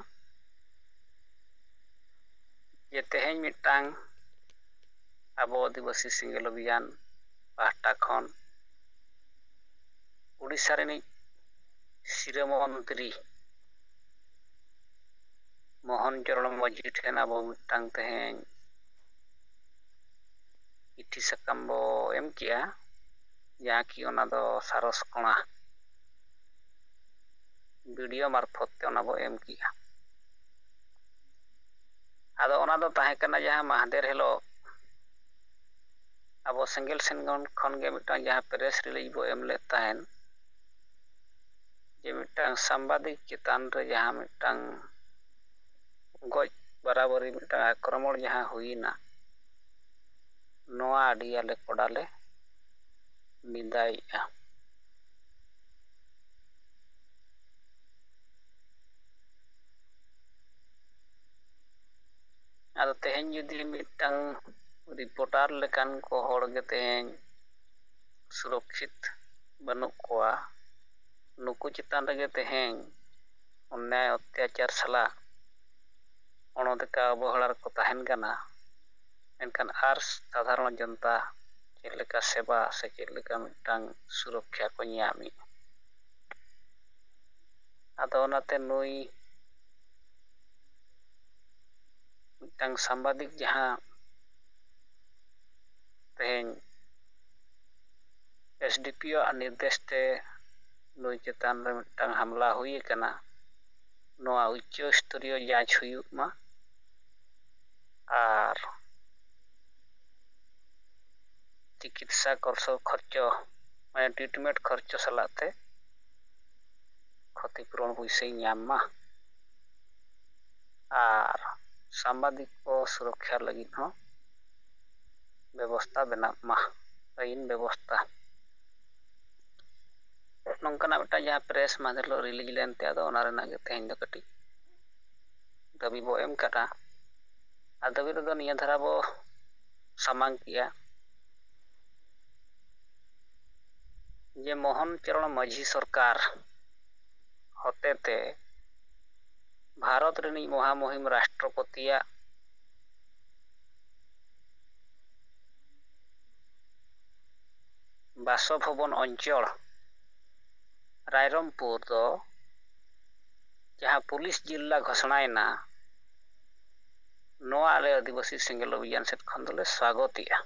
ᱡᱮ ᱛᱮᱦᱮᱧ ᱢᱤᱫᱴᱟᱝ ᱟᱵᱚ ᱟᱹᱫᱤᱵᱟᱹᱥᱤ ᱥᱮᱸᱜᱮᱞ ᱚᱵᱷᱤᱭᱟᱱ ᱯᱟᱦᱴᱟ ᱠᱷᱚᱱ ᱩᱰᱤᱥᱟ ᱨᱤᱱᱤᱡ ᱥᱤᱨᱟᱹ ᱢᱚᱱᱛᱨᱤ ᱢᱳᱦᱚᱱ ᱪᱚᱨᱚᱬ ᱢᱟᱹᱡᱷᱤ ᱴᱷᱮᱱ ᱟᱵᱚ ᱢᱤᱫᱴᱟᱝ ᱛᱮᱦᱮᱧ ᱪᱤᱴᱷᱤ ᱥᱟᱠᱟᱢ ᱵᱚ ᱮᱢ ᱠᱮᱜᱼᱟ, ᱡᱟᱦᱟᱸ ᱠᱤ ᱚᱱᱟ ᱫᱚ ᱥᱟᱨᱚᱥ ᱠᱚᱬᱟ ᱵᱤᱰᱤᱭᱳ ᱢᱟᱨᱯᱷᱚᱛ ᱛᱮ ᱚᱱᱟ ᱵᱚ ᱮᱢ ᱠᱮᱜᱼᱟ᱾ ᱟᱫᱚ ᱚᱱᱟ ᱫᱚ ᱛᱟᱦᱮᱸ ᱠᱟᱱᱟ ᱡᱟᱦᱟᱸ ᱢᱟᱦᱫᱮᱨ ᱦᱤᱞᱳᱜ ᱟᱵᱚ ᱥᱮᱸᱜᱮᱞ ᱥᱮᱱ ᱠᱷᱚᱱ ᱜᱮ ᱢᱤᱫᱴᱟᱝ ᱡᱟᱦᱟᱸ ᱯᱨᱮᱥ ᱨᱤᱞᱤᱡᱽ ᱵᱚ ᱮᱢ ᱞᱮᱫ ᱛᱟᱦᱮᱸᱱ, ᱡᱮ ᱢᱤᱫᱴᱟᱝ ᱥᱟᱢᱵᱟᱫᱤᱠ ᱪᱮᱛᱟᱱ ᱨᱮ ᱡᱟᱦᱟᱸ ᱢᱤᱫᱴᱟᱝ ᱜᱚᱡ ᱵᱟᱨᱟᱵᱟᱹᱨᱤ ᱢᱤᱫᱴᱟᱝ ᱟᱠᱨᱚᱢᱚᱬ ᱡᱟᱦᱟᱸ ᱦᱩᱭᱮᱱᱟ, ᱱᱚᱣᱟ ᱟᱹᱰᱤ ᱟᱞᱮ ᱠᱚᱰᱟᱞᱮ ᱱᱤᱱᱫᱟᱭᱮᱫᱼᱟ᱾ ᱟᱫᱚ ᱛᱮᱦᱮᱧ ᱡᱩᱫᱤ ᱢᱤᱫᱴᱟᱝ ᱨᱤᱯᱳᱨᱴᱟᱨ ᱞᱮᱠᱟᱱ ᱠᱚ ᱦᱚᱲ ᱜᱮ ᱛᱮᱦᱮᱧ ᱥᱩᱨᱚᱠᱠᱷᱤᱛ ᱵᱟᱹᱱᱩᱜ ᱠᱚᱣᱟ, ᱱᱩᱠᱩ ᱪᱮᱛᱟᱱ ᱨᱮᱜᱮ ᱛᱮᱦᱮᱧ ᱚᱱᱱᱭᱟᱭ ᱚᱛᱛᱟᱪᱟᱨ ᱥᱟᱞᱟᱜ ᱚᱱᱚᱫᱮᱠᱟ ᱚᱵᱚᱦᱮᱲᱟ ᱨᱮᱠᱚ ᱛᱟᱦᱮᱱ ᱠᱟᱱᱟ, ᱢᱮᱱᱠᱷᱟᱱ ᱟᱨ ᱥᱟᱫᱷᱟᱨᱚᱱ ᱡᱚᱱᱛᱟ ᱪᱮᱫ ᱞᱮᱠᱟ ᱥᱮᱵᱟ ᱥᱮ ᱪᱮᱫ ᱞᱮᱠᱟ ᱢᱤᱫᱴᱟᱝ ᱥᱩᱨᱚᱠᱠᱷᱟ ᱠᱚ ᱧᱟᱢᱮᱫ? ᱟᱫᱚ ᱚᱱᱟᱛᱮ ᱱᱩᱭ ᱢᱤᱫᱴᱟᱝ ᱥᱟᱢᱵᱟᱫᱤᱠ ᱡᱟᱦᱟᱸ ᱛᱮᱦᱮᱧ ᱮᱥᱰᱤᱯᱤᱳ ᱟᱜ ᱱᱤᱨᱫᱮᱥ ᱛᱮ ᱱᱩᱭ ᱪᱮᱛᱟᱱ ᱨᱮ ᱢᱤᱫᱴᱟᱝ ᱦᱟᱢᱞᱟ ᱦᱩᱭ ᱟᱠᱟᱱᱟ, ᱱᱚᱣᱟ ᱩᱪᱪᱚ ᱥᱛᱚᱨᱤᱭᱚ ᱡᱟᱸᱪ ᱦᱩᱭᱩᱜ ᱢᱟ᱾ ᱟᱨ ᱪᱤᱠᱤᱛᱥᱟ ᱠᱚᱨᱥᱚ ᱠᱷᱚᱨᱪᱚ, ᱢᱟᱱᱮ ᱴᱨᱤᱴᱢᱮᱱᱴ ᱠᱷᱚᱨᱪᱚ ᱥᱟᱞᱟᱜ ᱛᱮ ᱠᱷᱚᱛᱤᱯᱩᱨᱚᱱ ᱯᱩᱭᱥᱟᱹᱭ ᱧᱟᱢ ᱢᱟ᱾ ᱟᱨ ᱥᱟᱢᱵᱟᱫᱤᱠ ᱠᱚ ᱥᱩᱨᱚᱠᱠᱷᱟ ᱞᱟᱹᱜᱤᱫ ᱦᱚᱸ ᱵᱮᱵᱚᱥᱛᱟ ᱵᱮᱱᱟᱜ ᱢᱟ, ᱟᱹᱭᱤᱱ ᱵᱮᱵᱚᱥᱛᱟ᱾ ᱱᱚᱝᱠᱟᱱᱟᱜ ᱢᱤᱫᱴᱟᱝ ᱡᱟᱦᱟᱸ ᱯᱨᱮᱥ ᱢᱟᱦᱫᱮᱨ ᱦᱤᱞᱳᱜ ᱨᱤᱞᱤᱡᱽ ᱞᱮᱱᱛᱮ, ᱟᱫᱚ ᱚᱱᱟ ᱨᱮᱱᱟᱜ ᱜᱮ ᱛᱮᱦᱮᱧ ᱫᱚ ᱠᱟᱹᱴᱤᱡ ᱫᱟᱹᱵᱤ ᱵᱚ ᱮᱢ ᱠᱟᱫᱟ᱾ ᱟᱨ ᱫᱟᱹᱵᱤ ᱨᱮᱫᱚ ᱱᱤᱭᱟᱹ ᱫᱷᱟᱨᱟ ᱵᱚ ᱥᱟᱢᱟᱝ ᱠᱮᱜᱼᱟ ᱡᱮ ᱢᱳᱦᱚᱱ ᱪᱚᱨᱚᱬ ᱢᱟᱹᱡᱷᱤ ᱥᱚᱨᱠᱟᱨ ᱦᱚᱛᱮᱛᱮ ᱵᱷᱟᱨᱚᱛ ᱨᱤᱱᱤᱡ ᱢᱚᱦᱟᱢᱩᱦᱤᱢ ᱨᱟᱥᱴᱨᱚᱯᱚᱛᱤᱭᱟᱜ ᱵᱟᱥᱚᱵᱷᱚᱵᱚᱱ ᱚᱧᱪᱚᱲ ᱨᱟᱭᱨᱚᱝᱯᱩᱨ ᱫᱚ ᱡᱟᱦᱟᱸ ᱯᱩᱞᱤᱥ ᱡᱤᱞᱟ ᱜᱷᱳᱥᱚᱱᱟᱭᱮᱱᱟ, ᱱᱚᱣᱟ ᱟᱞᱮ ᱟᱹᱫᱤᱵᱟᱹᱥᱤ ᱥᱮᱸᱜᱮᱞ ᱚᱵᱷᱤᱡᱟᱱ ᱥᱮᱫ ᱠᱷᱚᱱ ᱫᱚᱞᱮ ᱥᱣᱟᱜᱚᱛᱮᱜᱼᱟ᱾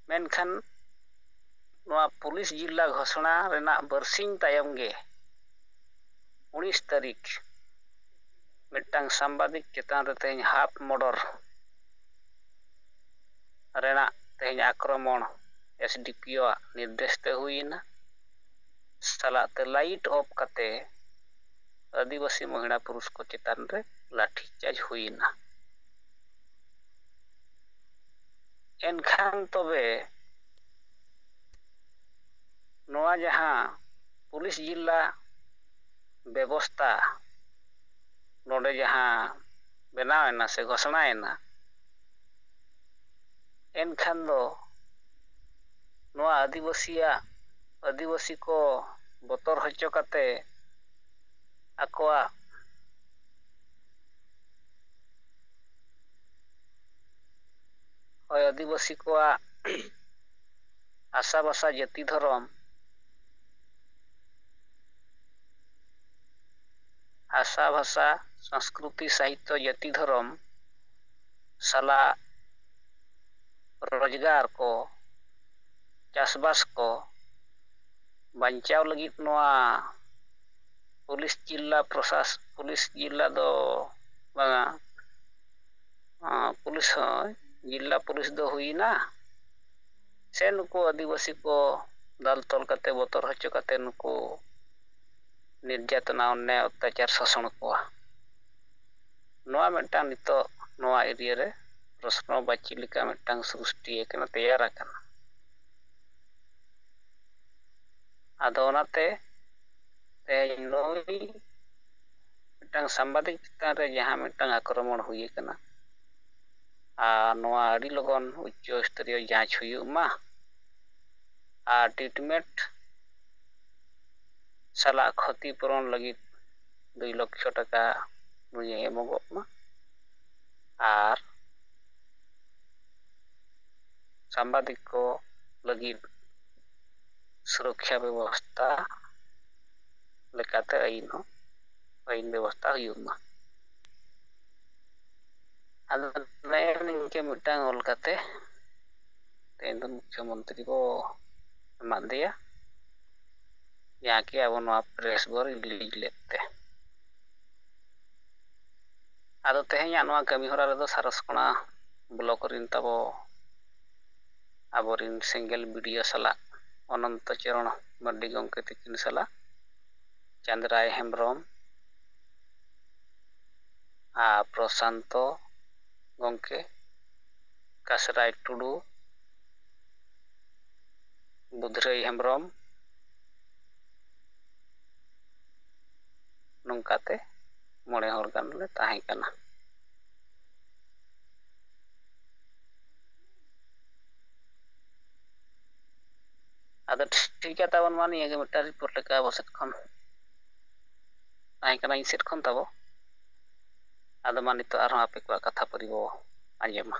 ᱢᱮᱱᱠᱷᱟᱱ ᱱᱚᱣᱟ ᱯᱩᱞᱤᱥ ᱡᱤᱞᱟ ᱜᱷᱳᱥᱚᱱᱟ ᱨᱮᱱᱟᱜ ᱵᱟᱨᱥᱤᱧ ᱛᱟᱭᱚᱢ ᱜᱮ, ᱩᱱᱤᱥ ᱛᱟᱹᱨᱤᱠᱷ, ᱢᱤᱫᱴᱟᱝ ᱥᱟᱢᱵᱟᱫᱤᱠ ᱪᱮᱛᱟᱱ ᱨᱮ ᱛᱮᱦᱮᱧ ᱦᱟᱛ ᱢᱚᱰᱚᱨ ᱨᱮᱱᱟᱜ ᱛᱮᱦᱮᱧ ᱟᱠᱨᱚᱢᱚᱬ ᱮᱥᱰᱤᱯᱤᱳ ᱟᱜ ᱱᱤᱨᱫᱮᱥ ᱛᱮ ᱦᱩᱭᱮᱱᱟ᱾ ᱥᱟᱞᱟᱜ ᱛᱮ ᱞᱟᱭᱤᱴ ᱚᱯᱷ ᱠᱟᱛᱮ ᱟᱹᱫᱤᱵᱟᱹᱥᱤ ᱢᱚᱦᱤᱞᱟ ᱯᱩᱨᱩᱥ ᱠᱚ ᱪᱮᱛᱟᱱ ᱨᱮ ᱞᱟᱴᱷᱤ ᱪᱟᱨᱡᱽ ᱦᱩᱭᱮᱱᱟ᱾ ᱮᱱᱠᱷᱟᱱ ᱛᱚᱵᱮ ᱱᱚᱣᱟ ᱡᱟᱦᱟᱸ ᱯᱩᱞᱤᱥ ᱡᱤᱞᱟ ᱵᱮᱵᱚᱥᱛᱟ ᱱᱚᱰᱮ ᱡᱟᱦᱟᱸ ᱵᱮᱱᱟᱣ ᱮᱱᱟ ᱥᱮ ᱜᱷᱳᱥᱚᱱᱟ ᱮᱱᱟ, ᱮᱱᱠᱷᱟᱱ ᱫᱚ ᱱᱚᱣᱟ ᱟᱹᱫᱤᱵᱟᱹᱥᱤᱭᱟᱜ ᱟᱹᱫᱤᱵᱟᱹᱥᱤ ᱠᱚ ᱵᱚᱛᱚᱨ ᱦᱚᱪᱚ ᱠᱟᱛᱮ ᱟᱠᱚᱣᱟᱜ, ᱦᱳᱭ, ᱟᱹᱫᱤᱵᱟᱹᱥᱤ ᱠᱚᱣᱟᱜ ᱟᱥᱟ ᱵᱷᱟᱥᱟ, ᱡᱟᱹᱛᱤ ᱫᱷᱚᱨᱚᱢ, ᱟᱥᱟ ᱵᱷᱟᱥᱟ, ᱥᱚᱸᱥᱠᱨᱩᱛᱤ, ᱥᱟᱦᱤᱛᱛᱚ, ᱡᱟᱹᱛᱤ ᱫᱷᱚᱨᱚᱢ ᱥᱟᱞᱟᱜ ᱨᱳᱡᱽᱜᱟᱨ ᱠᱚ, ᱪᱟᱥᱵᱟᱥ ᱠᱚ ᱵᱟᱧᱪᱟᱣ ᱞᱟᱹᱜᱤᱫ ᱱᱚᱣᱟ ᱯᱩᱞᱤᱥ ᱡᱤᱞᱟ ᱯᱨᱚᱥᱟᱥ-, ᱯᱩᱞᱤᱥ ᱡᱤᱞᱟ ᱫᱚ ᱵᱟᱝᱟ, ᱟᱸ, ᱯᱩᱞᱤᱥ ᱦᱚᱸ, ᱡᱤᱞᱟ ᱯᱩᱞᱤᱥ ᱫᱚ ᱦᱩᱭᱱᱟ, ᱥᱮ ᱱᱩᱠᱩ ᱟᱹᱫᱤᱵᱟᱹᱥᱤ ᱠᱚ ᱫᱟᱞ ᱛᱚᱞ ᱠᱟᱛᱮ, ᱵᱚᱛᱚᱨ ᱦᱚᱪᱚ ᱠᱟᱛᱮ ᱱᱩᱠᱩ ᱱᱤᱨᱡᱟᱛᱚᱱᱟ, ᱚᱱᱱᱭᱟᱭ, ᱚᱛᱛᱟᱪᱟᱨ, ᱥᱟᱥᱚᱱ ᱠᱚᱣᱟ? ᱱᱚᱣᱟ ᱢᱤᱫᱴᱟᱝ ᱱᱤᱛᱚᱜ ᱱᱚᱣᱟ ᱮᱨᱤᱭᱟ ᱨᱮ ᱯᱨᱚᱥᱱᱚ ᱵᱟᱪᱤ ᱞᱮᱠᱟ ᱢᱤᱫᱴᱟᱝ ᱥᱨᱤᱥᱴᱤ ᱟᱠᱟᱱᱟ, ᱛᱮᱭᱟᱨ ᱟᱠᱟᱱᱟ᱾ ᱟᱫᱚ ᱚᱱᱟᱛᱮ ᱛᱮᱦᱮᱧ ᱱᱩᱭ ᱢᱤᱫᱴᱟᱝ ᱥᱟᱢᱵᱟᱫᱤᱠ ᱪᱮᱛᱟᱱ ᱨᱮ ᱡᱟᱦᱟᱸ ᱢᱤᱫᱴᱟᱝ ᱟᱠᱨᱚᱢᱚᱬ ᱦᱩᱭ ᱟᱠᱟᱱᱟ, ᱟᱨ ᱱᱚᱣᱟ ᱟᱹᱰᱤ ᱞᱚᱜᱚᱱ ᱩᱪᱪᱚ ᱥᱛᱚᱨᱤᱭᱚ ᱡᱟᱸᱪ ᱦᱩᱭᱩᱜ ᱢᱟ, ᱟᱨ ᱴᱨᱤᱴᱢᱮᱱᱴ ᱥᱟᱞᱟᱜ ᱠᱷᱚᱛᱤ ᱯᱩᱨᱚᱱ ᱞᱟᱹᱜᱤᱫ ᱫᱩᱭ ᱞᱚᱠᱠᱷᱚ ᱴᱟᱠᱟ ᱱᱩᱭᱮ ᱮᱢᱚᱜᱚᱜ ᱢᱟ, ᱟᱨ ᱥᱟᱢᱵᱟᱫᱤᱠ ᱠᱚ ᱞᱟᱹᱜᱤᱫ ᱥᱩᱨᱚᱠᱠᱷᱟ ᱵᱮᱵᱚᱥᱛᱷᱟ ᱞᱮᱠᱟᱛᱮ ᱟᱹᱭᱤᱱ ᱦᱚᱸ, ᱟᱹᱭᱤᱱ ᱵᱮᱵᱚᱥᱛᱷᱟ ᱦᱩᱭᱩᱜ ᱢᱟ᱾ ᱟᱫᱚ ᱱᱮᱜᱼᱮ ᱱᱤᱝᱠᱟᱹ ᱢᱤᱫᱴᱟᱝ ᱚᱞ ᱠᱟᱛᱮ ᱛᱮᱦᱮᱧ ᱫᱚ ᱢᱩᱠᱷᱭᱚᱢᱚᱱᱛᱨᱤ ᱠᱚ ᱮᱢᱟᱫ ᱫᱮᱭᱟ, ᱡᱟᱦᱟᱸ ᱠᱤ ᱟᱵᱚ ᱱᱚᱣᱟ ᱯᱨᱮᱥ ᱵᱚ ᱨᱤᱞᱤᱡᱽ ᱞᱮᱫ ᱛᱮ᱾ ᱟᱫᱚ ᱛᱮᱦᱮᱧᱟᱜ ᱱᱚᱣᱟ ᱠᱟᱹᱢᱤ ᱦᱚᱨᱟ ᱨᱮᱫᱚ ᱥᱟᱨᱚᱥᱠᱚᱬᱟ ᱵᱞᱚᱠ ᱨᱤᱱ ᱛᱟᱵᱚ ᱟᱵᱚᱨᱤᱱ ᱥᱮᱸᱜᱮᱞ ᱵᱤᱰᱤᱭᱳ ᱥᱟᱞᱟᱜ ᱚᱱᱚᱱᱛᱚ ᱪᱚᱨᱚᱬ ᱢᱟᱨᱰᱤ ᱜᱚᱢᱠᱮ ᱛᱤᱠᱤᱱ ᱥᱟᱞᱟᱜ ᱪᱟᱸᱫᱽᱨᱟᱭ ᱦᱮᱢᱵᱨᱚᱢ ᱟᱨ ᱯᱨᱚᱥᱟᱱᱛᱚ ᱜᱚᱢᱠᱮ, ᱠᱟᱥᱨᱟᱭ ᱴᱩᱰᱩ, ᱵᱩᱫᱷᱨᱟᱹᱭ ᱦᱮᱢᱵᱨᱚᱢ, ᱱᱚᱝᱠᱟᱛᱮ ᱢᱚᱬᱮ ᱦᱚᱲ ᱜᱟᱱ ᱞᱮ ᱛᱟᱦᱮᱸ ᱠᱟᱱᱟ᱾ ᱟᱫᱚ ᱴᱷᱤᱠ ᱜᱮᱭᱟ, ᱛᱟᱵᱚᱱ ᱢᱟ ᱱᱤᱭᱟᱹ ᱜᱮ ᱢᱤᱫᱴᱟᱝ ᱨᱤᱯᱳᱨᱴ ᱞᱮᱠᱟ ᱟᱵᱚ ᱥᱮᱫ ᱠᱷᱚᱱ ᱛᱟᱦᱮᱸ ᱠᱟᱱᱟ, ᱤᱧ ᱥᱮᱫ ᱠᱷᱚᱱ ᱛᱟᱵᱚ᱾ ᱟᱫᱚ ᱢᱟ ᱱᱤᱛᱚᱜ ᱟᱨᱦᱚᱸ ᱟᱯᱮ ᱠᱚᱣᱟᱜ ᱠᱟᱛᱷᱟ ᱯᱟᱹᱨᱤ ᱵᱚ ᱟᱸᱡᱚᱢᱟ᱾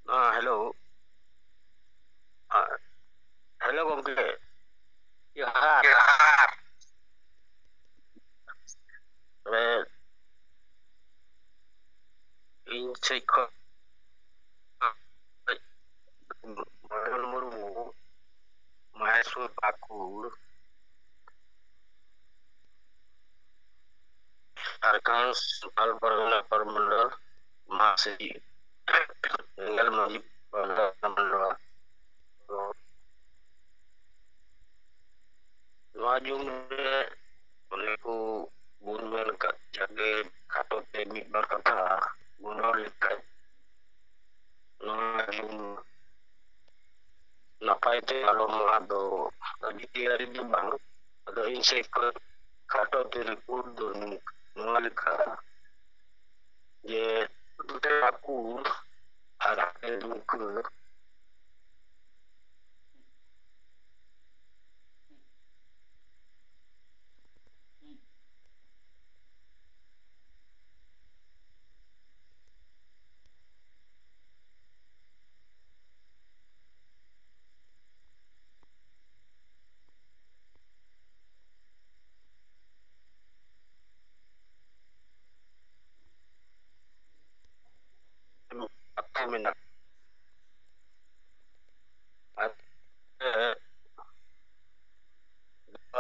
ᱦᱮᱸ, ᱦᱮᱞᱳ᱾ ᱦᱮᱸ, ᱦᱮᱞᱳ ᱜᱚᱢᱠᱮ, ᱡᱚᱦᱟᱨ᱾ ᱡᱚᱦᱟᱨ᱾ ᱛᱚᱵᱮ ᱤᱧ ᱥᱮᱫ ᱠᱷᱚᱱ ᱢᱚᱱᱳᱦᱚᱨ ᱢᱩᱨᱢᱩ, ᱢᱟᱦᱮᱥᱯᱩᱨ, ᱯᱟᱹᱠᱩᱲ, ᱡᱷᱟᱲᱠᱷᱚᱸᱰ ᱥᱟᱱᱛᱟᱲ ᱯᱟᱨᱜᱟᱱᱟ ᱯᱚᱨᱢᱚᱱᱰᱚᱞ, ᱢᱟᱦᱟᱥᱤ, ᱨᱮᱸᱜᱮᱞ ᱢᱟᱹᱡᱷᱤ ᱯᱟᱨᱜᱟᱱᱟ ᱢᱚᱱᱰᱚᱞ᱾ ᱱᱚᱣᱟ ᱡᱩᱜᱽ ᱨᱮ ᱚᱱᱮ ᱠᱚ ᱵᱚᱱ ᱢᱮᱱ ᱠᱟᱜ, ᱡᱟᱜᱮ ᱠᱷᱟᱴᱚ ᱛᱮ ᱢᱤᱫ ᱯᱟᱨᱚᱢᱚᱜᱼᱟ ᱫᱚ ᱟᱹᱰᱤ ᱛᱮᱭᱟᱨᱤ ᱫᱚ ᱵᱟᱝ᱾ ᱟᱫᱚ ᱤᱧ ᱥᱮᱫ ᱠᱷᱚᱱ ᱠᱷᱟᱴᱚ ᱛᱮ ᱨᱤᱯᱳᱨᱴ ᱫᱚ ᱱᱚᱣᱟ ᱞᱮᱠᱟ ᱡᱮ ᱱᱚᱛᱮ ᱯᱟᱹᱠᱩᱲ ᱟᱨ ᱦᱟᱱᱛᱮ ᱫᱩᱢᱠᱟᱹ ᱠᱟᱛᱷᱟ ᱢᱮᱱᱟᱜᱼᱟ᱾ ᱟᱨ, ᱮ,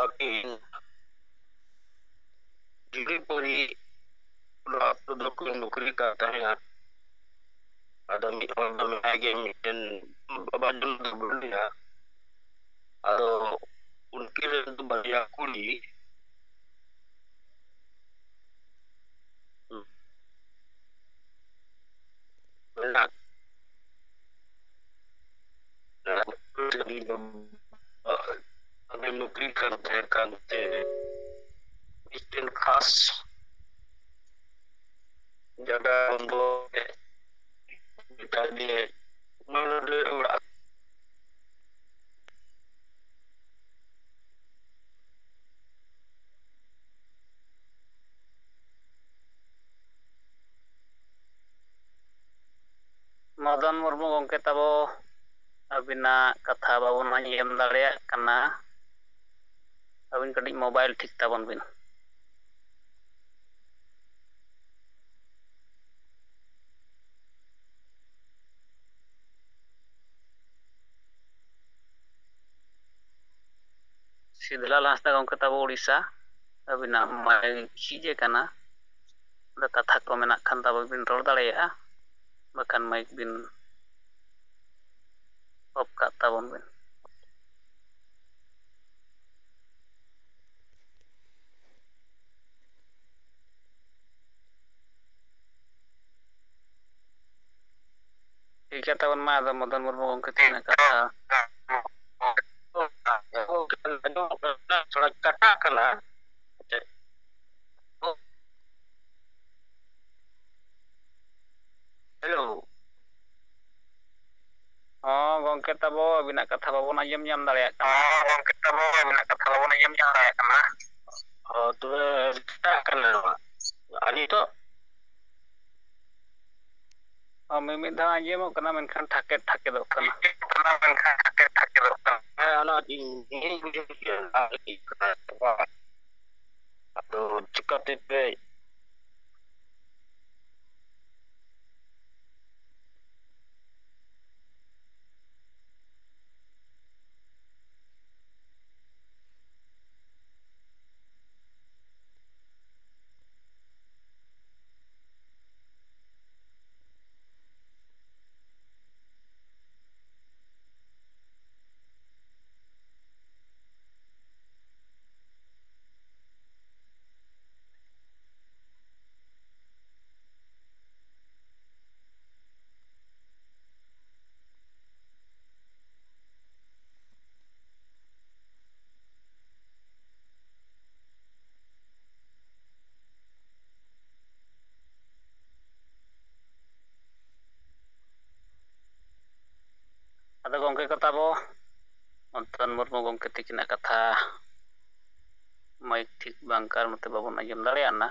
ᱟᱹᱠᱤᱱ ᱡᱩᱨᱤ ᱯᱟᱹᱨᱤ ᱚᱱᱟ ᱟᱹᱛᱩ ᱫᱚᱠᱚ ᱱᱚᱠᱨᱤ ᱠᱟᱱ ᱛᱟᱦᱮᱸᱱᱟ᱾ ᱟᱫᱚ ᱢᱤᱫ ᱦᱚᱲ ᱫᱚ ᱢᱮᱱᱟᱭ ᱜᱮ, ᱢᱤᱫᱴᱮᱱ ᱵᱟᱵᱟ ᱡᱚᱱ ᱫᱚ ᱵᱟᱹᱱᱩᱭᱟ᱾ ᱟᱫᱚ ᱩᱱᱠᱤᱱ ᱨᱮᱱ ᱫᱚ ᱵᱟᱨᱭᱟ ᱠᱩᱲᱤ᱾ ᱢᱮᱱᱟᱜ ᱟᱹᱰᱤ ᱱᱚᱠᱨᱤ ᱠᱟᱱ ᱛᱟᱦᱮᱸ ᱠᱟᱱᱛᱮ ᱢᱤᱫᱴᱮᱱ ᱠᱷᱟᱥ ᱡᱟᱭᱜᱟ ᱵᱚᱱᱫᱚ ᱢᱮᱛᱟ ᱫᱤᱭᱟᱹ ᱢᱟ ᱱᱚᱰᱮ ᱚᱲᱟᱜ᱾ ᱢᱚᱫᱚᱱ ᱢᱩᱨᱢᱩ ᱜᱚᱢᱠᱮ ᱛᱟᱵᱚ, ᱟᱹᱵᱤᱱᱟᱜ ᱠᱟᱛᱷᱟ ᱵᱟᱵᱚᱱ ᱟᱸᱡᱚᱢ ᱫᱟᱲᱮᱭᱟᱜ ᱠᱟᱱᱟ᱾ ᱟᱹᱵᱤᱱ ᱠᱟᱹᱴᱤᱡ ᱢᱳᱵᱟᱭᱤᱞ ᱴᱷᱤᱠ ᱛᱟᱵᱚᱱ ᱵᱤᱱ᱾ ᱥᱤᱫᱷᱞᱟᱞ ᱦᱟᱸᱥᱫᱟ ᱜᱚᱢᱠᱮ ᱛᱟᱵᱚ ᱩᱲᱤᱥᱥᱟ, ᱟᱹᱵᱤᱱᱟᱜ ᱢᱟᱭᱤᱠ ᱡᱷᱤᱡ ᱟᱠᱟᱱᱟ, ᱚᱸᱰᱮ ᱠᱟᱛᱷᱟ ᱠᱚ ᱢᱮᱱᱟᱜ ᱠᱷᱟᱱ ᱛᱟᱵᱚ ᱵᱤᱱ ᱨᱚᱲ ᱫᱟᱲᱮᱭᱟᱜᱼᱟ, ᱵᱟᱠᱷᱟᱱ ᱢᱟᱭᱤᱠ ᱵᱤᱱ ᱚᱯᱷ ᱠᱟᱜ ᱛᱟᱵᱚᱱ ᱵᱤᱱ᱾ ᱴᱷᱤᱠ ᱜᱮᱭᱟ ᱛᱟᱵᱚᱱ ᱢᱟ, ᱟᱫᱚ ᱢᱚᱫᱚᱱ ᱢᱩᱨᱢᱩ ᱜᱚᱢᱠᱮ ᱛᱤᱱᱟᱹᱜ ᱠᱟᱛᱷᱟ ᱛᱷᱚᱲᱟ ᱠᱟᱴᱟᱜ ᱠᱟᱱᱟ᱾ ᱦᱮᱞᱳ᱾ ᱦᱚᱸ ᱜᱚᱝᱠᱮ ᱛᱟᱵᱚ, ᱟᱹᱵᱤᱱᱟᱜ ᱠᱟᱛᱷᱟ ᱵᱟᱵᱚᱱ ᱟᱸᱡᱚᱢ ᱧᱟᱢ ᱫᱟᱲᱮᱭᱟᱜ ᱠᱟᱱᱟ᱾ ᱦᱚᱸ ᱜᱚᱝᱠᱮ ᱛᱟᱵᱚ, ᱟᱹᱵᱤᱱᱟᱜ ᱠᱟᱛᱷᱟ ᱵᱟᱵᱚᱱ ᱟᱸᱡᱚᱢ ᱧᱟᱢ ᱫᱟᱲᱮᱭᱟᱜ ᱠᱟᱱᱟ᱾ ᱚ, ᱛᱚᱵᱮ ᱪᱮᱠᱟᱜ ᱠᱟᱱᱟ ᱱᱚᱣᱟ? ᱟᱨ ᱱᱤᱛᱚᱜ? ᱚ, ᱢᱤᱢᱤᱫ ᱫᱷᱟᱣ ᱟᱸᱡᱚᱢᱚᱜ ᱠᱟᱱᱟ, ᱢᱮᱱᱠᱷᱟᱱ ᱴᱷᱟᱠᱮᱫ ᱴᱷᱟᱠᱮᱫᱚᱜ ᱠᱟᱱᱟ᱾ ᱟᱸᱡᱚᱢᱚᱜ ᱠᱟᱱᱟ, ᱢᱮᱱᱠᱷᱟᱱ ᱴᱷᱟᱠᱮᱫ ᱴᱷᱟᱠᱮᱫᱚᱜ ᱠᱟᱱᱟ᱾ ᱦᱮᱸ, ᱚᱱᱟ ᱤᱧ, ᱤᱧ ᱵᱩᱡᱷᱟᱹᱣ ᱠᱮᱫᱟ, ᱚᱱᱟ ᱤᱧ ᱠᱟᱱᱟ᱾ ᱟᱫᱚ ᱪᱤᱠᱟᱹᱛᱮ ᱯᱮ ᱟᱫᱚ ᱜᱚᱢᱠᱮ ᱠᱚ ᱛᱟᱵᱚ, ᱢᱚᱫᱚᱱ ᱢᱩᱨᱢᱩ ᱜᱚᱢᱠᱮ ᱛᱤᱠᱤᱱᱟᱜ ᱠᱟᱛᱷᱟ ᱢᱟᱭᱤᱠ ᱴᱷᱤᱠ ᱵᱟᱝ ᱠᱟᱨᱚᱱ ᱛᱮ ᱵᱟᱵᱚᱱ ᱟᱸᱡᱚᱢ ᱫᱟᱲᱮᱭᱟᱜᱼᱟ᱾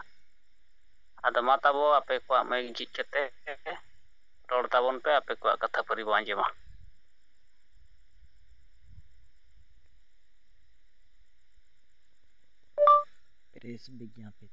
ᱟᱫᱚ ᱢᱟ ᱛᱟᱵᱚ, ᱟᱯᱮ ᱠᱚᱣᱟᱜ ᱢᱟᱭᱤᱠ ᱡᱷᱤᱡ ᱠᱟᱛᱮ ᱨᱚᱲ ᱛᱟᱵᱚᱱ ᱯᱮ, ᱟᱯᱮ ᱠᱚᱣᱟᱜ ᱠᱟᱛᱷᱟ ᱯᱟᱹᱨᱤ ᱵᱚᱱ ᱟᱸᱡᱚᱢᱟ᱾ ᱯᱨᱮᱥ ᱵᱤᱜᱽᱜᱟᱯᱤᱛ᱾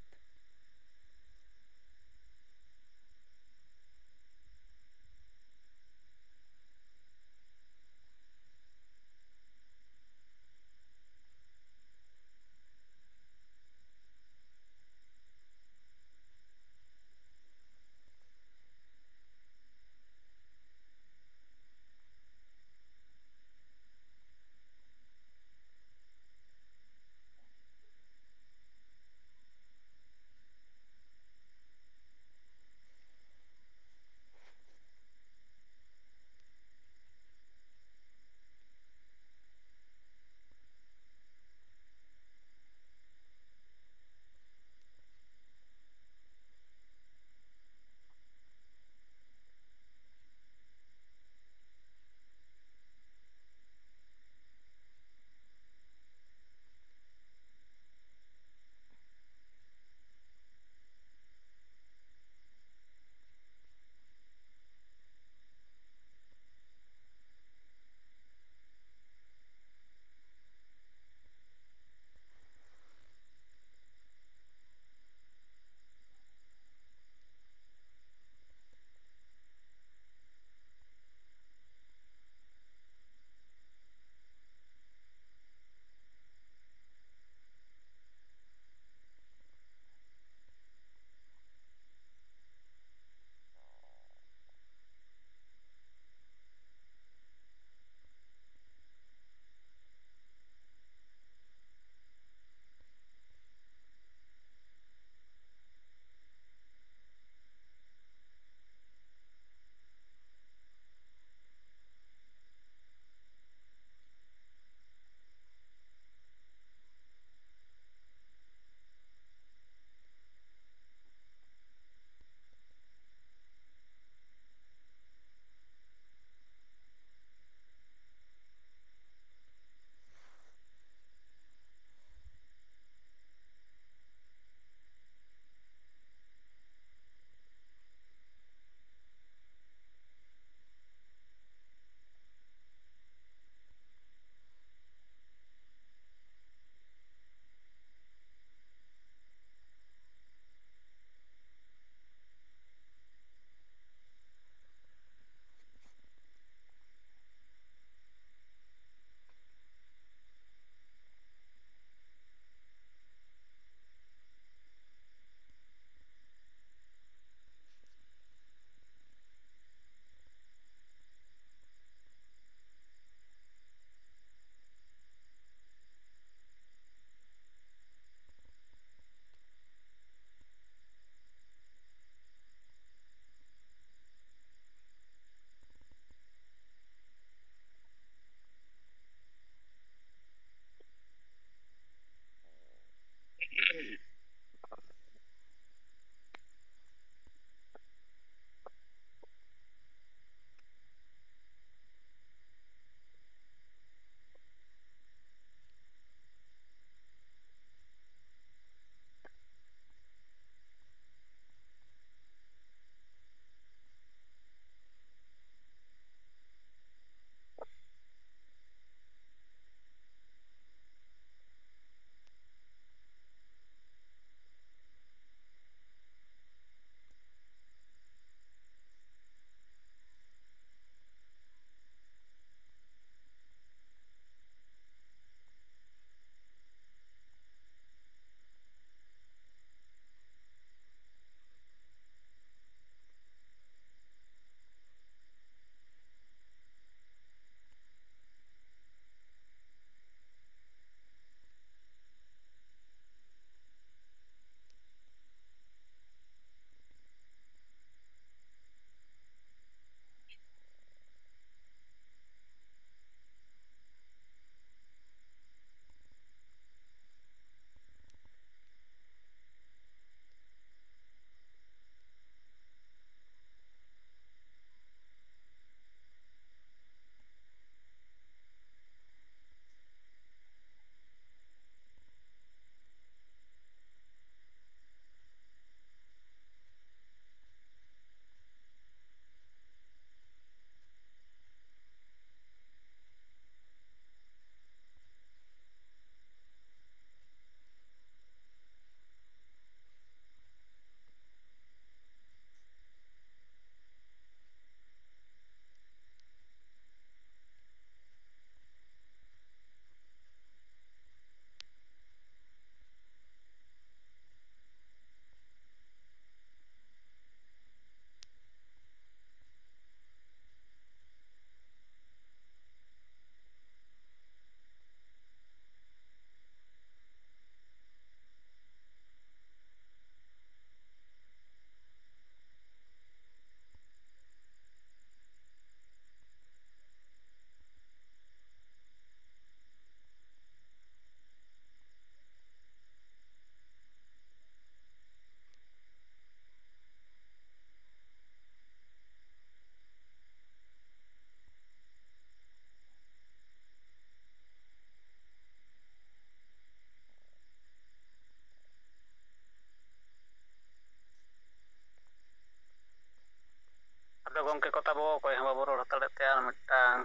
ᱟᱵᱚ ᱚᱠᱚᱭ ᱦᱚᱸ ᱵᱟᱵᱚ ᱨᱚᱲ ᱦᱟᱛᱟᱲᱮᱫ ᱛᱮ ᱟᱨ ᱢᱤᱫᱴᱟᱝ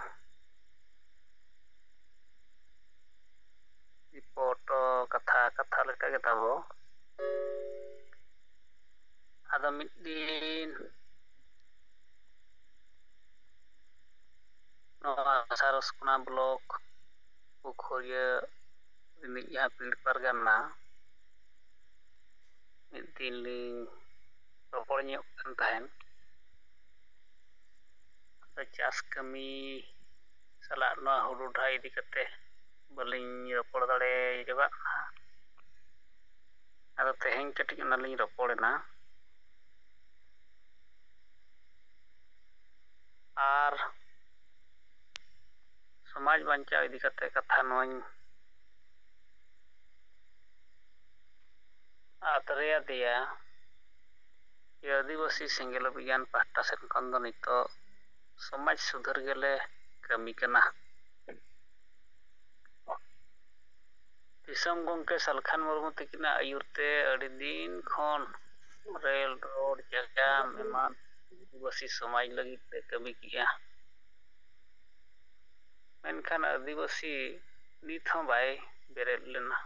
ᱨᱤᱯᱳᱨᱴ ᱠᱟᱛᱷᱟ ᱠᱟᱛᱷᱟ ᱞᱮᱠᱟ ᱜᱮ ᱛᱟᱵᱚ᱾ ᱟᱫᱚ ᱢᱤᱫ ᱫᱤᱱ ᱱᱚᱣᱟ ᱥᱟᱨᱚᱥᱠᱳᱱᱟ ᱵᱞᱚᱠ ᱯᱩᱠᱷᱩᱨᱤᱭᱟᱹ ᱨᱤᱱᱤᱡ ᱡᱟᱦᱟᱸ ᱯᱤᱲ ᱯᱟᱨᱜᱟᱱᱟ ᱢᱤᱫ ᱫᱤᱱ ᱞᱤᱧ ᱨᱚᱯᱚᱲ ᱧᱚᱜ ᱠᱟᱱ ᱛᱟᱦᱮᱸᱱ᱾ ᱟᱫᱚ ᱪᱟᱥ ᱠᱟᱹᱢᱤ ᱥᱟᱞᱟᱜ ᱱᱚᱣᱟ ᱦᱩᱲᱩ ᱰᱷᱟᱭ ᱤᱫᱤ ᱠᱟᱛᱮ ᱵᱟᱹᱞᱤᱧ ᱨᱚᱯᱚᱲ ᱫᱟᱲᱮ ᱡᱚᱜᱟᱜ ᱠᱟᱱᱟ᱾ ᱟᱫᱚ ᱛᱮᱦᱮᱧ ᱠᱟᱹᱴᱤᱡ ᱚᱱᱟ ᱞᱤᱧ ᱨᱚᱯᱚᱲᱮᱱᱟ᱾ ᱟᱨ ᱥᱚᱢᱟᱡᱽ ᱵᱟᱧᱪᱟᱣ ᱤᱫᱤ ᱠᱟᱛᱮ ᱠᱟᱛᱷᱟ ᱱᱚᱣᱟᱧ ᱟᱛᱨᱮ ᱟᱫᱮᱭᱟ ᱡᱮ ᱟᱹᱫᱤᱵᱟᱹᱥᱤ ᱥᱮᱸᱜᱮᱞ ᱚᱵᱷᱤᱡᱟᱱ ᱯᱟᱦᱴᱟ ᱥᱮᱫ ᱠᱷᱚᱱ ᱫᱚ ᱱᱤᱛᱚᱜ ᱥᱚᱢᱟᱡᱽ ᱥᱩᱫᱷᱟᱹᱨ ᱜᱮᱞᱮ ᱠᱟᱹᱢᱤ ᱠᱟᱱᱟ᱾ ᱫᱤᱥᱚᱢ ᱜᱚᱢᱠᱮ ᱥᱟᱞᱠᱷᱟᱱ ᱢᱩᱨᱢᱩ ᱛᱟᱹᱠᱤᱱᱟᱜ ᱟᱹᱭᱩᱨ ᱛᱮ ᱟᱹᱰᱤ ᱫᱤᱱ ᱠᱷᱚᱱ ᱨᱮᱞ, ᱨᱳᱰ, ᱪᱟᱪᱟᱢ ᱮᱢᱟᱱ ᱟᱹᱫᱤᱵᱟᱹᱥᱤ ᱥᱚᱢᱟᱡᱽ ᱞᱟᱹᱜᱤᱫ ᱛᱮ ᱠᱟᱹᱢᱤ ᱠᱮᱜᱼᱟ᱾ ᱢᱮᱱᱠᱷᱟᱱ ᱟᱹᱫᱤᱵᱟᱹᱥᱤ ᱱᱤᱛ ᱦᱚᱸ ᱵᱟᱭ ᱵᱮᱨᱮᱫ ᱞᱮᱱᱟ,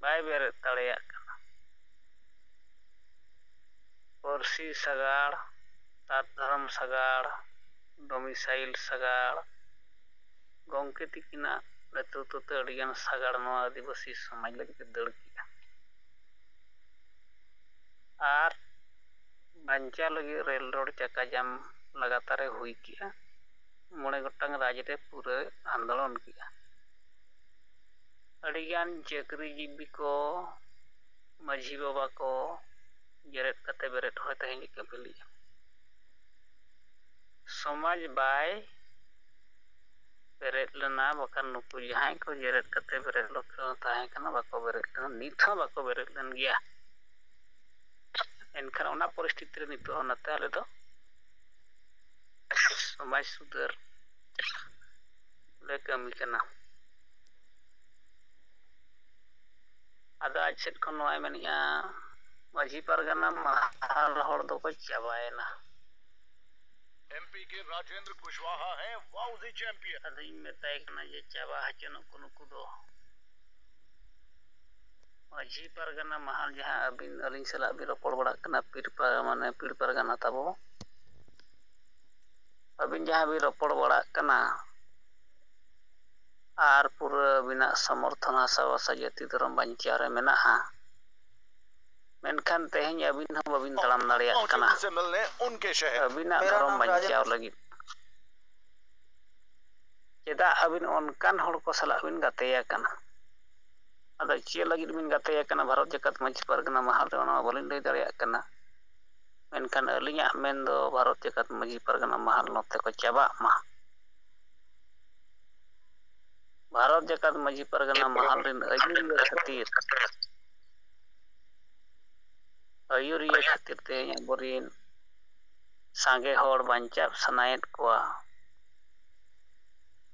ᱵᱟᱭ ᱵᱮᱨᱮᱫ ᱫᱟᱲᱮᱭᱟᱜ ᱠᱟᱱᱟ᱾ ᱯᱟᱹᱨᱥᱤ ᱥᱟᱜᱟᱲ, ᱛᱟᱛ ᱫᱷᱚᱨᱚᱢ ᱥᱟᱜᱟᱲ, ᱰᱚᱢᱤᱥᱟᱭᱤᱞ ᱥᱟᱜᱟᱲ, ᱜᱚᱢᱠᱮ ᱛᱤᱠᱤᱱᱟᱜ ᱱᱮᱛᱨᱤᱛᱵ ᱛᱮ ᱟᱹᱰᱤᱜᱟᱱ ᱥᱟᱜᱟᱲ ᱱᱚᱣᱟ ᱟᱹᱫᱤᱵᱟᱹᱥᱤ ᱥᱚᱢᱟᱡᱽ ᱞᱟᱹᱜᱤᱫ ᱛᱮ ᱫᱟᱹᱲ ᱠᱮᱜᱼᱟ᱾ ᱟᱨ ᱵᱟᱧᱪᱟᱣ ᱞᱟᱹᱜᱤᱫ ᱨᱮᱞ ᱨᱳᱰ ᱪᱟᱠᱟ ᱡᱟᱢ ᱞᱟᱜᱟᱛᱟᱨ ᱮ ᱦᱩᱭ ᱠᱮᱜᱼᱟ᱾ ᱢᱚᱬᱮ ᱜᱚᱴᱟᱝ ᱨᱟᱡᱽ ᱨᱮ ᱯᱩᱨᱟᱹ ᱟᱱᱫᱳᱞᱚᱱ ᱠᱮᱜᱼᱟ᱾ ᱟᱹᱰᱤᱜᱟᱱ ᱪᱟᱹᱠᱨᱤ ᱡᱤᱵᱤ ᱠᱚ, ᱢᱟᱹᱡᱷᱤ ᱵᱟᱵᱟ ᱠᱚ ᱡᱮᱨᱮᱫ ᱠᱟᱛᱮ ᱵᱮᱨᱮᱫ ᱦᱚᱲ ᱛᱮᱦᱮᱧ ᱠᱟᱹᱯᱤᱞᱤᱜᱼᱟ᱾ ᱥᱚᱢᱟᱡᱽ ᱵᱟᱭ ᱵᱮᱨᱮᱫ ᱞᱮᱱᱟ, ᱵᱟᱠᱷᱟᱱ ᱱᱩᱠᱩ ᱡᱟᱦᱟᱸᱭ ᱠᱚ ᱡᱮᱨᱮᱫ ᱠᱟᱛᱮ ᱵᱮᱨᱮᱫ ᱞᱟᱹᱠᱛᱤ ᱛᱟᱦᱮᱸ ᱠᱟᱱᱟ, ᱵᱟᱠᱚ ᱵᱮᱨᱮᱫ ᱞᱮᱱᱟ, ᱱᱤᱛ ᱦᱚᱸ ᱵᱟᱠᱚ ᱵᱮᱨᱮᱫ ᱞᱮᱱ ᱜᱮᱭᱟ᱾ ᱮᱱᱠᱷᱟᱱ ᱚᱱᱟ ᱯᱚᱨᱤᱥᱛᱷᱤᱛᱤ ᱨᱮ ᱱᱤᱛᱚᱜ ᱚᱱᱟᱛᱮ ᱟᱞᱮ ᱫᱚ ᱥᱚᱢᱟᱡᱽ ᱥᱩᱫᱷᱟᱹᱨ ᱞᱮ ᱠᱟᱹᱢᱤ ᱠᱟᱱᱟ᱾ ᱟᱫᱚ ᱟᱡ ᱥᱮᱫ ᱠᱷᱚᱱ ᱱᱚᱣᱟᱭ ᱢᱮᱱᱮᱫᱼᱟ, ᱢᱟᱹᱡᱷᱤ ᱯᱟᱨᱜᱟᱱᱟ ᱢᱟᱦᱟᱞ ᱦᱚᱲ ᱫᱚᱠᱚ ᱪᱟᱵᱟᱭᱮᱱᱟ᱾ एमपी के राजेंद्र कुशवाहा हैं वाउजी चैंपियन। ᱟᱫᱚᱧ ᱢᱮᱛᱟᱭ ᱠᱟᱱᱟ ᱡᱮ ᱪᱟᱵᱟ ᱦᱚᱪᱚᱱᱚᱜ ᱠᱚ ᱱᱩᱠᱩ ᱫᱚ᱾ ᱢᱟᱹᱡᱷᱤ ᱯᱟᱨᱜᱟᱱᱟ ᱢᱟᱦᱟᱞ ᱡᱟᱦᱟᱸ ᱟᱹᱵᱤᱱ ᱟᱹᱞᱤᱧ ᱥᱟᱞᱟᱜ ᱵᱤᱱ ᱨᱚᱯᱚᱲ ᱵᱟᱲᱟᱜ ᱠᱟᱱᱟ, ᱯᱤᱲ ᱯᱟ-, ᱢᱟᱱᱮ ᱯᱤᱲ ᱯᱟᱨᱜᱟᱱᱟ ᱛᱟᱵᱚ, ᱟᱹᱵᱤᱱ ᱡᱟᱦᱟᱸ ᱵᱤᱱ ᱨᱚᱯᱚᱲ ᱵᱟᱲᱟᱜ ᱠᱟᱱᱟ, ᱟᱨ ᱯᱩᱨᱟᱹ ᱟᱹᱵᱤᱱᱟᱜ ᱥᱚᱢᱚᱨᱛᱷᱚᱱ ᱦᱟᱥᱟ ᱵᱷᱟᱥᱟ ᱡᱟᱹᱛᱤ ᱫᱷᱚᱨᱚᱢ ᱵᱟᱧᱪᱟᱣ ᱨᱮ ᱢᱮᱱᱟᱜᱼᱟ᱾ ᱢᱮᱱᱠᱷᱟᱱ ᱛᱮᱦᱮᱧ ᱟᱹᱵᱤᱱ ᱦᱚᱸ ᱵᱟᱹᱵᱤᱱ ᱛᱟᱲᱟᱢ ᱫᱟᱲᱮᱭᱟᱜ ᱠᱟᱱᱟ᱾ ᱟᱹᱵᱤᱱᱟᱜ ᱫᱷᱚᱨᱚᱢ ᱵᱟᱧᱪᱟᱣ ᱞᱟᱹᱜᱤᱫ ᱪᱮᱫᱟᱜ ᱟᱹᱵᱤᱱ ᱚᱱᱠᱟᱱ ᱦᱚᱲ ᱠᱚ ᱥᱟᱞᱟᱜ ᱵᱤᱱ ᱜᱟᱛᱮ ᱟᱠᱟᱱᱟ? ᱟᱫᱚ ᱪᱮᱫ ᱞᱟᱹᱜᱤᱫ ᱵᱤᱱ ᱜᱟᱛᱮ ᱟᱠᱟᱱᱟ? ᱵᱷᱟᱨᱚᱛ ᱡᱟᱠᱟᱛ ᱢᱟᱹᱡᱷᱤ ᱯᱟᱨᱜᱟᱱᱟ ᱢᱟᱦᱟᱞ ᱨᱮ ᱚᱱᱟ ᱢᱟ ᱵᱟᱹᱞᱤᱧ ᱞᱟᱹᱭ ᱫᱟᱲᱮᱭᱟᱜ ᱠᱟᱱᱟ᱾ ᱢᱮᱱᱠᱷᱟᱱ ᱟᱹᱞᱤᱧᱟᱜ ᱢᱮᱱ ᱫᱚ ᱵᱷᱟᱨᱚᱛ ᱡᱟᱠᱟᱛ ᱢᱟᱹᱡᱷᱤ ᱯᱟᱨᱜᱟᱱᱟ ᱢᱟᱦᱟᱞ ᱱᱚᱛᱮ ᱠᱚ ᱪᱟᱵᱟᱜ ᱢᱟ᱾ ᱵᱷᱟᱨᱚᱛ ᱡᱟᱠᱟᱛ ᱢᱟᱹᱡᱷᱤ ᱯᱟᱨᱜᱟᱱᱟ ᱢᱟᱦᱟᱞ ᱨᱮᱱ ᱟᱹᱭᱩᱨᱤᱭᱟᱹ ᱠᱷᱟᱹᱛᱤᱨ, ᱟᱹᱭᱩᱨᱤᱭᱟᱹ ᱠᱷᱟᱹᱛᱤᱨ ᱛᱮᱦᱮᱧ ᱟᱵᱚᱨᱮᱱ ᱥᱟᱸᱜᱮ ᱦᱚᱲ ᱵᱟᱧᱪᱟᱣ ᱥᱟᱱᱟᱭᱮᱫ ᱠᱚᱣᱟ᱾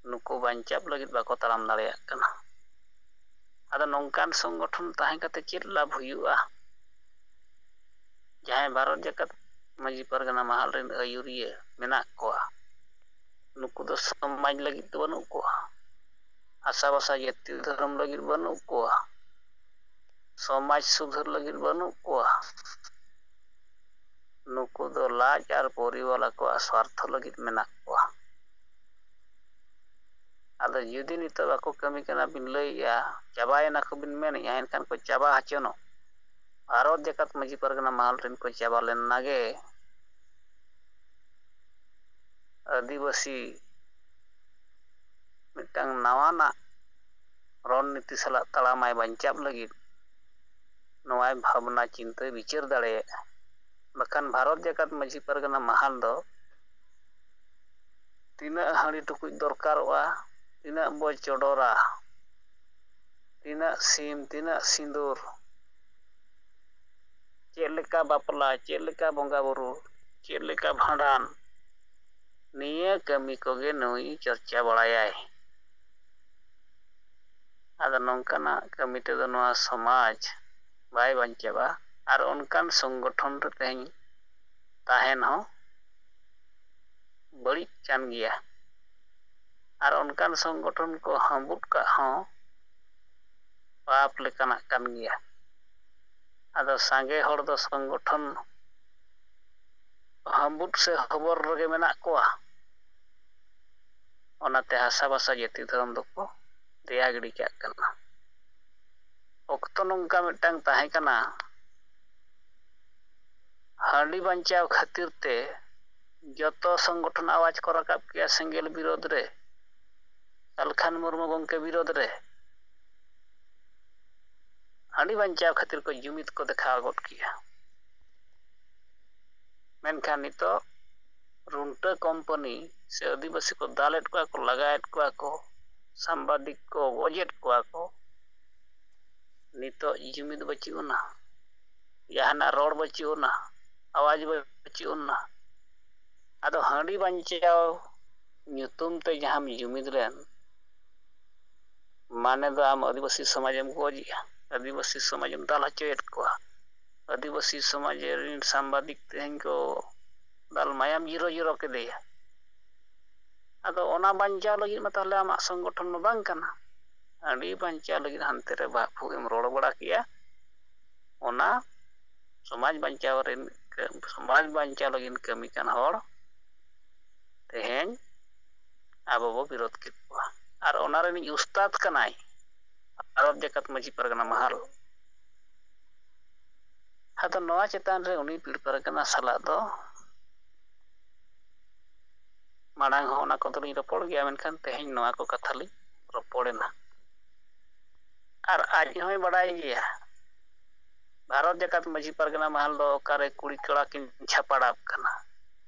ᱱᱩᱠᱩ ᱵᱟᱧᱪᱟᱣ ᱞᱟᱹᱜᱤᱫ ᱵᱟᱠᱚ ᱛᱟᱲᱟᱢ ᱫᱟᱲᱮᱭᱟᱜ ᱠᱟᱱᱟ᱾ ᱟᱫᱚ ᱱᱚᱝᱠᱟᱱ ᱥᱚᱝᱜᱚᱴᱷᱚᱱ ᱛᱟᱦᱮᱸ ᱠᱟᱛᱮ ᱪᱮᱫ ᱞᱟᱵᱷ ᱦᱩᱭᱩᱜᱼᱟ? ᱡᱟᱦᱟᱸᱭ ᱵᱷᱟᱨᱚᱛ ᱡᱟᱠᱟᱛ ᱢᱟᱹᱡᱷᱤ ᱯᱟᱨᱜᱟᱱᱟ ᱢᱟᱦᱟᱞ ᱨᱮᱱ ᱟᱹᱭᱩᱨᱤᱭᱟᱹ ᱢᱮᱱᱟᱜ ᱠᱚᱣᱟ, ᱱᱩᱠᱩ ᱫᱚ ᱥᱚᱢᱟᱡᱽ ᱞᱟᱹᱜᱤᱫ ᱫᱚ ᱵᱟᱹᱱᱩᱜ ᱠᱚᱣᱟ, ᱦᱟᱥᱟ ᱵᱷᱟᱥᱟ ᱡᱟᱹᱛᱤ ᱫᱷᱚᱨᱚᱢ ᱞᱟᱹᱜᱤᱫ ᱵᱟᱹᱱᱩᱜ ᱠᱚᱣᱟ, ᱥᱚᱢᱟᱡᱽ ᱥᱩᱫᱷᱟᱹᱨ ᱞᱟᱹᱜᱤᱫ ᱵᱟᱹᱱᱩᱜ ᱠᱚᱣᱟ᱾ ᱱᱩᱠᱩ ᱫᱚ ᱞᱟᱡ ᱟᱨ ᱯᱚᱨᱤᱵᱟᱨ ᱟᱠᱚᱣᱟᱜ ᱥᱣᱟᱨᱛᱷᱚ ᱞᱟᱹᱜᱤᱫ ᱢᱮᱱᱟᱜ ᱠᱚᱣᱟ᱾ ᱟᱫᱚ ᱡᱩᱫᱤ ᱱᱤᱛᱚᱜ ᱵᱟᱠᱚ ᱠᱟᱹᱢᱤ ᱠᱟᱱᱟ ᱵᱤᱱ ᱞᱟᱹᱭᱮᱜᱼᱟ, ᱪᱟᱵᱟᱭᱮᱱᱟ ᱠᱚ ᱵᱤᱱ ᱢᱮᱱᱮᱜᱼᱟ, ᱮᱱᱠᱷᱟᱱ ᱠᱚ ᱪᱟᱵᱟ ᱦᱚᱪᱚᱱᱚᱜ᱾ ᱵᱷᱟᱨᱚᱛ ᱡᱟᱠᱟᱛ ᱢᱟᱹᱡᱷᱤ ᱯᱟᱨᱜᱟᱱᱟ ᱢᱟᱦᱟᱞ ᱨᱮᱱ ᱠᱚ ᱪᱟᱵᱟ ᱞᱮᱱ ᱱᱟᱜᱮ᱾ ᱟᱹᱫᱤᱵᱟᱹᱥᱤ ᱢᱤᱫᱴᱟᱝ ᱱᱟᱣᱟᱱᱟᱜ ᱨᱚᱲ ᱱᱤᱛᱤ ᱥᱟᱞᱟᱜ ᱛᱟᱲᱟᱢᱟᱭ ᱵᱟᱧᱪᱟᱣ ᱞᱟᱹᱜᱤᱫ ᱱᱚᱣᱟᱭ ᱵᱷᱟᱵᱽᱱᱟ ᱪᱤᱱᱛᱟᱹ ᱵᱤᱪᱟᱹᱨ ᱫᱟᱲᱮᱭᱟᱜᱼᱟ᱾ ᱵᱟᱠᱷᱟᱱ ᱵᱷᱟᱨᱚᱛ ᱡᱟᱠᱟᱛ ᱢᱟᱹᱡᱷᱤ ᱯᱟᱨᱜᱟᱱᱟ ᱢᱟᱦᱟᱞ ᱫᱚ ᱛᱤᱱᱟᱹᱜ ᱦᱟᱺᱰᱤ ᱴᱩᱠᱩᱡ ᱫᱚᱨᱠᱟᱨᱚᱜᱼᱟ, ᱛᱤᱱᱟᱹᱜ ᱵᱚ ᱪᱚᱰᱚᱨᱟ, ᱛᱤᱱᱟᱹᱜ ᱥᱤᱢ, ᱛᱤᱱᱟᱹᱜ ᱥᱤᱸᱫᱩᱨ, ᱪᱮᱫ ᱞᱮᱠᱟ ᱵᱟᱯᱞᱟ, ᱪᱮᱫ ᱞᱮᱠᱟ ᱵᱚᱸᱜᱟ ᱵᱩᱨᱩ, ᱪᱮᱫ ᱞᱮᱠᱟ ᱵᱷᱟᱸᱰᱟᱱ, ᱱᱤᱭᱟᱹ ᱠᱟᱹᱢᱤ ᱠᱚᱜᱮ ᱱᱩᱭ ᱪᱚᱨᱪᱟ ᱵᱟᱲᱟᱭᱟᱭ᱾ ᱟᱫᱚ ᱱᱚᱝᱠᱟᱱᱟᱜ ᱠᱟᱹᱢᱤ ᱛᱮᱫᱚ ᱱᱚᱣᱟ ᱥᱚᱢᱟᱡᱽ ᱵᱟᱭ ᱵᱟᱧᱪᱟᱜᱼᱟ᱾ ᱟᱨ ᱚᱱᱠᱟᱱ ᱥᱚᱝᱜᱚᱴᱷᱚᱱ ᱨᱮ ᱛᱮᱦᱮᱧ ᱛᱟᱦᱮᱱ ᱦᱚᱸ ᱵᱟᱹᱲᱤᱡ ᱠᱟᱱ ᱜᱮᱭᱟ᱾ ᱟᱨ ᱚᱱᱠᱟᱱ ᱥᱚᱝᱜᱚᱴᱷᱚᱱ ᱠᱚ ᱦᱟᱹᱵᱩᱫ ᱠᱟᱜ ᱦᱚᱸ ᱯᱟᱯ ᱞᱮᱠᱟᱱᱟᱜ ᱠᱟᱱ ᱜᱮᱭᱟ᱾ ᱟᱫᱚ ᱥᱟᱸᱜᱮ ᱦᱚᱲ ᱫᱚ ᱥᱚᱝᱜᱚᱴᱷᱚᱱ ᱦᱟᱹᱵᱩᱫ ᱥᱮ ᱦᱚᱵᱚᱨ ᱨᱮᱜᱮ ᱢᱮᱱᱟᱜ ᱠᱚᱣᱟ᱾ ᱚᱱᱟᱛᱮ ᱦᱟᱥᱟᱵᱷᱟᱥᱟ ᱡᱟᱹᱛᱤ ᱫᱷᱚᱨᱚᱢ ᱫᱚᱠᱚ ᱫᱮᱭᱟ ᱜᱤᱰᱤ ᱠᱟᱜ ᱠᱟᱱᱟ᱾ ᱚᱠᱛᱚ ᱱᱚᱝᱠᱟ ᱢᱤᱫᱴᱟᱝ ᱛᱟᱦᱮᱸ ᱠᱟᱱᱟ, ᱦᱟᱺᱰᱤ ᱵᱟᱧᱪᱟᱣ ᱠᱷᱟᱹᱛᱤᱨ ᱛᱮ ᱡᱚᱛᱚ ᱥᱚᱝᱜᱚᱴᱷᱚᱱ ᱟᱣᱟᱡᱽ ᱠᱚ ᱨᱟᱠᱟᱵ ᱠᱮᱜᱼᱟ ᱥᱮᱸᱜᱮᱞ ᱵᱤᱨᱳᱫᱷ ᱨᱮ, ᱥᱟᱞᱠᱷᱟᱱ ᱢᱩᱨᱢᱩ ᱜᱚᱢᱠᱮ ᱵᱤᱨᱳᱫᱷ ᱨᱮ᱾ ᱦᱟᱺᱰᱤ ᱵᱟᱧᱪᱟᱣ ᱠᱷᱟᱹᱛᱤᱨ ᱠᱚ ᱡᱩᱢᱤᱫ ᱠᱚ ᱫᱮᱠᱷᱟᱣ ᱜᱚᱫ ᱠᱮᱜᱼᱟ᱾ ᱢᱮᱱᱠᱷᱟᱱ ᱱᱤᱛᱚᱜ ᱨᱩᱱᱴᱟᱹ ᱠᱳᱢᱯᱟᱱᱤ ᱥᱮ ᱟᱹᱫᱤᱵᱟᱹᱥᱤ ᱠᱚ ᱫᱟᱞᱮᱫ ᱠᱚᱣᱟ ᱠᱚ, ᱞᱟᱜᱟᱭᱮᱫ ᱠᱚᱣᱟ ᱠᱚ, ᱥᱟᱢᱵᱟᱫᱤᱠ ᱠᱚ ᱜᱚᱡᱮᱫ ᱠᱚᱣᱟ ᱠᱚ, ᱱᱤᱛᱚᱜ ᱡᱩᱢᱤᱫ ᱵᱟᱹᱪᱩᱜ ᱟᱱᱟ, ᱡᱟᱦᱟᱱᱟᱜ ᱨᱚᱲ ᱵᱟᱹᱪᱩᱜ ᱟᱱᱟ, ᱟᱣᱟᱡᱽ ᱵᱟᱹᱪᱩᱜ ᱟᱱᱟ᱾ ᱟᱫᱚ ᱦᱟᱺᱰᱤ ᱵᱟᱧᱪᱟᱣ ᱧᱩᱛᱩᱢ ᱛᱮ ᱡᱟᱦᱟᱸᱢ ᱡᱩᱢᱤᱫ ᱞᱮᱱ, ᱢᱟᱱᱮ ᱫᱚ ᱟᱢ ᱟᱹᱫᱤᱵᱟᱹᱥᱤ ᱥᱚᱢᱟᱡᱽ ᱮᱢ ᱜᱚᱡᱮᱜᱼᱟ, ᱟᱹᱫᱤᱵᱟᱹᱥᱤ ᱥᱚᱢᱟᱡᱽ ᱮᱢ ᱫᱟᱞ ᱦᱚᱪᱚᱭᱮᱫ ᱠᱚᱣᱟ, ᱟᱹᱫᱤᱵᱟᱹᱥᱤ ᱥᱚᱢᱟᱡᱽ ᱨᱮᱱ ᱥᱟᱢᱵᱟᱫᱤᱠ ᱛᱮᱦᱮᱧ ᱠᱚ ᱫᱟᱞ ᱢᱟᱭᱟᱢ ᱡᱤᱨᱚ ᱡᱤᱨᱚ ᱠᱮᱫᱮᱭᱟ᱾ ᱟᱫᱚ ᱚᱱᱟ ᱵᱟᱧᱪᱟᱣ ᱞᱟᱹᱜᱤᱫ ᱢᱟ ᱛᱟᱦᱚᱞᱮ ᱟᱢᱟᱜ ᱥᱚᱝᱜᱚᱴᱷᱚᱱ ᱢᱟ ᱵᱟᱝ ᱠᱟᱱᱟ᱾ ᱦᱟᱺᱰᱤ ᱵᱟᱧᱪᱟᱣ ᱞᱟᱹᱜᱤᱫ ᱦᱟᱱᱛᱮ ᱨᱮ ᱵᱟᱦᱯᱩ ᱮᱢ ᱨᱚᱲ ᱵᱟᱲᱟ ᱠᱮᱜᱼᱟ, ᱚᱱᱟ ᱥᱚᱢᱟᱡᱽ ᱵᱟᱧᱪᱟᱣ ᱨᱮᱱ, ᱥᱚᱢᱟᱡᱽ ᱵᱟᱧᱪᱟᱣ ᱞᱟᱹᱜᱤᱫ ᱠᱟᱹᱢᱤ ᱠᱟᱱ ᱦᱚᱲ ᱛᱮᱦᱮᱧ ᱟᱵᱚ ᱵᱚ ᱵᱤᱨᱳᱫᱷ ᱠᱮᱫ ᱠᱚᱣᱟ᱾ ᱟᱨ ᱚᱱᱟ ᱨᱤᱱᱤᱡ ᱩᱥᱛᱟᱫ ᱠᱟᱱᱟᱭ ᱵᱷᱟᱨᱚᱛ ᱡᱟᱠᱟᱛ ᱢᱟᱹᱡᱷᱤ ᱯᱟᱨᱜᱟᱱᱟ ᱢᱟᱦᱟᱞ᱾ ᱟᱫᱚ ᱱᱚᱣᱟ ᱪᱮᱛᱟᱱ ᱨᱮ ᱩᱱᱤ ᱯᱤᱲ ᱯᱟᱨᱜᱟᱱᱟ ᱥᱟᱞᱟᱜ ᱫᱚ ᱢᱟᱲᱟᱝ ᱦᱚᱸ ᱚᱱᱟ ᱠᱚᱫᱚ ᱞᱤᱧ ᱨᱚᱯᱚᱲ ᱜᱮᱭᱟ, ᱢᱮᱱᱠᱷᱟᱱ ᱛᱮᱦᱮᱧ ᱱᱚᱣᱟ ᱠᱚ ᱠᱟᱛᱷᱟ ᱞᱤᱧ ᱨᱚᱯᱚᱲᱮᱱᱟ᱾ ᱟᱨ ᱟᱡ ᱦᱚᱸᱭ ᱵᱟᱰᱟᱭ ᱜᱮᱭᱟ ᱵᱷᱟᱨᱚᱛ ᱡᱟᱠᱟᱛ ᱢᱟᱹᱡᱷᱤ ᱯᱟᱨᱜᱟᱱᱟ ᱢᱟᱦᱟᱞ ᱫᱚ ᱚᱠᱟᱨᱮ ᱠᱩᱲᱤ ᱠᱚᱲᱟ ᱠᱤᱱ ᱪᱷᱟᱯᱟᱲᱟᱣ ᱠᱟᱱᱟ,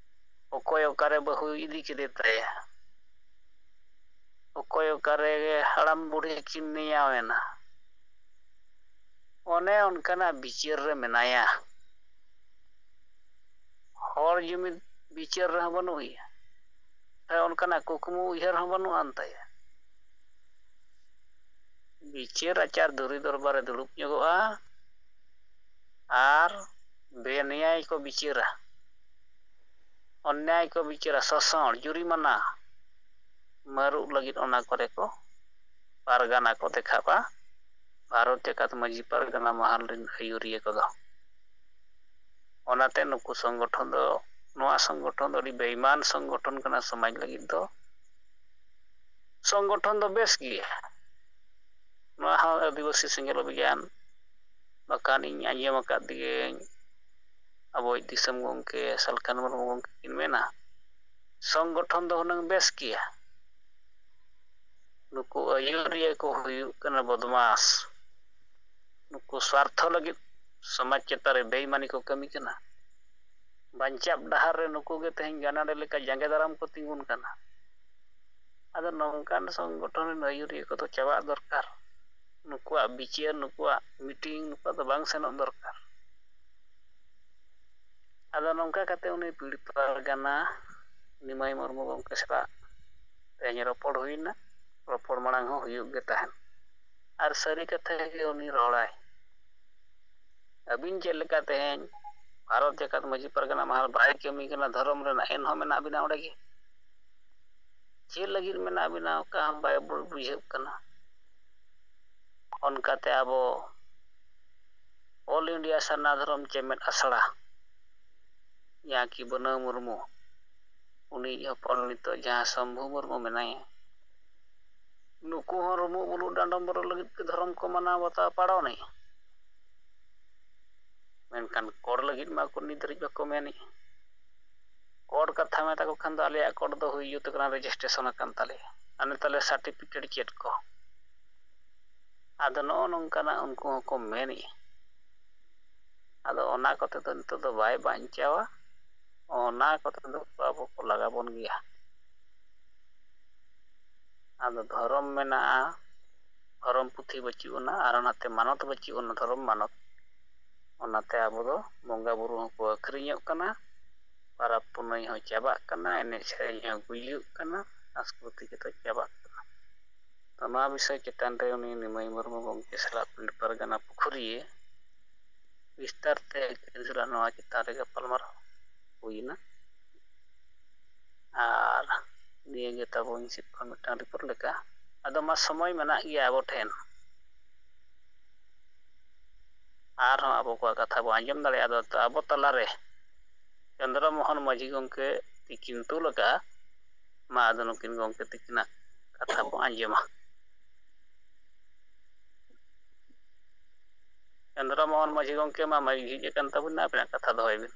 ᱚᱠᱚᱭ ᱚᱠᱟᱨᱮ ᱵᱟᱹᱦᱩᱭ ᱤᱫᱤ ᱠᱮᱫᱮ ᱛᱟᱭᱟ, ᱚᱠᱚᱭ ᱚᱠᱟᱨᱮ ᱦᱟᱲᱟᱢ ᱵᱩᱲᱦᱤ ᱠᱤᱱ ᱱᱮᱭᱟᱣ ᱮᱱᱟ, ᱚᱱᱮ ᱚᱱᱠᱟᱱᱟᱜ ᱵᱤᱪᱟᱹᱨ ᱨᱮ ᱢᱮᱱᱟᱭᱟ᱾ ᱦᱚᱲ ᱡᱩᱢᱤᱫ ᱵᱤᱪᱟᱹᱨ ᱨᱮᱦᱚᱸ ᱵᱟᱹᱱᱩᱜ ᱮᱭᱟ, ᱟᱨ ᱚᱱᱠᱟᱱᱟᱜ ᱠᱩᱠᱢᱩ ᱩᱭᱦᱟᱹᱨ ᱦᱚᱸ ᱵᱟᱹᱱᱩᱜ ᱟᱱ ᱛᱟᱭᱟ᱾ ᱵᱤᱪᱟᱹᱨ ᱟᱪᱟᱨ ᱫᱩᱨᱤ ᱫᱚᱨᱵᱟᱨ ᱨᱮ ᱫᱩᱲᱩᱵ ᱧᱚᱜᱚᱜᱼᱟ ᱟᱨ ᱵᱮᱱᱮᱭᱟᱭ ᱠᱚ ᱵᱤᱪᱟᱹᱨᱟ᱾ ᱚᱱᱱᱭᱟᱭ ᱠᱚ ᱵᱤᱪᱟᱹᱨᱟ, ᱥᱟᱥᱚᱱ, ᱡᱩᱨᱤᱢᱟᱱᱟ ᱢᱟᱹᱨᱩᱜ ᱞᱟᱹᱜᱤᱫ ᱚᱱᱟ ᱠᱚᱨᱮ ᱠᱚ ᱯᱟᱨᱜᱟᱱᱟ ᱠᱚ ᱫᱮᱠᱷᱟᱜᱼᱟ᱾ ᱵᱷᱟᱨᱚᱛ ᱡᱟᱠᱟᱛ ᱢᱟᱹᱡᱷᱤ ᱯᱟᱨᱜᱟᱱᱟ ᱢᱟᱦᱟᱞ ᱨᱮᱱ ᱟᱹᱭᱩᱨᱤᱭᱟᱹ ᱠᱚᱫᱚ᱾ ᱚᱱᱟᱛᱮ ᱱᱩᱠᱩ ᱥᱚᱝᱜᱚᱴᱷᱚᱱ ᱫᱚ, ᱱᱚᱣᱟ ᱥᱚᱝᱜᱚᱴᱷᱚᱱ ᱫᱚ ᱟᱹᱰᱤ ᱵᱮᱭᱢᱟᱱ ᱥᱚᱝᱜᱚᱴᱷᱚᱱ ᱠᱟᱱᱟ ᱥᱚᱢᱟᱡᱽ ᱞᱟᱹᱜᱤᱫ ᱫᱚ᱾ ᱥᱚᱝᱜᱚᱴᱷᱚᱱ ᱫᱚ ᱵᱮᱥ ᱜᱮᱭᱟ᱾ ᱱᱚᱣᱟ ᱦᱚᱸ ᱟᱹᱫᱤᱵᱟᱹᱥᱤ ᱥᱮᱸᱜᱮᱞ ᱚᱵᱷᱤᱡᱟᱱ, ᱵᱟᱠᱷᱟᱱ ᱤᱧ ᱟᱸᱡᱚᱢ ᱟᱠᱟᱫ ᱜᱤᱭᱟᱹᱧ, ᱟᱵᱚᱭᱤᱡ ᱫᱤᱥᱚᱢ ᱜᱚᱢᱠᱮ ᱥᱟᱞᱠᱷᱟᱱ ᱢᱩᱨᱢᱩ ᱜᱚᱢᱠᱮ ᱠᱤᱱ ᱢᱮᱱᱟ, ᱥᱚᱝᱜᱚᱴᱷᱚᱱ ᱫᱚ ᱦᱩᱱᱟᱹᱝ ᱵᱮᱥ ᱜᱮᱭᱟ, ᱱᱩᱠᱩ ᱟᱹᱭᱩᱨᱤᱭᱟᱹ ᱠᱚ ᱦᱩᱭᱩᱜ ᱠᱟᱱᱟ ᱵᱚᱫᱢᱟᱥ᱾ ᱱᱩᱠᱩ ᱥᱣᱟᱨᱛᱷᱚ ᱞᱟᱹᱜᱤᱫ ᱥᱚᱢᱟᱡᱽ ᱪᱮᱛᱟᱱ ᱨᱮ ᱵᱮᱭᱢᱟᱱᱤ ᱠᱚ ᱠᱟᱹᱢᱤ ᱠᱟᱱᱟ᱾ ᱵᱟᱧᱪᱟᱣ ᱰᱟᱦᱟᱨ ᱨᱮ ᱱᱩᱠᱩ ᱜᱮ ᱛᱮᱦᱮᱧ ᱜᱟᱱᱟᱰᱮ ᱞᱮᱠᱟ ᱡᱟᱸᱜᱮ ᱫᱟᱨᱟᱢ ᱠᱚ ᱛᱤᱸᱜᱩᱱ ᱠᱟᱱᱟ᱾ ᱟᱫᱚ ᱱᱚᱝᱠᱟᱱ ᱥᱚᱝᱜᱚᱴᱷᱚᱱ ᱨᱮᱱ ᱟᱹᱭᱩᱨᱤᱭᱟᱹ ᱠᱚᱫᱚ ᱪᱟᱵᱟᱜ ᱫᱚᱨᱠᱟᱨ᱾ ᱱᱩᱠᱩᱣᱟᱜ ᱵᱤᱪᱟᱹᱨ, ᱱᱩᱠᱩᱣᱟᱜ ᱢᱤᱴᱤᱝ, ᱱᱩᱠᱩᱣᱟᱜ ᱫᱚ ᱵᱟᱝ ᱥᱮᱱᱚᱜ ᱫᱚᱨᱠᱟᱨ᱾ ᱟᱫᱚ ᱱᱚᱝᱠᱟ ᱠᱟᱛᱮ ᱩᱱᱤ ᱯᱤᱲ ᱯᱟᱨᱜᱟᱱᱟ ᱱᱤᱢᱟᱭ ᱢᱩᱨᱢᱩ ᱜᱚᱢᱠᱮ ᱥᱟᱞᱟᱜ ᱛᱮᱦᱮᱧ ᱨᱚᱯᱚᱲ ᱦᱩᱭᱱᱟ᱾ ᱨᱚᱯᱚᱲ ᱢᱟᱲᱟᱝ ᱦᱚᱸ ᱦᱩᱭᱩᱜ ᱜᱮ ᱛᱟᱦᱮᱱ᱾ ᱟᱨ ᱥᱟᱹᱨᱤ ᱠᱟᱛᱷᱟ ᱜᱮ ᱩᱱᱤ ᱨᱚᱲᱟᱭ᱾ ᱟᱹᱵᱤᱱ ᱪᱮᱫ ᱞᱮᱠᱟ ᱛᱮᱦᱮᱧ ᱵᱷᱟᱨᱚᱛ ᱡᱟᱠᱟᱛ ᱢᱟᱹᱡᱷᱤ ᱯᱟᱨᱜᱟᱱᱟ ᱢᱟᱦᱟᱞ ᱵᱟᱭ ᱠᱟᱹᱢᱤ ᱠᱟᱱᱟ ᱫᱷᱚᱨᱚᱢ ᱨᱮᱱᱟᱜ, ᱮᱱᱦᱚᱸ ᱢᱮᱱᱟᱜ ᱵᱤᱱᱟ ᱚᱸᱰᱮ ᱜᱮ? ᱪᱮᱫ ᱞᱟᱹᱜᱤᱫ ᱢᱮᱱᱟᱜ ᱵᱤᱱᱟ, ᱚᱠᱟ ᱦᱚᱸ ᱵᱟᱭ ᱵᱩ-, ᱵᱩᱡᱷᱟᱹᱜ ᱠᱟᱱᱟ᱾ ᱚᱱᱠᱟᱛᱮ ᱟᱵᱚ All India ᱥᱟᱨᱱᱟ ᱫᱷᱚᱨᱚᱢ ᱪᱮᱢᱮᱫ ᱟᱥᱲᱟ, ᱡᱟᱦᱟᱸ ᱠᱤ ᱵᱟᱹᱱᱟᱹᱣ ᱢᱩᱨᱢᱩ, ᱩᱱᱤ ᱦᱚᱯᱚᱱ ᱱᱤᱛᱚᱜ ᱡᱟᱦᱟᱸ ᱥᱚᱢᱵᱷᱩ ᱢᱩᱨᱢᱩ ᱢᱮᱱᱟᱭᱟ, ᱱᱩᱠᱩ ᱦᱚᱸ ᱨᱩᱢᱩᱜ ᱵᱩᱞᱩᱜ ᱰᱟᱸᱰᱚᱢ ᱵᱚᱨᱚ ᱞᱟᱹᱜᱤᱫ ᱜᱮ ᱫᱷᱚᱨᱚᱢ ᱠᱚ ᱢᱟᱱᱟᱣ ᱵᱟᱛᱟᱣ ᱯᱟᱲᱟᱣᱱᱮ᱾ ᱢᱮᱱᱠᱷᱟᱱ ᱠᱚᱲ ᱞᱟᱹᱜᱤᱫ ᱢᱟ ᱟᱠᱚ ᱱᱤᱛ ᱫᱷᱟᱹᱨᱤᱡ ᱵᱟᱠᱚ ᱢᱮᱱᱮᱜᱼᱟ᱾ ᱠᱚᱲ ᱠᱟᱛᱷᱟ ᱢᱮᱛᱟ ᱠᱚ ᱠᱷᱟᱱ ᱫᱚ ᱟᱞᱮᱭᱟᱜ ᱠᱚᱲ ᱫᱚ ᱦᱩᱭ ᱡᱩᱛ ᱟᱠᱟᱱᱟ, registration ᱟᱠᱟᱱ ᱛᱟᱞᱮᱭᱟ, ᱟᱨ ᱱᱤᱛᱚᱜ ᱞᱮ certificate ᱪᱮᱫ ᱠᱚ᱾ ᱟᱫᱚ ᱱᱚᱜᱼᱚ ᱱᱚᱝᱠᱟᱱᱟᱜ ᱩᱱᱠᱩ ᱦᱚᱸᱠᱚ ᱢᱮᱱᱮᱜᱼᱟ᱾ ᱟᱫᱚ ᱚᱱᱟ ᱠᱚᱛᱮ ᱫᱚ ᱱᱤᱛᱚᱜ ᱫᱚ ᱵᱟᱭ ᱵᱟᱧᱪᱟᱣᱟ, ᱚᱱᱟ ᱠᱚᱛᱮ ᱫᱚ ᱟᱵᱚ ᱠᱚ ᱞᱟᱜᱟ ᱵᱚᱱ ᱜᱮᱭᱟ᱾ ᱟᱫᱚ ᱫᱷᱚᱨᱚᱢ ᱢᱮᱱᱟᱜᱼᱟ, ᱫᱷᱚᱨᱚᱢ ᱯᱩᱛᱷᱤ ᱵᱟᱹᱪᱩᱜ ᱟᱱᱟ, ᱟᱨ ᱚᱱᱟᱛᱮ ᱢᱟᱱᱚᱛ ᱵᱟᱹᱪᱩᱜ ᱟᱱᱟ, ᱫᱷᱚᱨᱚᱢ ᱢᱟᱱᱚᱛ᱾ ᱚᱱᱟᱛᱮ ᱟᱵᱚ ᱫᱚ ᱵᱚᱸᱜᱟ ᱵᱩᱨᱩ ᱦᱚᱸᱠᱚ ᱟᱹᱠᱷᱨᱤᱧᱚᱜ ᱠᱟᱱᱟ, ᱯᱟᱨᱟᱵᱽ ᱯᱩᱱᱟᱹᱭ ᱦᱚᱸ ᱪᱟᱵᱟᱜ ᱠᱟᱱᱟ, ᱮᱱᱮᱡ ᱥᱮᱨᱮᱧ ᱦᱚᱸ ᱜᱩᱡᱩᱜ ᱠᱟᱱᱟ, ᱥᱚᱝᱥᱠᱨᱤᱛᱤ ᱡᱚᱛᱚ ᱪᱟᱵᱟᱜ ᱠᱟᱱᱟ᱾ ᱛᱚ, ᱱᱚᱣᱟ ᱵᱤᱥᱚᱭ ᱪᱮᱛᱟᱱ ᱨᱮ ᱩᱱᱤ ᱱᱤᱢᱟᱹᱭ ᱢᱩᱨᱢᱩ ᱜᱚᱢᱠᱮ ᱥᱟᱞᱟᱜ ᱯᱤᱲ ᱯᱟᱨᱜᱟᱱᱟ ᱯᱩᱠᱷᱩᱨᱤᱭᱟᱹ ᱵᱤᱥᱛᱟᱨ ᱛᱮ ᱟᱹᱠᱤᱱ ᱥᱟᱞᱟᱜ ᱱᱚᱣᱟ ᱪᱮᱛᱟᱱ ᱨᱮ ᱜᱟᱯᱟᱞᱢᱟᱨᱟᱣ ᱦᱩᱭᱮᱱᱟ᱾ ᱟᱨ ᱱᱤᱭᱟᱹ ᱜᱮ ᱛᱟᱵᱚ ᱤᱧ ᱥᱮᱫ ᱠᱷᱚᱱ ᱢᱤᱫᱴᱟᱝ ᱨᱤᱯᱳᱨᱴ ᱞᱮᱠᱟ᱾ ᱟᱫᱚ ᱢᱟ, ᱥᱚᱢᱚᱭ ᱢᱮᱱᱟᱜ ᱜᱮᱭᱟ ᱟᱵᱚ ᱴᱷᱮᱱ, ᱟᱨᱦᱚᱸ ᱟᱵᱚ ᱠᱚᱣᱟᱜ ᱠᱟᱛᱷᱟ ᱵᱚ ᱟᱸᱡᱚᱢ ᱫᱟᱲᱮᱭᱟᱜᱼᱟ᱾ ᱟᱫᱚ ᱟᱵᱚ ᱛᱟᱞᱟᱨᱮ ᱪᱚᱱᱫᱨᱚ ᱢᱳᱦᱚᱱ ᱢᱟᱹᱡᱷᱤ ᱜᱚᱢᱠᱮ ᱛᱤᱠᱤᱱ ᱛᱩᱞ ᱟᱠᱟᱫᱼᱟ᱾ ᱢᱟ ᱟᱫᱚ ᱱᱩᱠᱤᱱ ᱜᱚᱢᱠᱮ ᱛᱤᱠᱤᱱᱟᱜ ᱠᱟᱛᱷᱟ ᱵᱚ ᱟᱸᱡᱚᱢᱟ᱾ ᱪᱚᱱᱫᱨᱚ ᱢᱳᱦᱚᱱ ᱢᱟᱹᱡᱷᱤ ᱜᱚᱢᱠᱮ ᱢᱟ ᱢᱟᱹᱭᱤᱠ ᱡᱷᱤᱡ ᱟᱠᱟᱱ ᱛᱟᱵᱤᱱᱟ, ᱟᱵᱤᱱᱟᱜ ᱠᱟᱛᱷᱟ ᱫᱚᱦᱚᱭ ᱵᱤᱱ᱾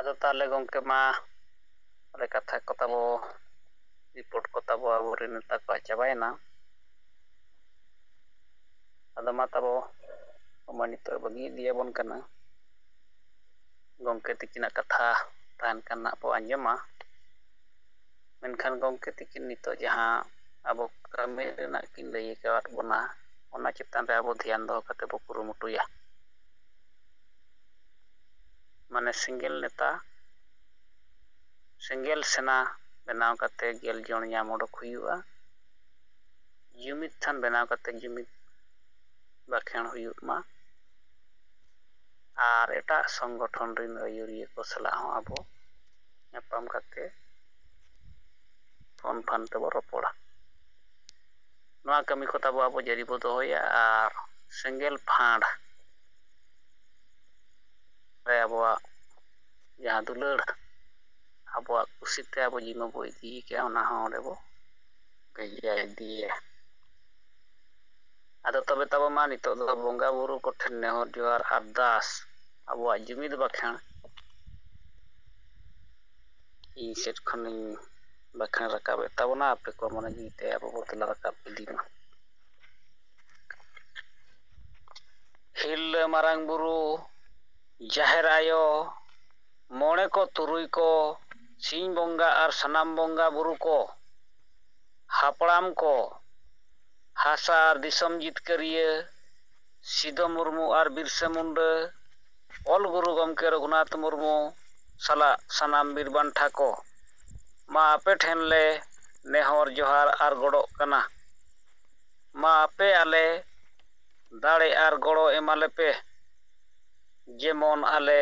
ᱟᱫᱚ ᱛᱟᱦᱚᱞᱮ ᱜᱚᱢᱠᱮ, ᱢᱟ ᱚᱸᱰᱮ ᱠᱟᱛᱷᱟ ᱠᱚ ᱛᱟᱵᱚ, ᱨᱤᱯᱳᱨᱴ ᱠᱚ ᱛᱟᱵᱚ ᱟᱵᱚᱨᱮᱱ ᱱᱮᱛᱟ ᱠᱚᱣᱟᱜ ᱪᱟᱵᱟᱭᱮᱱᱟ᱾ ᱟᱫᱚ ᱢᱟ ᱛᱟᱵᱚ ᱢᱟ ᱱᱤᱛᱚᱜ ᱵᱟᱹᱜᱤ ᱤᱫᱤᱭᱟᱵᱚᱱ ᱠᱟᱱᱟ᱾ ᱜᱚᱢᱠᱮ ᱛᱤᱠᱤᱱᱟᱜ ᱠᱟᱛᱷᱟ ᱛᱟᱦᱮᱱ ᱠᱷᱟᱱ ᱱᱟᱜ ᱵᱚ ᱟᱸᱡᱚᱢᱟ᱾ ᱢᱮᱱᱠᱷᱟᱱ ᱜᱚᱢᱠᱮ ᱛᱤᱠᱤᱱ ᱱᱤᱛᱚᱜ ᱡᱟᱦᱟᱸ ᱟᱵᱚ ᱠᱟᱹᱢᱤ ᱨᱮᱱᱟᱜ ᱠᱤᱱ ᱞᱟᱹᱭ ᱟᱠᱟᱫ ᱵᱚᱱᱟ, ᱚᱱᱟ ᱪᱮᱛᱟᱱ ᱨᱮ ᱟᱵᱚ ᱫᱷᱮᱭᱟᱱ ᱫᱚᱦᱚ ᱠᱟᱛᱮ ᱵᱚ ᱠᱩᱨᱩᱢᱩᱴᱩᱭᱟ᱾ ᱢᱟᱱᱮ ᱥᱮᱸᱜᱮᱞ ᱱᱮᱛᱟ, ᱥᱮᱸᱜᱮᱞ ᱥᱮᱱᱟ ᱵᱮᱱᱟᱣ ᱠᱟᱛᱮ ᱜᱮᱞ ᱡᱚᱱ ᱧᱟᱢ ᱚᱰᱚᱠ ᱦᱩᱭᱩᱜᱼᱟ᱾ ᱡᱩᱢᱤᱫ ᱛᱷᱟᱱ ᱵᱮᱱᱟᱣ ᱠᱟᱛᱮ ᱡᱩᱢᱤᱫ ᱵᱟᱠᱷᱮᱬ ᱦᱩᱭᱩᱜ ᱢᱟ᱾ ᱟᱨ ᱮᱴᱟᱜ ᱥᱚᱝᱜᱚᱴᱷᱚᱱ ᱨᱮᱱ ᱟᱹᱭᱩᱨᱤᱭᱟᱹ ᱠᱚ ᱥᱟᱞᱟᱜ ᱦᱚᱸ ᱟᱵᱚ ᱧᱟᱯᱟᱢ ᱠᱟᱛᱮ ᱯᱷᱳᱱ ᱯᱷᱟᱱ ᱛᱮᱵᱚ ᱨᱚᱯᱚᱲᱟ᱾ ᱱᱚᱣᱟ ᱠᱟᱹᱢᱤ ᱠᱚ ᱛᱟᱵᱚ ᱟᱵᱚ ᱡᱟᱹᱨᱤ ᱵᱚ ᱫᱚᱦᱚᱭᱟ᱾ ᱟᱨ ᱥᱮᱸᱜᱮᱞ ᱯᱷᱟᱸᱰ ᱨᱮ ᱟᱵᱚᱣᱟᱜ ᱡᱟᱦᱟᱸ ᱫᱩᱞᱟᱹᱲ, ᱟᱵᱚᱣᱟᱜ ᱠᱩᱥᱤᱛᱮ ᱟᱵᱚ ᱡᱤᱢᱟᱹ ᱵᱚ ᱤᱫᱤ ᱠᱟᱜᱼᱟ, ᱚᱱᱟ ᱦᱚᱸ ᱚᱸᱰᱮ ᱵᱚ ᱵᱷᱮᱡᱟ ᱤᱫᱤᱭᱟ᱾ ᱟᱫᱚ ᱛᱚᱵᱮ ᱛᱟᱵᱚ ᱢᱟ ᱱᱤᱛᱚᱜ ᱫᱚ ᱵᱚᱸᱜᱟ ᱵᱩᱨᱩ ᱠᱚᱴᱷᱮᱱ ᱱᱮᱦᱚᱨ ᱡᱚᱦᱟᱨ ᱟᱨᱫᱟᱥ, ᱟᱵᱚᱣᱟᱜ ᱡᱩᱢᱤᱫ ᱵᱟᱠᱷᱮᱬ ᱤᱧ ᱥᱮᱫ ᱠᱷᱚᱱᱤᱧ ᱵᱟᱠᱷᱮᱬ ᱨᱟᱠᱟᱵᱮᱫ ᱛᱟᱵᱚᱱᱟ᱾ ᱟᱯᱮ ᱠᱚ ᱢᱚᱱᱮ ᱡᱤᱣᱤ ᱛᱮ ᱟᱵᱚ ᱵᱚ ᱛᱮᱞᱟ ᱨᱟᱠᱟᱵ ᱤᱫᱤ ᱢᱟ᱾ ᱦᱤᱨᱞᱟᱹ ᱢᱟᱨᱟᱝ ᱵᱩᱨᱩ, ᱡᱟᱦᱮᱨ ᱟᱭᱳ, ᱢᱚᱬᱮ ᱠᱚ ᱛᱩᱨᱩᱭ ᱠᱚ, ᱥᱤᱧ ᱵᱚᱸᱜᱟ ᱟᱨ ᱥᱟᱱᱟᱢ ᱵᱚᱸᱜᱟ ᱵᱩᱨᱩ ᱠᱚ, ᱦᱟᱯᱲᱟᱢ ᱠᱚ, ᱦᱟᱥᱟ ᱟᱨ ᱫᱤᱥᱚᱢ ᱡᱤᱛᱠᱟᱹᱨᱤᱭᱟᱹ, ᱥᱤᱫᱚ ᱢᱩᱨᱢᱩ ᱟᱨ ᱵᱤᱨᱥᱟᱹ ᱢᱩᱱᱰᱟᱹ, ᱚᱞ ᱜᱩᱨᱩ ᱜᱚᱢᱠᱮ ᱨᱚᱜᱷᱩᱱᱟᱛᱷ ᱢᱩᱨᱢᱩ ᱥᱟᱞᱟᱜ ᱥᱟᱱᱟᱢ ᱵᱤᱨ ᱵᱟᱱᱴᱷᱟ ᱠᱚ, ᱢᱟ ᱟᱯᱮ ᱴᱷᱮᱱ ᱞᱮ ᱱᱮᱦᱚᱨ ᱡᱚᱦᱟᱨ ᱟᱨ ᱜᱚᱰᱚᱜ ᱠᱟᱱᱟ᱾ ᱢᱟ ᱟᱯᱮ ᱟᱞᱮ ᱫᱟᱲᱮ ᱟᱨ ᱜᱚᱲᱚ ᱮᱢᱟᱞᱮᱯᱮ, ᱡᱮᱢᱚᱱ ᱟᱞᱮ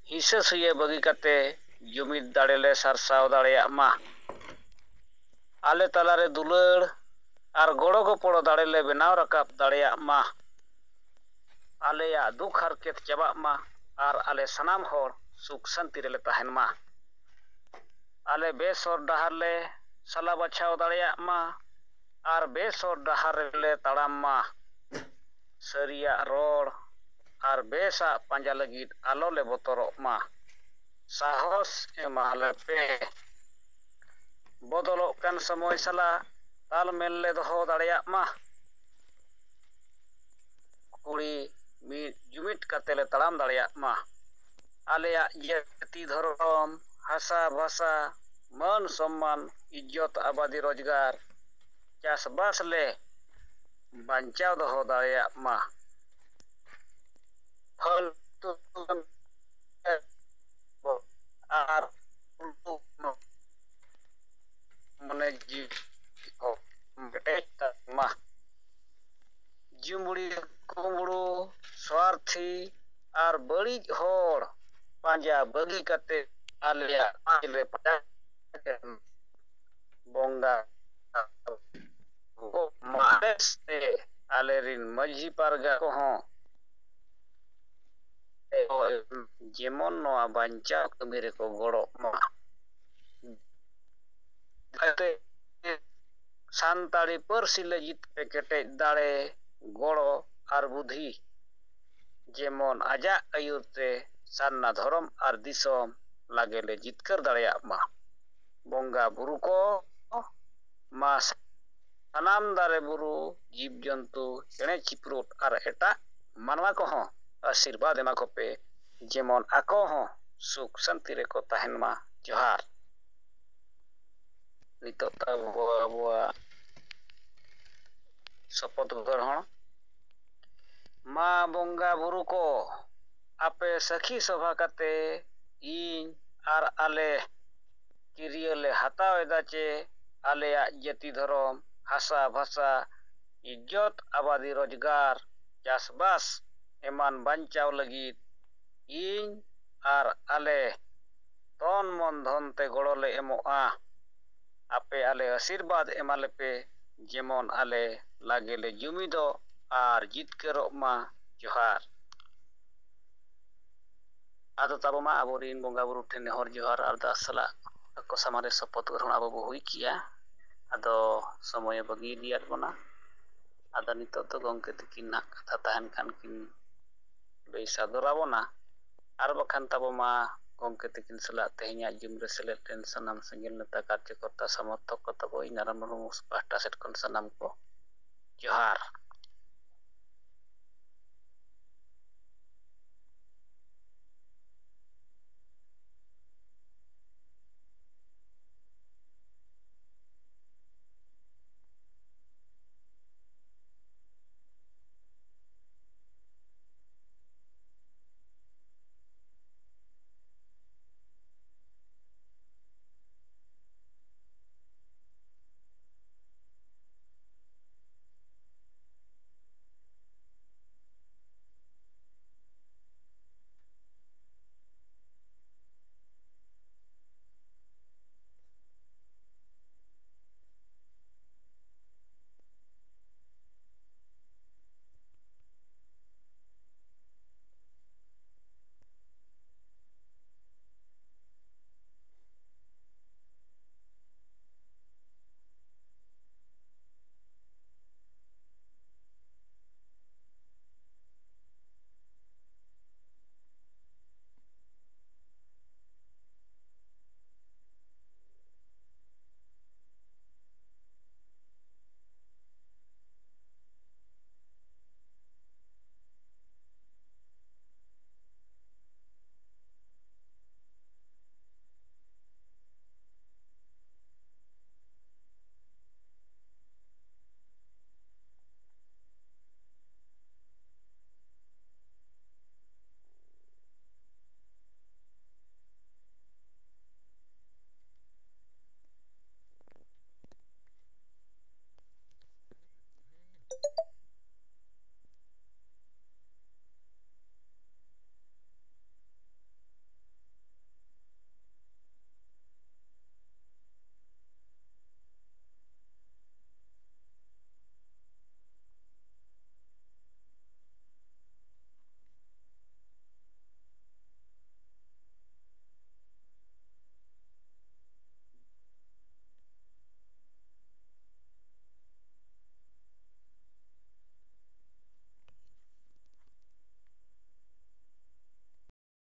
ᱦᱤᱥᱟᱹ ᱥᱩᱭᱟᱹ ᱵᱟᱹᱜᱤ ᱠᱟᱛᱮ ᱡᱩᱢᱤᱫ ᱫᱟᱲᱮ ᱞᱮ ᱥᱟᱨᱥᱟᱣ ᱫᱟᱲᱮᱭᱟᱜ ᱢᱟ᱾ ᱟᱞᱮ ᱛᱟᱞᱟᱨᱮ ᱫᱩᱞᱟᱹᱲ ᱟᱨ ᱜᱚᱲᱚ ᱜᱚᱯᱚᱲᱚ ᱫᱟᱲᱮ ᱞᱮ ᱵᱮᱱᱟᱣ ᱨᱟᱠᱟᱵ ᱫᱟᱲᱮᱭᱟᱜ ᱢᱟ᱾ ᱟᱞᱮᱭᱟᱜ ᱫᱩᱠ ᱦᱟᱨᱠᱮᱛ ᱪᱟᱵᱟᱜ ᱢᱟ ᱟᱨ ᱟᱞᱮ ᱥᱟᱱᱟᱢ ᱦᱚᱲ ᱥᱩᱠ ᱥᱟᱱᱛᱤ ᱨᱮᱞᱮ ᱛᱟᱦᱮᱱ ᱢᱟ᱾ ᱟᱞᱮ ᱵᱮᱥ ᱦᱚᱨ ᱰᱟᱦᱟᱨ ᱞᱮ ᱥᱟᱞᱟ ᱵᱟᱪᱷᱟᱣ ᱫᱟᱲᱮᱭᱟᱜ ᱢᱟ ᱟᱨ ᱵᱮᱥ ᱦᱚᱨ ᱰᱟᱦᱟᱨ ᱨᱮᱞᱮ ᱛᱟᱲᱟᱢ ᱢᱟ᱾ ᱥᱟᱹᱨᱤᱭᱟᱜ ᱨᱚᱲ ᱟᱨ ᱵᱮᱥᱟᱜ ᱯᱟᱸᱡᱟ ᱞᱟᱹᱜᱤᱫ ᱟᱞᱚ ᱞᱮ ᱵᱚᱛᱚᱨᱚᱜ ᱢᱟ᱾ ᱥᱟᱦᱚᱥ ᱮᱢᱟᱞᱮᱯᱮ᱾ ᱵᱚᱫᱚᱞᱚᱜ ᱠᱟᱱ ᱥᱚᱢᱚᱭ ᱥᱟᱞᱟᱜ ᱛᱟᱞᱢᱮᱞ ᱞᱮ ᱫᱚᱦᱚ ᱫᱟᱲᱮᱭᱟᱜ ᱢᱟ᱾ ᱠᱩᱲᱤ ᱢᱤᱫ ᱡᱩᱢᱤᱫ ᱠᱟᱛᱮ ᱞᱮ ᱛᱟᱲᱟᱢ ᱫᱟᱲᱮᱭᱟᱜ ᱢᱟ᱾ ᱟᱞᱮᱭᱟᱜ ᱡᱟᱹᱛᱤ, ᱫᱷᱚᱨᱚᱢ, ᱦᱟᱥᱟ ᱵᱷᱟᱥᱟ, ᱢᱟᱹᱱ ᱥᱚᱢᱢᱟᱱ, ᱤᱡᱽᱡᱚᱛ, ᱟᱵᱟᱫᱤ, ᱨᱳᱡᱽᱜᱟᱨ, ᱪᱟᱥᱵᱟᱥ ᱞᱮ ᱵᱟᱧᱪᱟᱣ ᱫᱚᱦᱚ ᱫᱟᱲᱮᱭᱟᱜ ᱢᱟ᱾ ᱯᱷᱟᱞᱛᱩ ᱟᱨ ᱢᱚᱱᱮ ᱡᱤᱣᱤ ᱠᱚ ᱠᱮᱴᱮᱡ ᱛᱟᱢᱟ᱾ ᱡᱩᱢᱲᱤ ᱠᱩᱢᱵᱽᱲᱩ, ᱥᱣᱟᱨᱛᱷᱤ ᱟᱨ ᱵᱟᱹᱲᱤᱡ ᱦᱚᱲ ᱯᱟᱸᱡᱟ ᱵᱟᱹᱜᱤ ᱠᱟᱛᱮ ᱟᱞᱮᱭᱟᱜ ᱯᱟᱸᱡ ᱞᱮ ᱯᱟᱸᱡᱟ ᱠᱮᱫ ᱢᱟ᱾ ᱵᱚᱸᱜᱟ ᱢᱟᱦᱮᱥ ᱛᱮ ᱟᱞᱮᱨᱤᱱ ᱢᱟᱹᱡᱷᱤ ᱯᱟᱨᱜᱟ ᱠᱚᱦᱚᱸ ᱡᱮᱢᱚᱱ ᱱᱚᱣᱟ ᱵᱟᱧᱪᱟᱣ ᱠᱟᱹᱢᱤ ᱨᱮᱠᱚ ᱜᱚᱲᱚᱜ ᱢᱟ᱾ ᱥᱟᱱᱛᱟᱲᱤ ᱯᱟᱹᱨᱥᱤ ᱞᱟᱹᱜᱤᱫ ᱛᱮ ᱠᱮᱴᱮᱡ ᱫᱟᱲᱮ, ᱜᱚᱲᱚ ᱟᱨ ᱵᱩᱫᱷᱤ ᱡᱮᱢᱚᱱ ᱟᱡᱟᱜ ᱟᱹᱭᱩᱨ ᱛᱮ ᱥᱟᱨᱱᱟ ᱫᱷᱚᱨᱚᱢ ᱟᱨ ᱫᱤᱥᱚᱢ ᱞᱟᱜᱮ ᱞᱮ ᱡᱤᱛᱠᱟᱹᱨ ᱫᱟᱲᱮᱭᱟᱜ ᱢᱟ᱾ ᱵᱚᱸᱜᱟ ᱵᱩᱨᱩ ᱠᱚ ᱢᱟ ᱥᱟᱱᱟᱢ ᱫᱟᱨᱮ ᱵᱩᱨᱩ, ᱡᱤᱵᱽ ᱡᱚᱱᱛᱩ, ᱪᱮᱬᱮ ᱪᱤᱯᱨᱩᱫ ᱟᱨ ᱮᱴᱟᱜ ᱢᱟᱱᱣᱟ ᱠᱚᱦᱚᱸ ᱟᱥᱤᱨᱵᱟᱫᱽ ᱮᱢᱟ ᱠᱚᱯᱮ, ᱡᱮᱢᱚᱱ ᱟᱠᱚ ᱦᱚᱸ ᱥᱩᱠ ᱥᱟᱱᱛᱤ ᱨᱮᱠᱚ ᱛᱟᱦᱮᱱ ᱢᱟ᱾ ᱡᱚᱦᱟᱨ᱾ ᱱᱤᱛᱚᱜ ᱛᱟᱵᱚ ᱟᱵᱚᱣᱟᱜ ᱥᱚᱯᱚᱛ ᱜᱨᱚᱦᱚᱬ᱾ ᱢᱟ ᱵᱚᱸᱜᱟ ᱵᱩᱨᱩ ᱠᱚ, ᱟᱯᱮ ᱥᱟᱹᱠᱷᱤ ᱥᱚᱵᱷᱟ ᱠᱟᱛᱮ ᱤᱧ ᱟᱨ ᱟᱞᱮ ᱠᱤᱨᱭᱟᱹ ᱞᱮ ᱦᱟᱛᱟᱣ ᱮᱫᱟ ᱪᱮ ᱟᱞᱮᱭᱟᱜ ᱡᱟᱹᱛᱤ, ᱫᱷᱚᱨᱚᱢ, ᱦᱟᱥᱟ ᱵᱷᱟᱥᱟ, ᱤᱡᱽᱡᱚᱛ ᱟᱵᱟᱫᱤ ᱨᱳᱡᱽᱜᱟᱨ, ᱪᱟᱥᱵᱟᱥ ᱮᱢᱟᱱ ᱵᱟᱧᱪᱟᱣ ᱞᱟᱹᱜᱤᱫ ᱤᱧ ᱟᱨ ᱟᱞᱮ ᱛᱚᱱ ᱢᱚᱱ ᱫᱷᱚᱱ ᱛᱮ ᱜᱚᱲᱚ ᱞᱮ ᱮᱢᱚᱜᱼᱟ᱾ ᱟᱯᱮ ᱟᱞᱮ ᱟᱥᱤᱨᱵᱟᱫᱽ ᱮᱢᱟ ᱞᱮᱯᱮ, ᱡᱮᱢᱚᱱ ᱟᱞᱮ ᱞᱟᱜᱮ ᱞᱮ ᱡᱩᱢᱤᱫᱚᱜ ᱟᱨ ᱡᱤᱛᱠᱟᱹᱨᱚᱜ ᱢᱟ᱾ ᱡᱚᱦᱟᱨ᱾ ᱟᱫᱚ ᱛᱟᱵᱚ ᱢᱟ ᱟᱵᱚᱨᱮᱱ ᱵᱚᱸᱜᱟ ᱵᱩᱨᱩ ᱴᱷᱮᱱ ᱱᱮᱦᱚᱨ ᱡᱚᱦᱟᱨ ᱟᱨᱫᱟᱥ ᱥᱟᱞᱟᱜ ᱟᱠᱚ ᱥᱟᱢᱟᱝ ᱨᱮ ᱥᱚᱯᱚᱛ ᱜᱨᱚᱦᱚᱬ ᱟᱵᱚ ᱵᱚ ᱦᱩᱭ ᱠᱮᱜᱼᱟ᱾ ᱟᱫᱚ ᱥᱚᱢᱚᱭᱮ ᱵᱟᱹᱜᱤ ᱤᱫᱤᱭᱟᱫ ᱵᱚᱱᱟ᱾ ᱟᱫᱚ ᱱᱤᱛᱚᱜ ᱫᱚ ᱜᱚᱢᱠᱮ ᱛᱟᱹᱠᱤᱱ ᱱᱟᱜ ᱠᱟᱛᱷᱟ ᱛᱟᱦᱮᱱ ᱠᱷᱟᱱ ᱠᱤᱱ ᱞᱟᱹᱭ ᱥᱚᱫᱚᱨ ᱟᱵᱚᱱᱟ, ᱟᱨ ᱵᱟᱠᱷᱟᱱ ᱛᱟᱵᱚ ᱢᱟ ᱜᱚᱢᱠᱮ ᱛᱟᱹᱠᱤᱱ ᱥᱟᱞᱟᱜ ᱛᱮᱦᱮᱧᱟᱜ ᱡᱩᱢ ᱨᱮ ᱥᱮᱞᱮᱫ ᱞᱮᱱ ᱥᱟᱱᱟᱢ ᱥᱮᱸᱜᱮᱞ ᱱᱮᱛᱟ ᱠᱟᱨᱡᱚᱠᱚᱨᱛᱟ ᱥᱚᱢᱚᱨᱛᱷᱚᱠ ᱠᱚ ᱛᱟᱵᱚ ᱤᱱᱟᱨᱟ ᱢᱩᱨᱢᱩ ᱯᱟᱦᱴᱟ ᱥᱮᱫ ᱠᱷᱚᱱ ᱥᱟᱱᱟᱢ ᱠᱚ ᱡᱚᱦᱟᱨ᱾